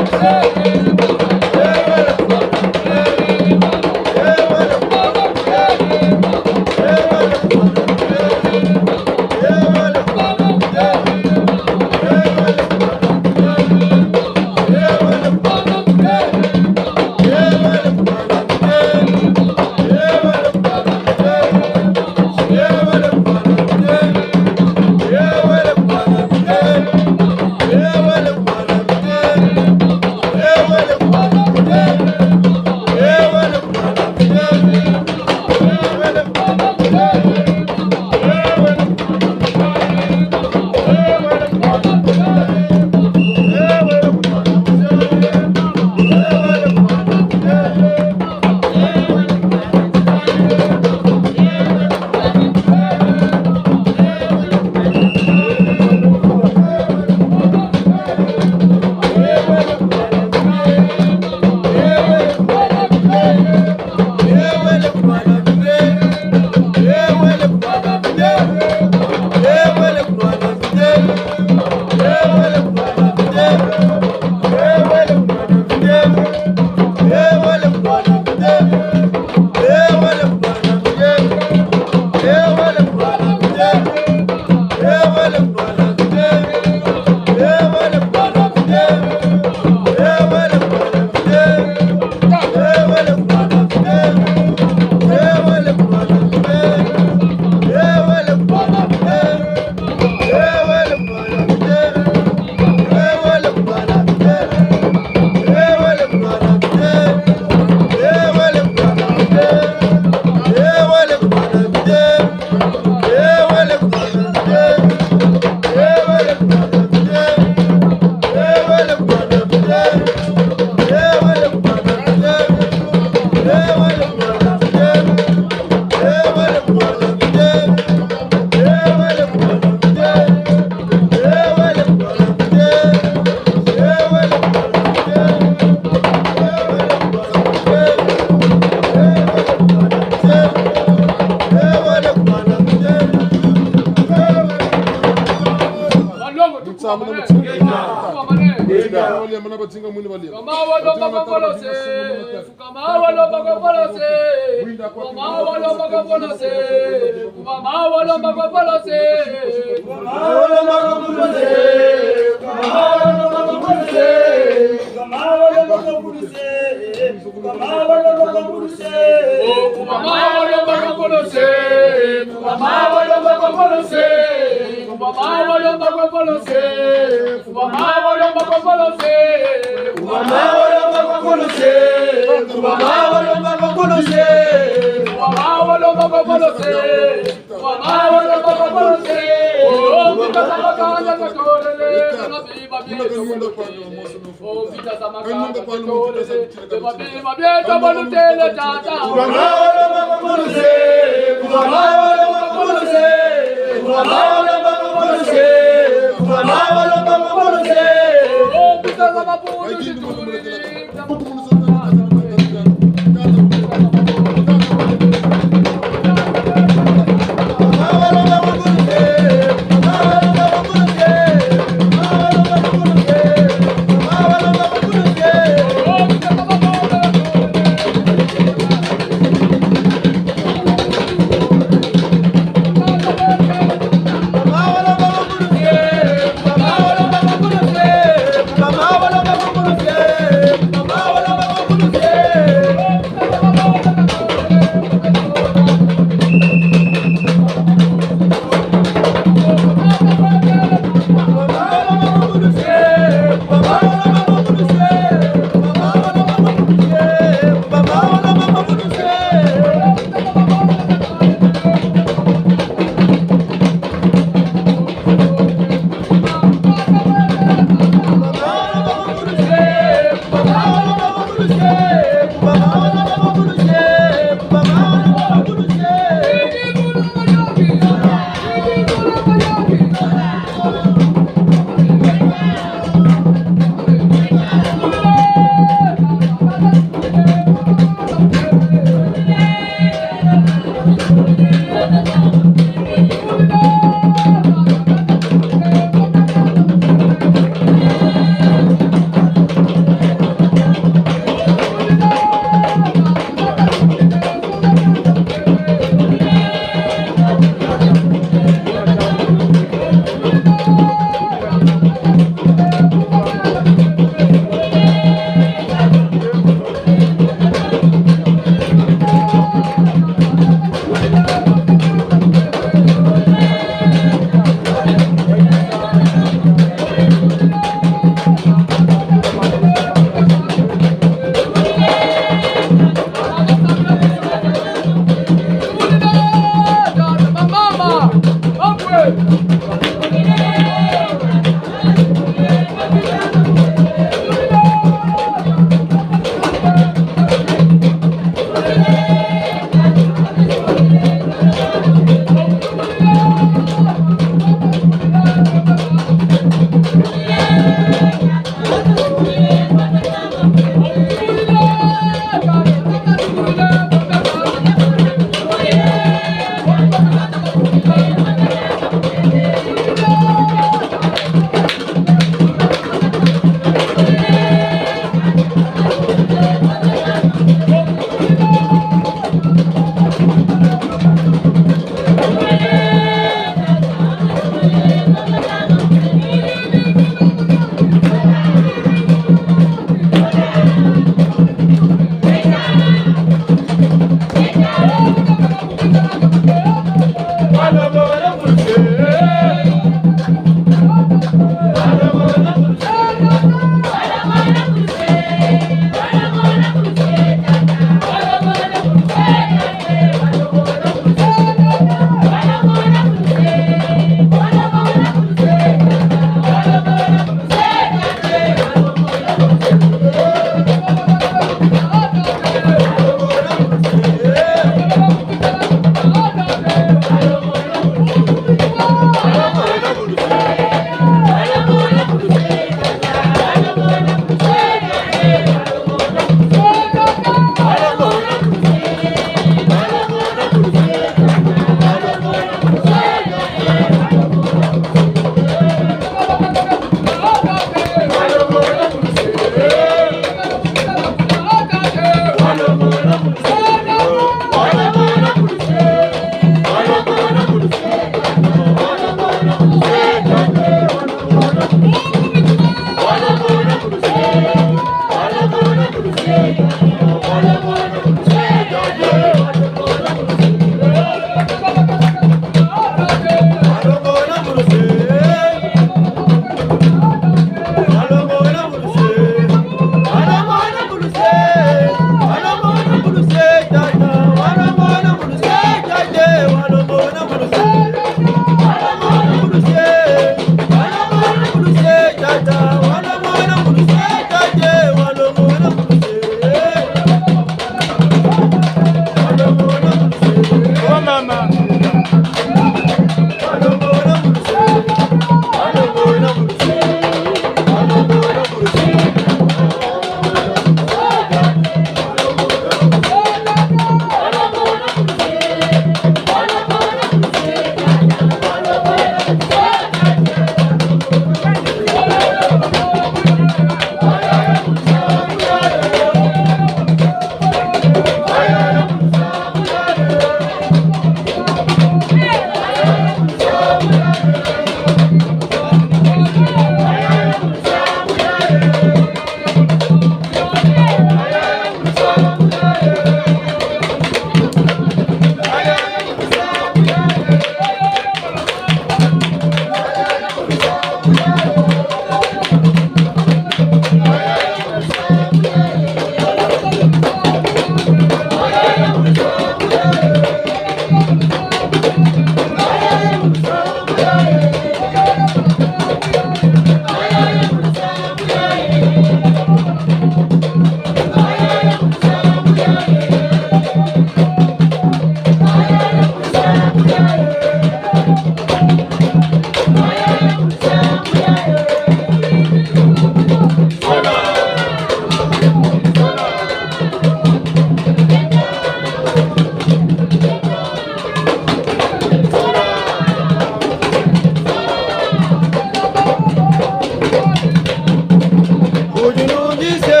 Utunungise,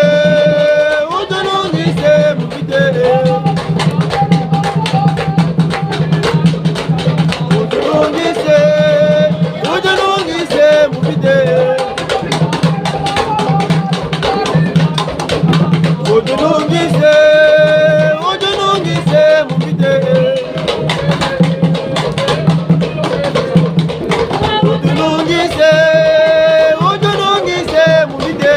utunungise mu bite. Utunungise, utunungise mu bite. Utunungise, utunungise mu bite. Utunungise, utunungise mu bite.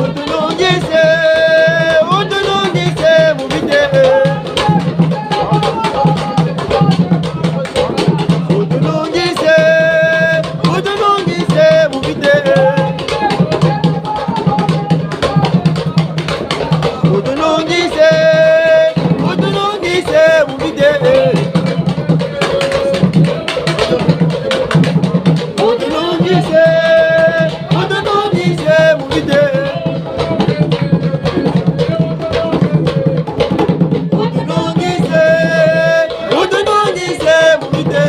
Utunungise, utunungise mu bite. Utunungise, utunungise mu bite. Utunungise, utunungise mu bite. Utunungise, utunungise mu bite. Utunungise, utunungise mu bite.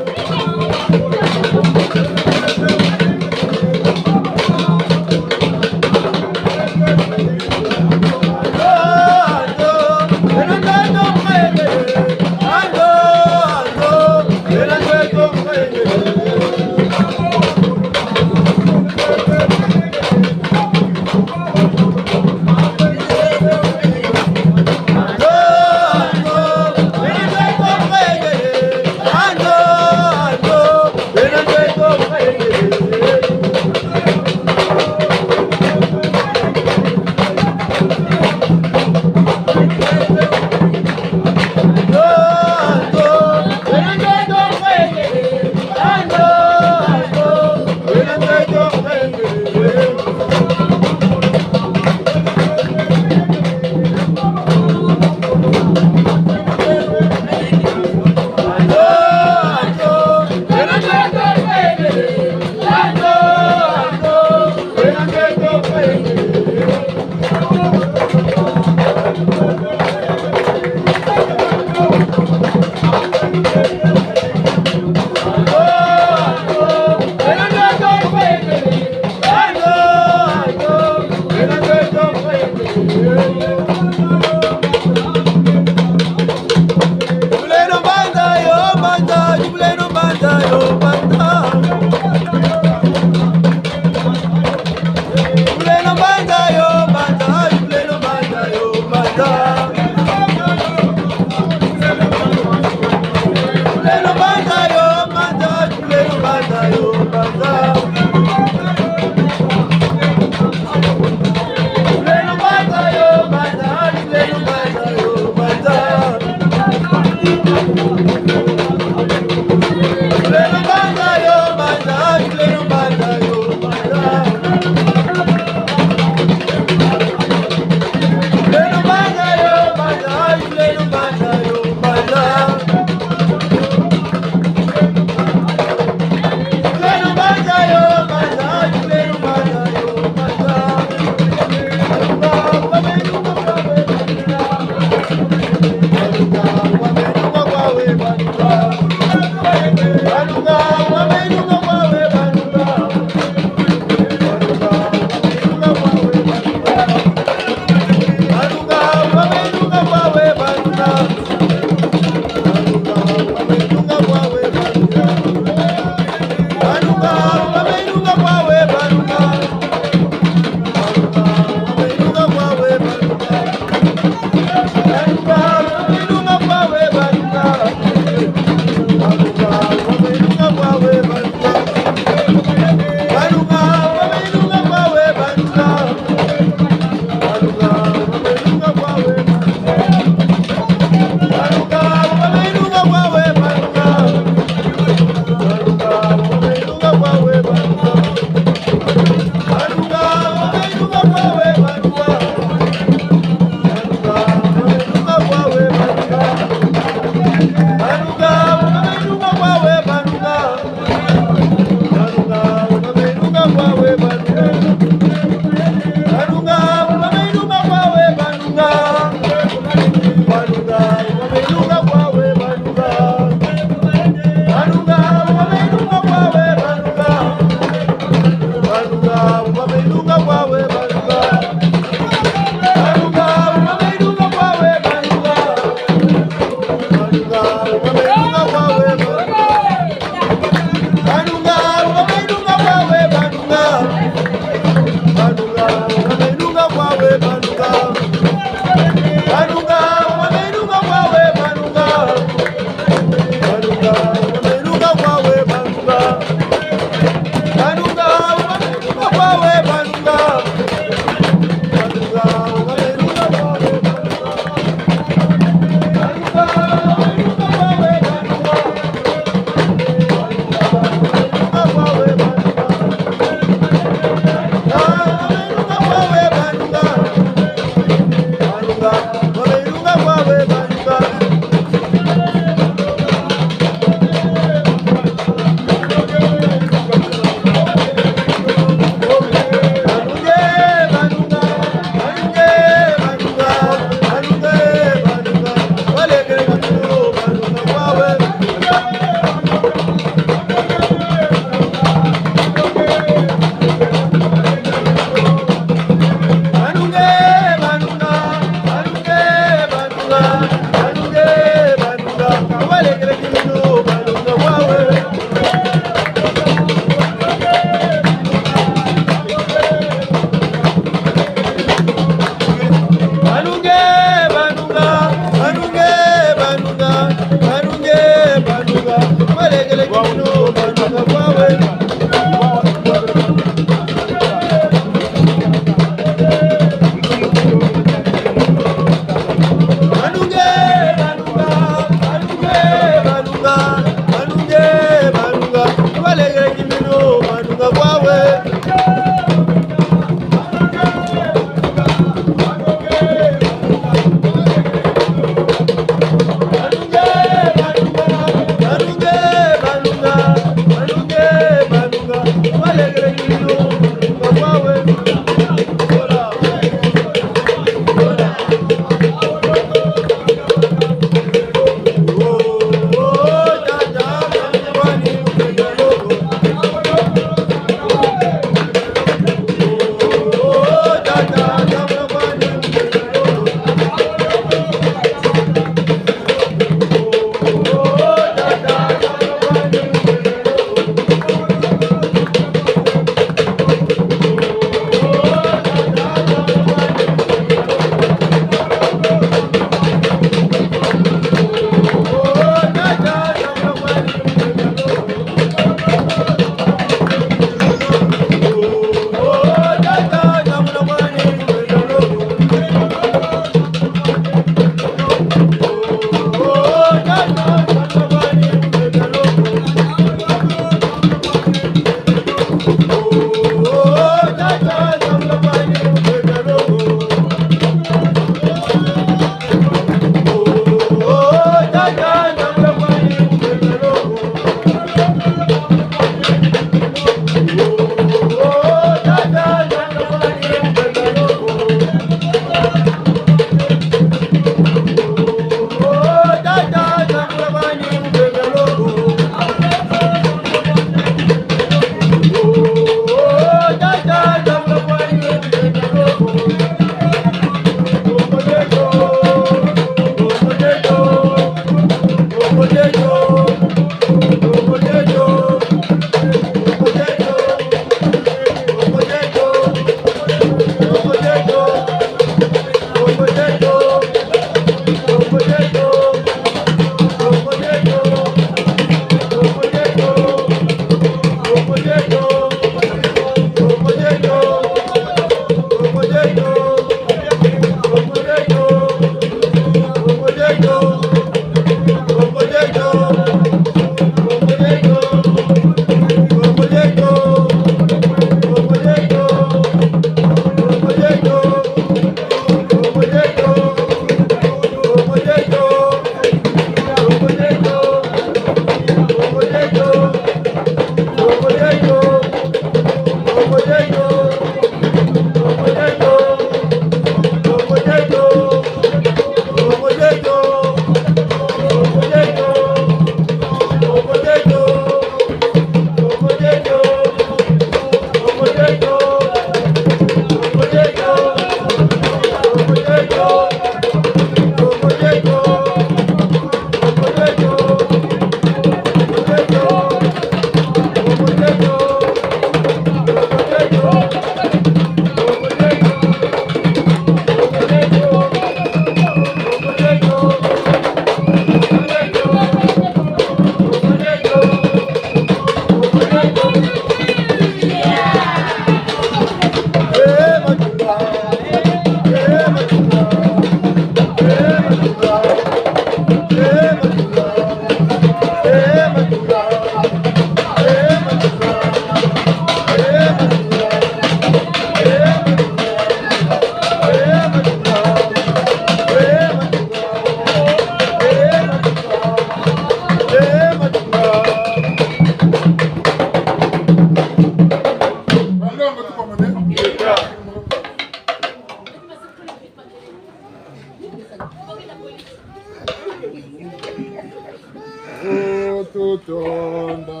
Tutonda,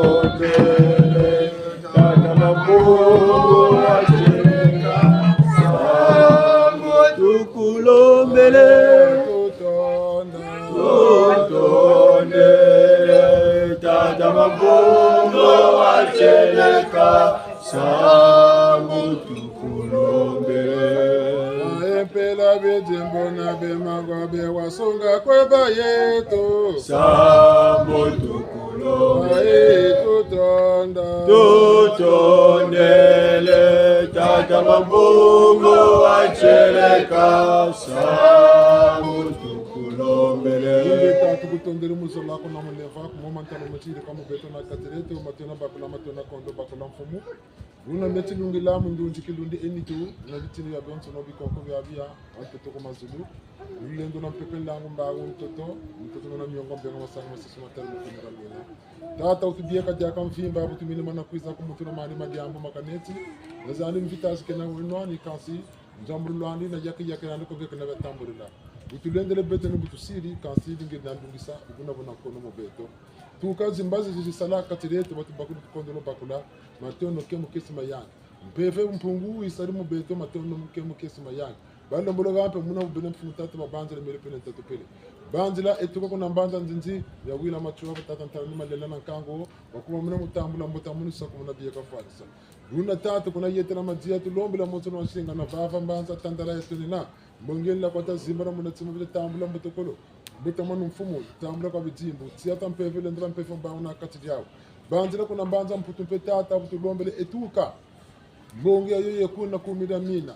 tutondele, Tata Mampungu wa tieleka, nsangu tukulombele. Tutonda, tutondele, Tata Mampungu wa tieleka, nsangu tukulombele. Bampela bidimbu na bimagwa bie wasonga kwe bayeto, nsambu tukulombele. Baye tutonda, tutondele, Tata Mampungu wa tieleka, nsambu tukulombele. Tondele mu zola ko na mulemvo ko, mo ma ntalo matiri kwa mu beto na kati dieto, ma twena bakula, ma twena kondo bakula mfumu. Buna meti lungila mu ndunzi kilundi e nitu, na bitini biabionsono, bikonko biabia, ha ntoto ku mazulu. Lulendo na mpepe, nlangu mbangu ntoto, ntoto na miongo mbenga, masangu masusu matari mu kumi na mina. Tata, wutubieka diaka mvimba, bu tumini mana kwiza ku mutu na mani ma diambu ma kaneti. Na zandi mvita zi kena wenwa ni kansi, nzambululu andi na yaki yaki nandi ko nge kena batambulila. Bu tulendele beto ni bu tusiri, kansi dingi na ndungisa, buna buna kono mu beto. Tuka zimbazi zi zisala kati dieto, batu bakulu tukondolo bakula, matondo ke mu kesi mayangi. Mpeve Mpungu yisari mu beto, matondo ke mu kesi mayangi. Balembolo ha mpe muna bubele mfumu tata, babanzila mele pele ntatu pele. Banzila e tuka kuna mbanza nzinzi, ya wila Matsoua, ba tata Ntala ni Malela na Nkangu, bakuma muna mu tambula mbuta, muna sakumuna bieka fwarisa. Buna tata kuna yetela madia, tulombela moto na nsinga na vava mbanza tandala ya tunina. Mbongi nla kwa ta zimbana muna tima bita tambula mbotokolo. Mbuta manu mfumu, tambula kwa bidimbu. Tia ta mpeve, lendela mpeve mbangu na kati diawu. Banzila kuna mbanza Mputu mpe tata, bu tulombele e tuka. Mbongi yayo ye kuna kumira mina.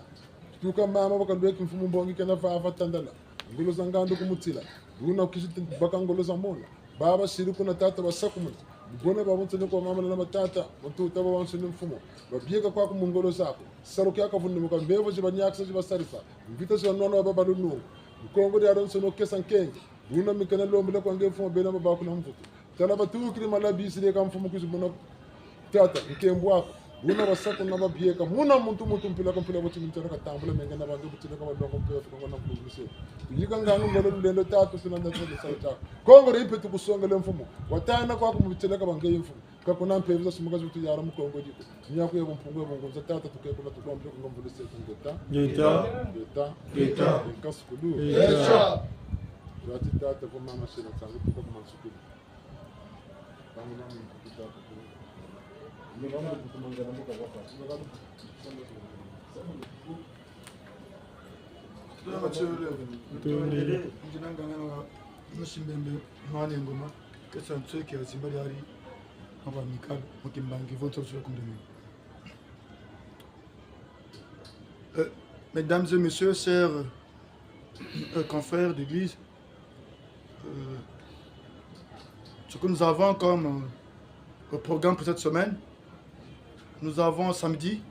Tuka mama bakalweki mfumu mbongi kena vava tandala. Ngolo za ngandu kumutila. Buna kisi baka ngolo za mona. Baba siri kuna tata basakumuna. Bona babansoni kwa mama na matata. Bantu taba babansoni mfumu. Babieka kwaku mu ngolo zaku. Salu kiaka vundumuka mbevo zi baniakisa zi basarisa. Mvita zi banwana baba balunungu. Nkongo diadiansoni kesa nkenge. Buna mikena lombela kwa nge mfumu bena babaku na mvutu. Tala batukiri malabisi leka mfumu kwizi muna tata, nkembo aku. Buna basaku na babieka. Muna muntu muntu mpila ku mpila boti mintana katambula menge na bantu butile ka balongo mpe Afrika ngona kulubise. Yika ngangu ngolo lulendo tatu sina ndatu de sa tatu. Kongo de mpe tukusongele mfumu. Watana kwaku mu bitile ka bangeye mfumu. Ka kuna mpeve za sumuka zi tu yara mu Kongo diko. Nyaku ya bumpungu ya bungunza tata tuke kuna tukwambile ku ngombo de se ngeta. Ngeta. Ngeta. Ngeta. Nkasukulu. Ngeta. Wati tata kwa mama sina tsangu tuka kuma nsukulu. Tondele. Ndina nganga na musimbembe mwana ngoma. Kesa nsweki ya zimba diari. Mwa mikalo, mu kimbangi, votre sur le compte de main. Euh, mesdames et messieurs, chers, euh, confrères d'église, euh, ce que nous avons comme, euh, programme pour cette semaine, nous avons samedi.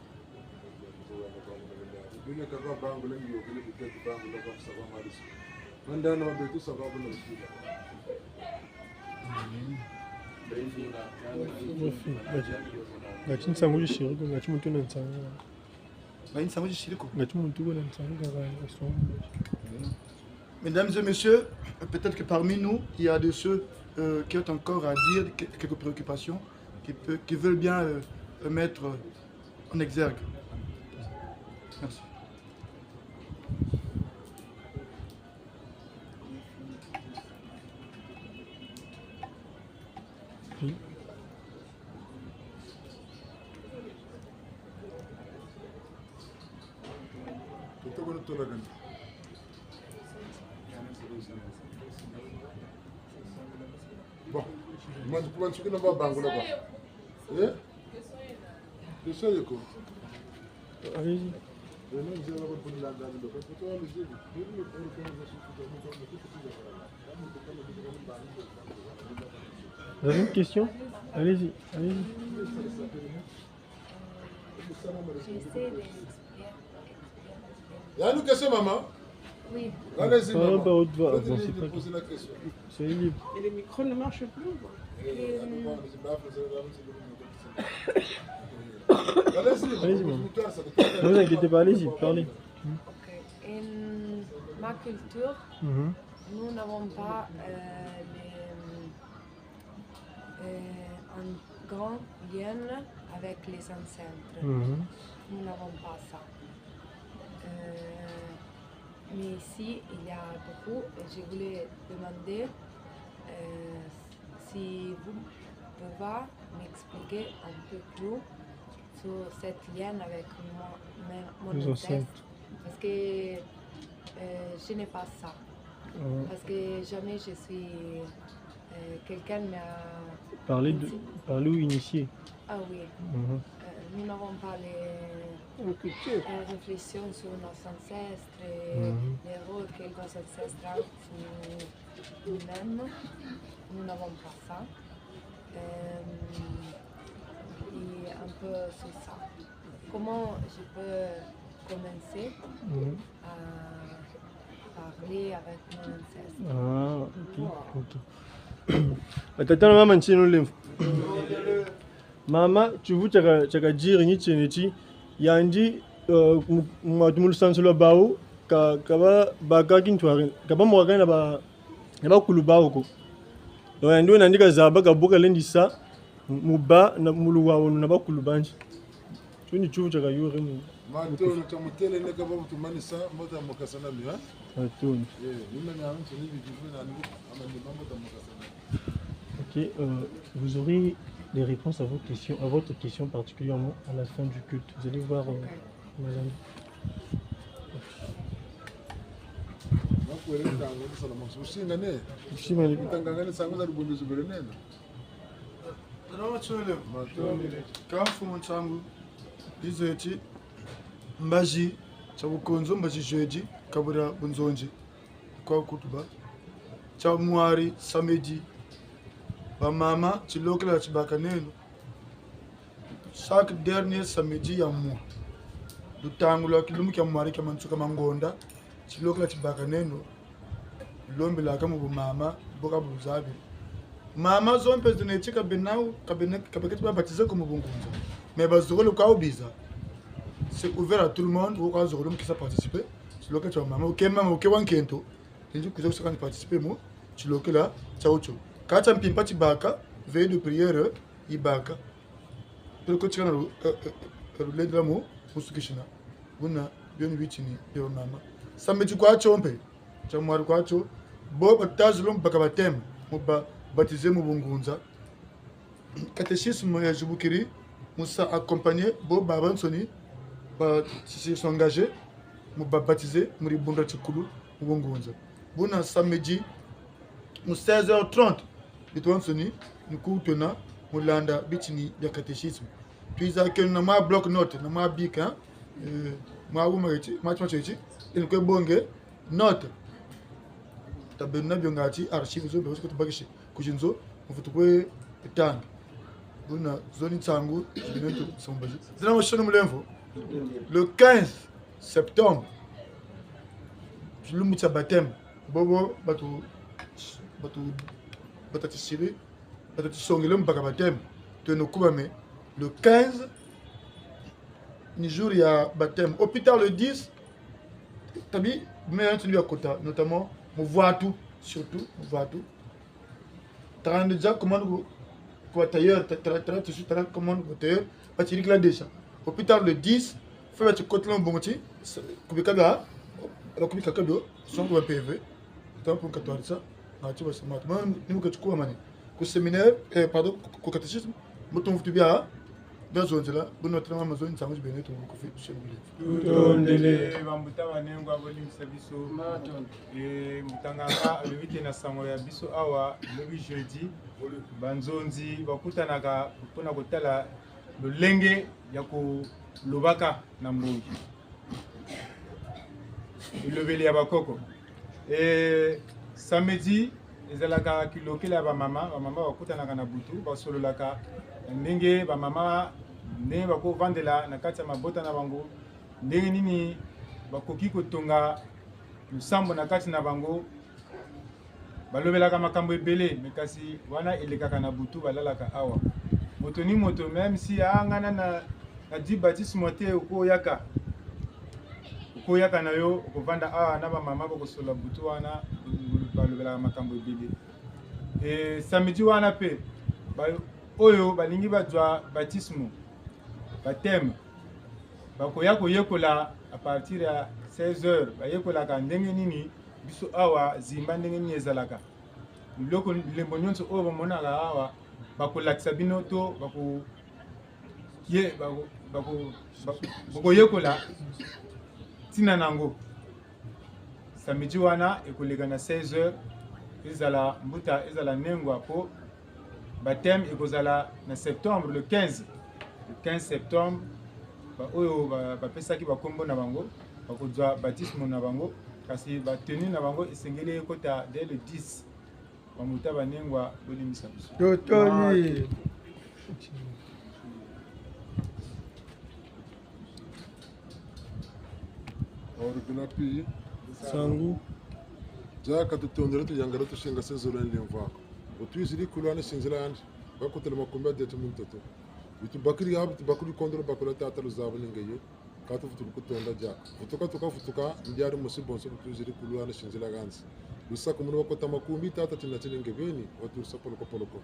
Ngati nsangu zisiri ko, ngati muntu na nsangu. Ngati nsangu zisiri ko. Ngati muntu na nsangu, ngati nsangu. Mesdames et messieurs, peut-être que parmi nous, il y a de ceux, euh, qui ont encore à dire que-, quelques préoccupations, qui peut-, qui veulent bien, euh, mettre en exergue. Merci. Bon, mwa, mwa nsuki na ba bangula ba. Eh? Question yeko. Allez-y. Vous avez une question ? Allez-y, allez-y. J'essaie de l'expliquer. Il y a une question, maman ? Oui. Allez-y, maman. Parle par haute voix. Bon, c'est pas grave. C'est libre. Et le micro ne marche plus, quoi. Allez-y, maman. Ne vous inquiétez pas, allez-y, parlez. Ok. Euh, ma culture, nous n'avons pas, euh, les, euh, un grand lien avec les ancêtres. Nous n'avons pas ça. Euh, mais ici, il y a beaucoup. Et je voulais demander, euh, si vous pouvez m'expliquer un peu plus sur cette lien avec mon, mon, mon ancêtre. Parce que, euh, je n'ai pas ça. Parce que jamais je suis, euh, quelqu'un m'a parlé de, initié. Parlé ou initié. Ah oui. Euh, nous n'avons pas les, Une culture. Euh, réflexion sur nos ancêtres et Mhm. les rôles que nos ancêtres ont pour nous-mêmes. Nous n'avons pas ça. Euh, et un peu, c'est ça. Comment je peux commencer Mhm. à parler avec mon ancêtre? Ah, ok, ok. Batata na bamama, ntieno lemvo. Mama, tiyuvu tiaka, tiakadiri ni tiena ti, yandi, euh, mu, mu, mu lusansu lwa bawu, ka, ka babaka kintwari, ka bamwaka na ba, na bakulu bawu ko. Donc, yandi wena yandi kazaba ka bu kalendi sa, mu, mu bâ na, mu luwawanu na bakulu bandi. Tio ni tiyuvu tiakayuri mu. Matondo, tamutele neka babu tumanisa, mbo tamukasa na mio, hein? Matondo. Eh, nina ni amu tuni bidivu na ni, ama ni mambo tamukasa na mio. Ok, euh, vous aurez les réponses à vos questions, à votre question particulièrement à la fin du culte. Vous allez voir, euh, Ok. madame. Nakwele ntangu, kusala masu. Usingane. Usingane. Ntangangane nsangu za lubundu zibele nene. Tala wa tiole. Matondo. Ka mfumu nsangu, dizeti, mbazi, tia bukonzo, mbazi jeudi, kabula bunzonzi. Kwa kutuba. Tia mwari, samedi. Bamama, tilokela tibaka neno. Chaque dernier samedi ya mois. Lutangu lwa kilumbu kia mwari kia mansuka ma ngonda, tilokela tibaka neno, lombelaka mu bumama, bo ka buzabi. Mama zo mpe zina ti ka bena, ka bena, ka baketi ba baptisé ko mu bungunza. Mais bazololo kwa biza. C'est ouvert à tout le monde, wo kwa zololo mu kwiza participer. Tilokela tia mama, oke mama, oke wa nkento. Nzi kwiza kusaka ni participer mu tilokela tiawu tio. Kâ tia mpimpa tibaka, veillée de prière, yibaka. Peleko tika na lu-, eh, eh, eh, lulendela mu, mu sukisina. Buna, bio ni bitini, bio mama. Samedi kwa tio mpe, tia mwari kwa tio, bo batazolo mu baka baptême, mu ba baptisé mu bungunza. Catéchisme ya zibukiri, mu sa accompagner bo babansoni ba ti-, ti-, s'engager mu ba baptiser mu dibundu dia tikulu mu bungunza. Buna samedi, mu seize heures trente, beto bansoni, ni ku twena mu landa bitini bia catéchisme. Twiza keno na mwa bloc-notes, na mwa bic, hein? Euh, mwa wuma eti, mwa tima eti, ni kwe bonge, notes. Tabeno na bio ngati archives zo mpe, parce que tubakisi ku zinzo, mu vutu kwe tanga. Buna zo ni nsangu, zina tu sambazi. Zina mashano mulemvo. Le quinze septembre, tilumbu tia baptême. Bobo, batu, batu, batatisiri, batatisongele mu baka baptême. Tweno kubama, le quinze, ni jour ya baptême. Au plus tard, le dix, tabi, mais tu lui as quota, notamment, mu vwatu, surtout, mu vwatu. Tala déjà commande ku, ku tailleur, ta-, ta-, ta-, tissu, tala commande ku tailleur, batirikila déjà. Au plus tard, le dix, fo batikotela mu bungu ti, s-, kubika bia, kubika ka bio, songa ba mpeve, tant pour katwarisa, na ti basa matu. Mama, ni mu keti kubamane. Ku séminaire, eh, pardon, ku, ku catéchisme, mu tumvutu bia, bia zonzela, buna tala mama zo ni nsangu zibeni tu kufi, sio bule. Tutondele, bambuta banengwa, bolimbisa biso. Matondo. Eh, mbuta nganga, alobi te na sango ya biso awa, lobi jeudi, banzonzi bakutanaka mpo na kotala lolenge ya kolobaka na mbongi. Elobeli ya bakoko. Eh, samedi, ezalaka kilokela ya bamama. Bamama bakutanaka na butu, basololaka ndenge bamama, ndenge bakovandela na kati ya mabota na bango, ndenge nini bakoki kotonga losambo na kati na bango. Balobelaka makambo ebele, mais kasi wana elekaka na butu, balalaka awa. Moto ni moto, même si, ah, nga na, na, nazwi baptisme te, okoyaka. Okoyaka na yo, okovanda awa na bamama, bakosolola butu wana, balobelaka makambo ebele. Eh, samedi wana mpe, ba-, oyo balingi bazwa baptisme, baptême, bakoya koyekola à partir ya seize heures, bayekolaka ndenge nini biso awa Zimba ndenge nini ezalaka. Biloko, bilembo nyonso oyo bamonaka awa, bakolakisa bino to bako-, ye-, bako-, bako-, ba-, bakoyekola ntina na yango. Samedi wana ekoleka na seize heures, ezala mbuta, ezala nengwa, mpo baptême ekozala na septembre, le quinze. Le quinze septembre, Ba oyo ba-, bapesaki bakombo na bango, bakozwa batismo na bango, kasi ba tenue na bango esengeli ekota dès le dix. Bambuta banengwa, bolimbisa biso. Totondi. Ordinapi. Sangu. Diaka tutondele, tuyangele, tusinga se zole nlemvo aku. Bu twiziri kulwana sinzila yandi, bakutele makumbi ma dieto mu ntoto. Bitubakiri ya, bitubakiri kondolo bakula tata luzabu ni ngeye. Ka tuvutulu kutonda diaka. Vutuka tukavutuka, ndiari mosi bonso bu twiziri kulwana sinzila kansi. Lusakumunu lwa kota makumbi tata tina tini nge beni, waturisa poloko poloko.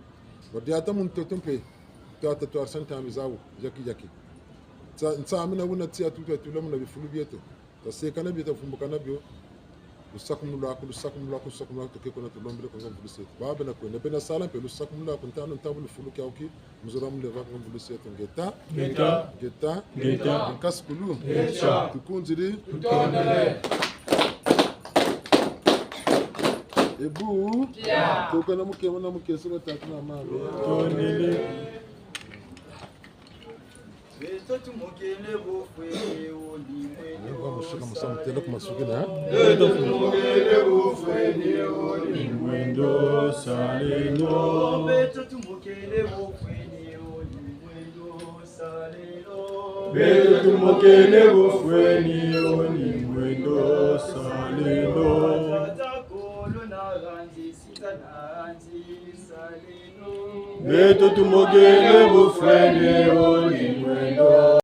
Wadiata mu ntoto mpe, tata twarisa ntambi zawu, yaki yaki. Nsa-, nsamina wuna tia tutu yatula muna bifulu bieto. Taseka na bio, tavumbuka na bio. Lusakumunu lwaku, lusakumunu lwaku, lusakumunu lwaku, tukeko na tulombele ko nga mvulusi eto. Babe na kwenda, bena sala mpe lusakumunu lwaku, ntanu, ntabu, lufulu kiawu ki, muzora muleva ko nga mvulusi eto. Ngeta. Ngeta. Ngeta. Ngeta. Nkasukulu. Ngeta. Tukunziri. Tutondele. Ebu. Ya. Toka na mukema na mukese batatu na mama. Tondele. Beto tumokele bofweni, o ni mwendo. Nengwa musika musa mutela ku masukina, eh? Beto tumokele bofweni, o ni mwendo saleno. Beto tumokele bofweni, o ni mwendo saleno. Beto tumokele bofweni, o ni mwendo saleno. Tata kolo na ranzi. Beto tumokele bofweni, o ni mwendo.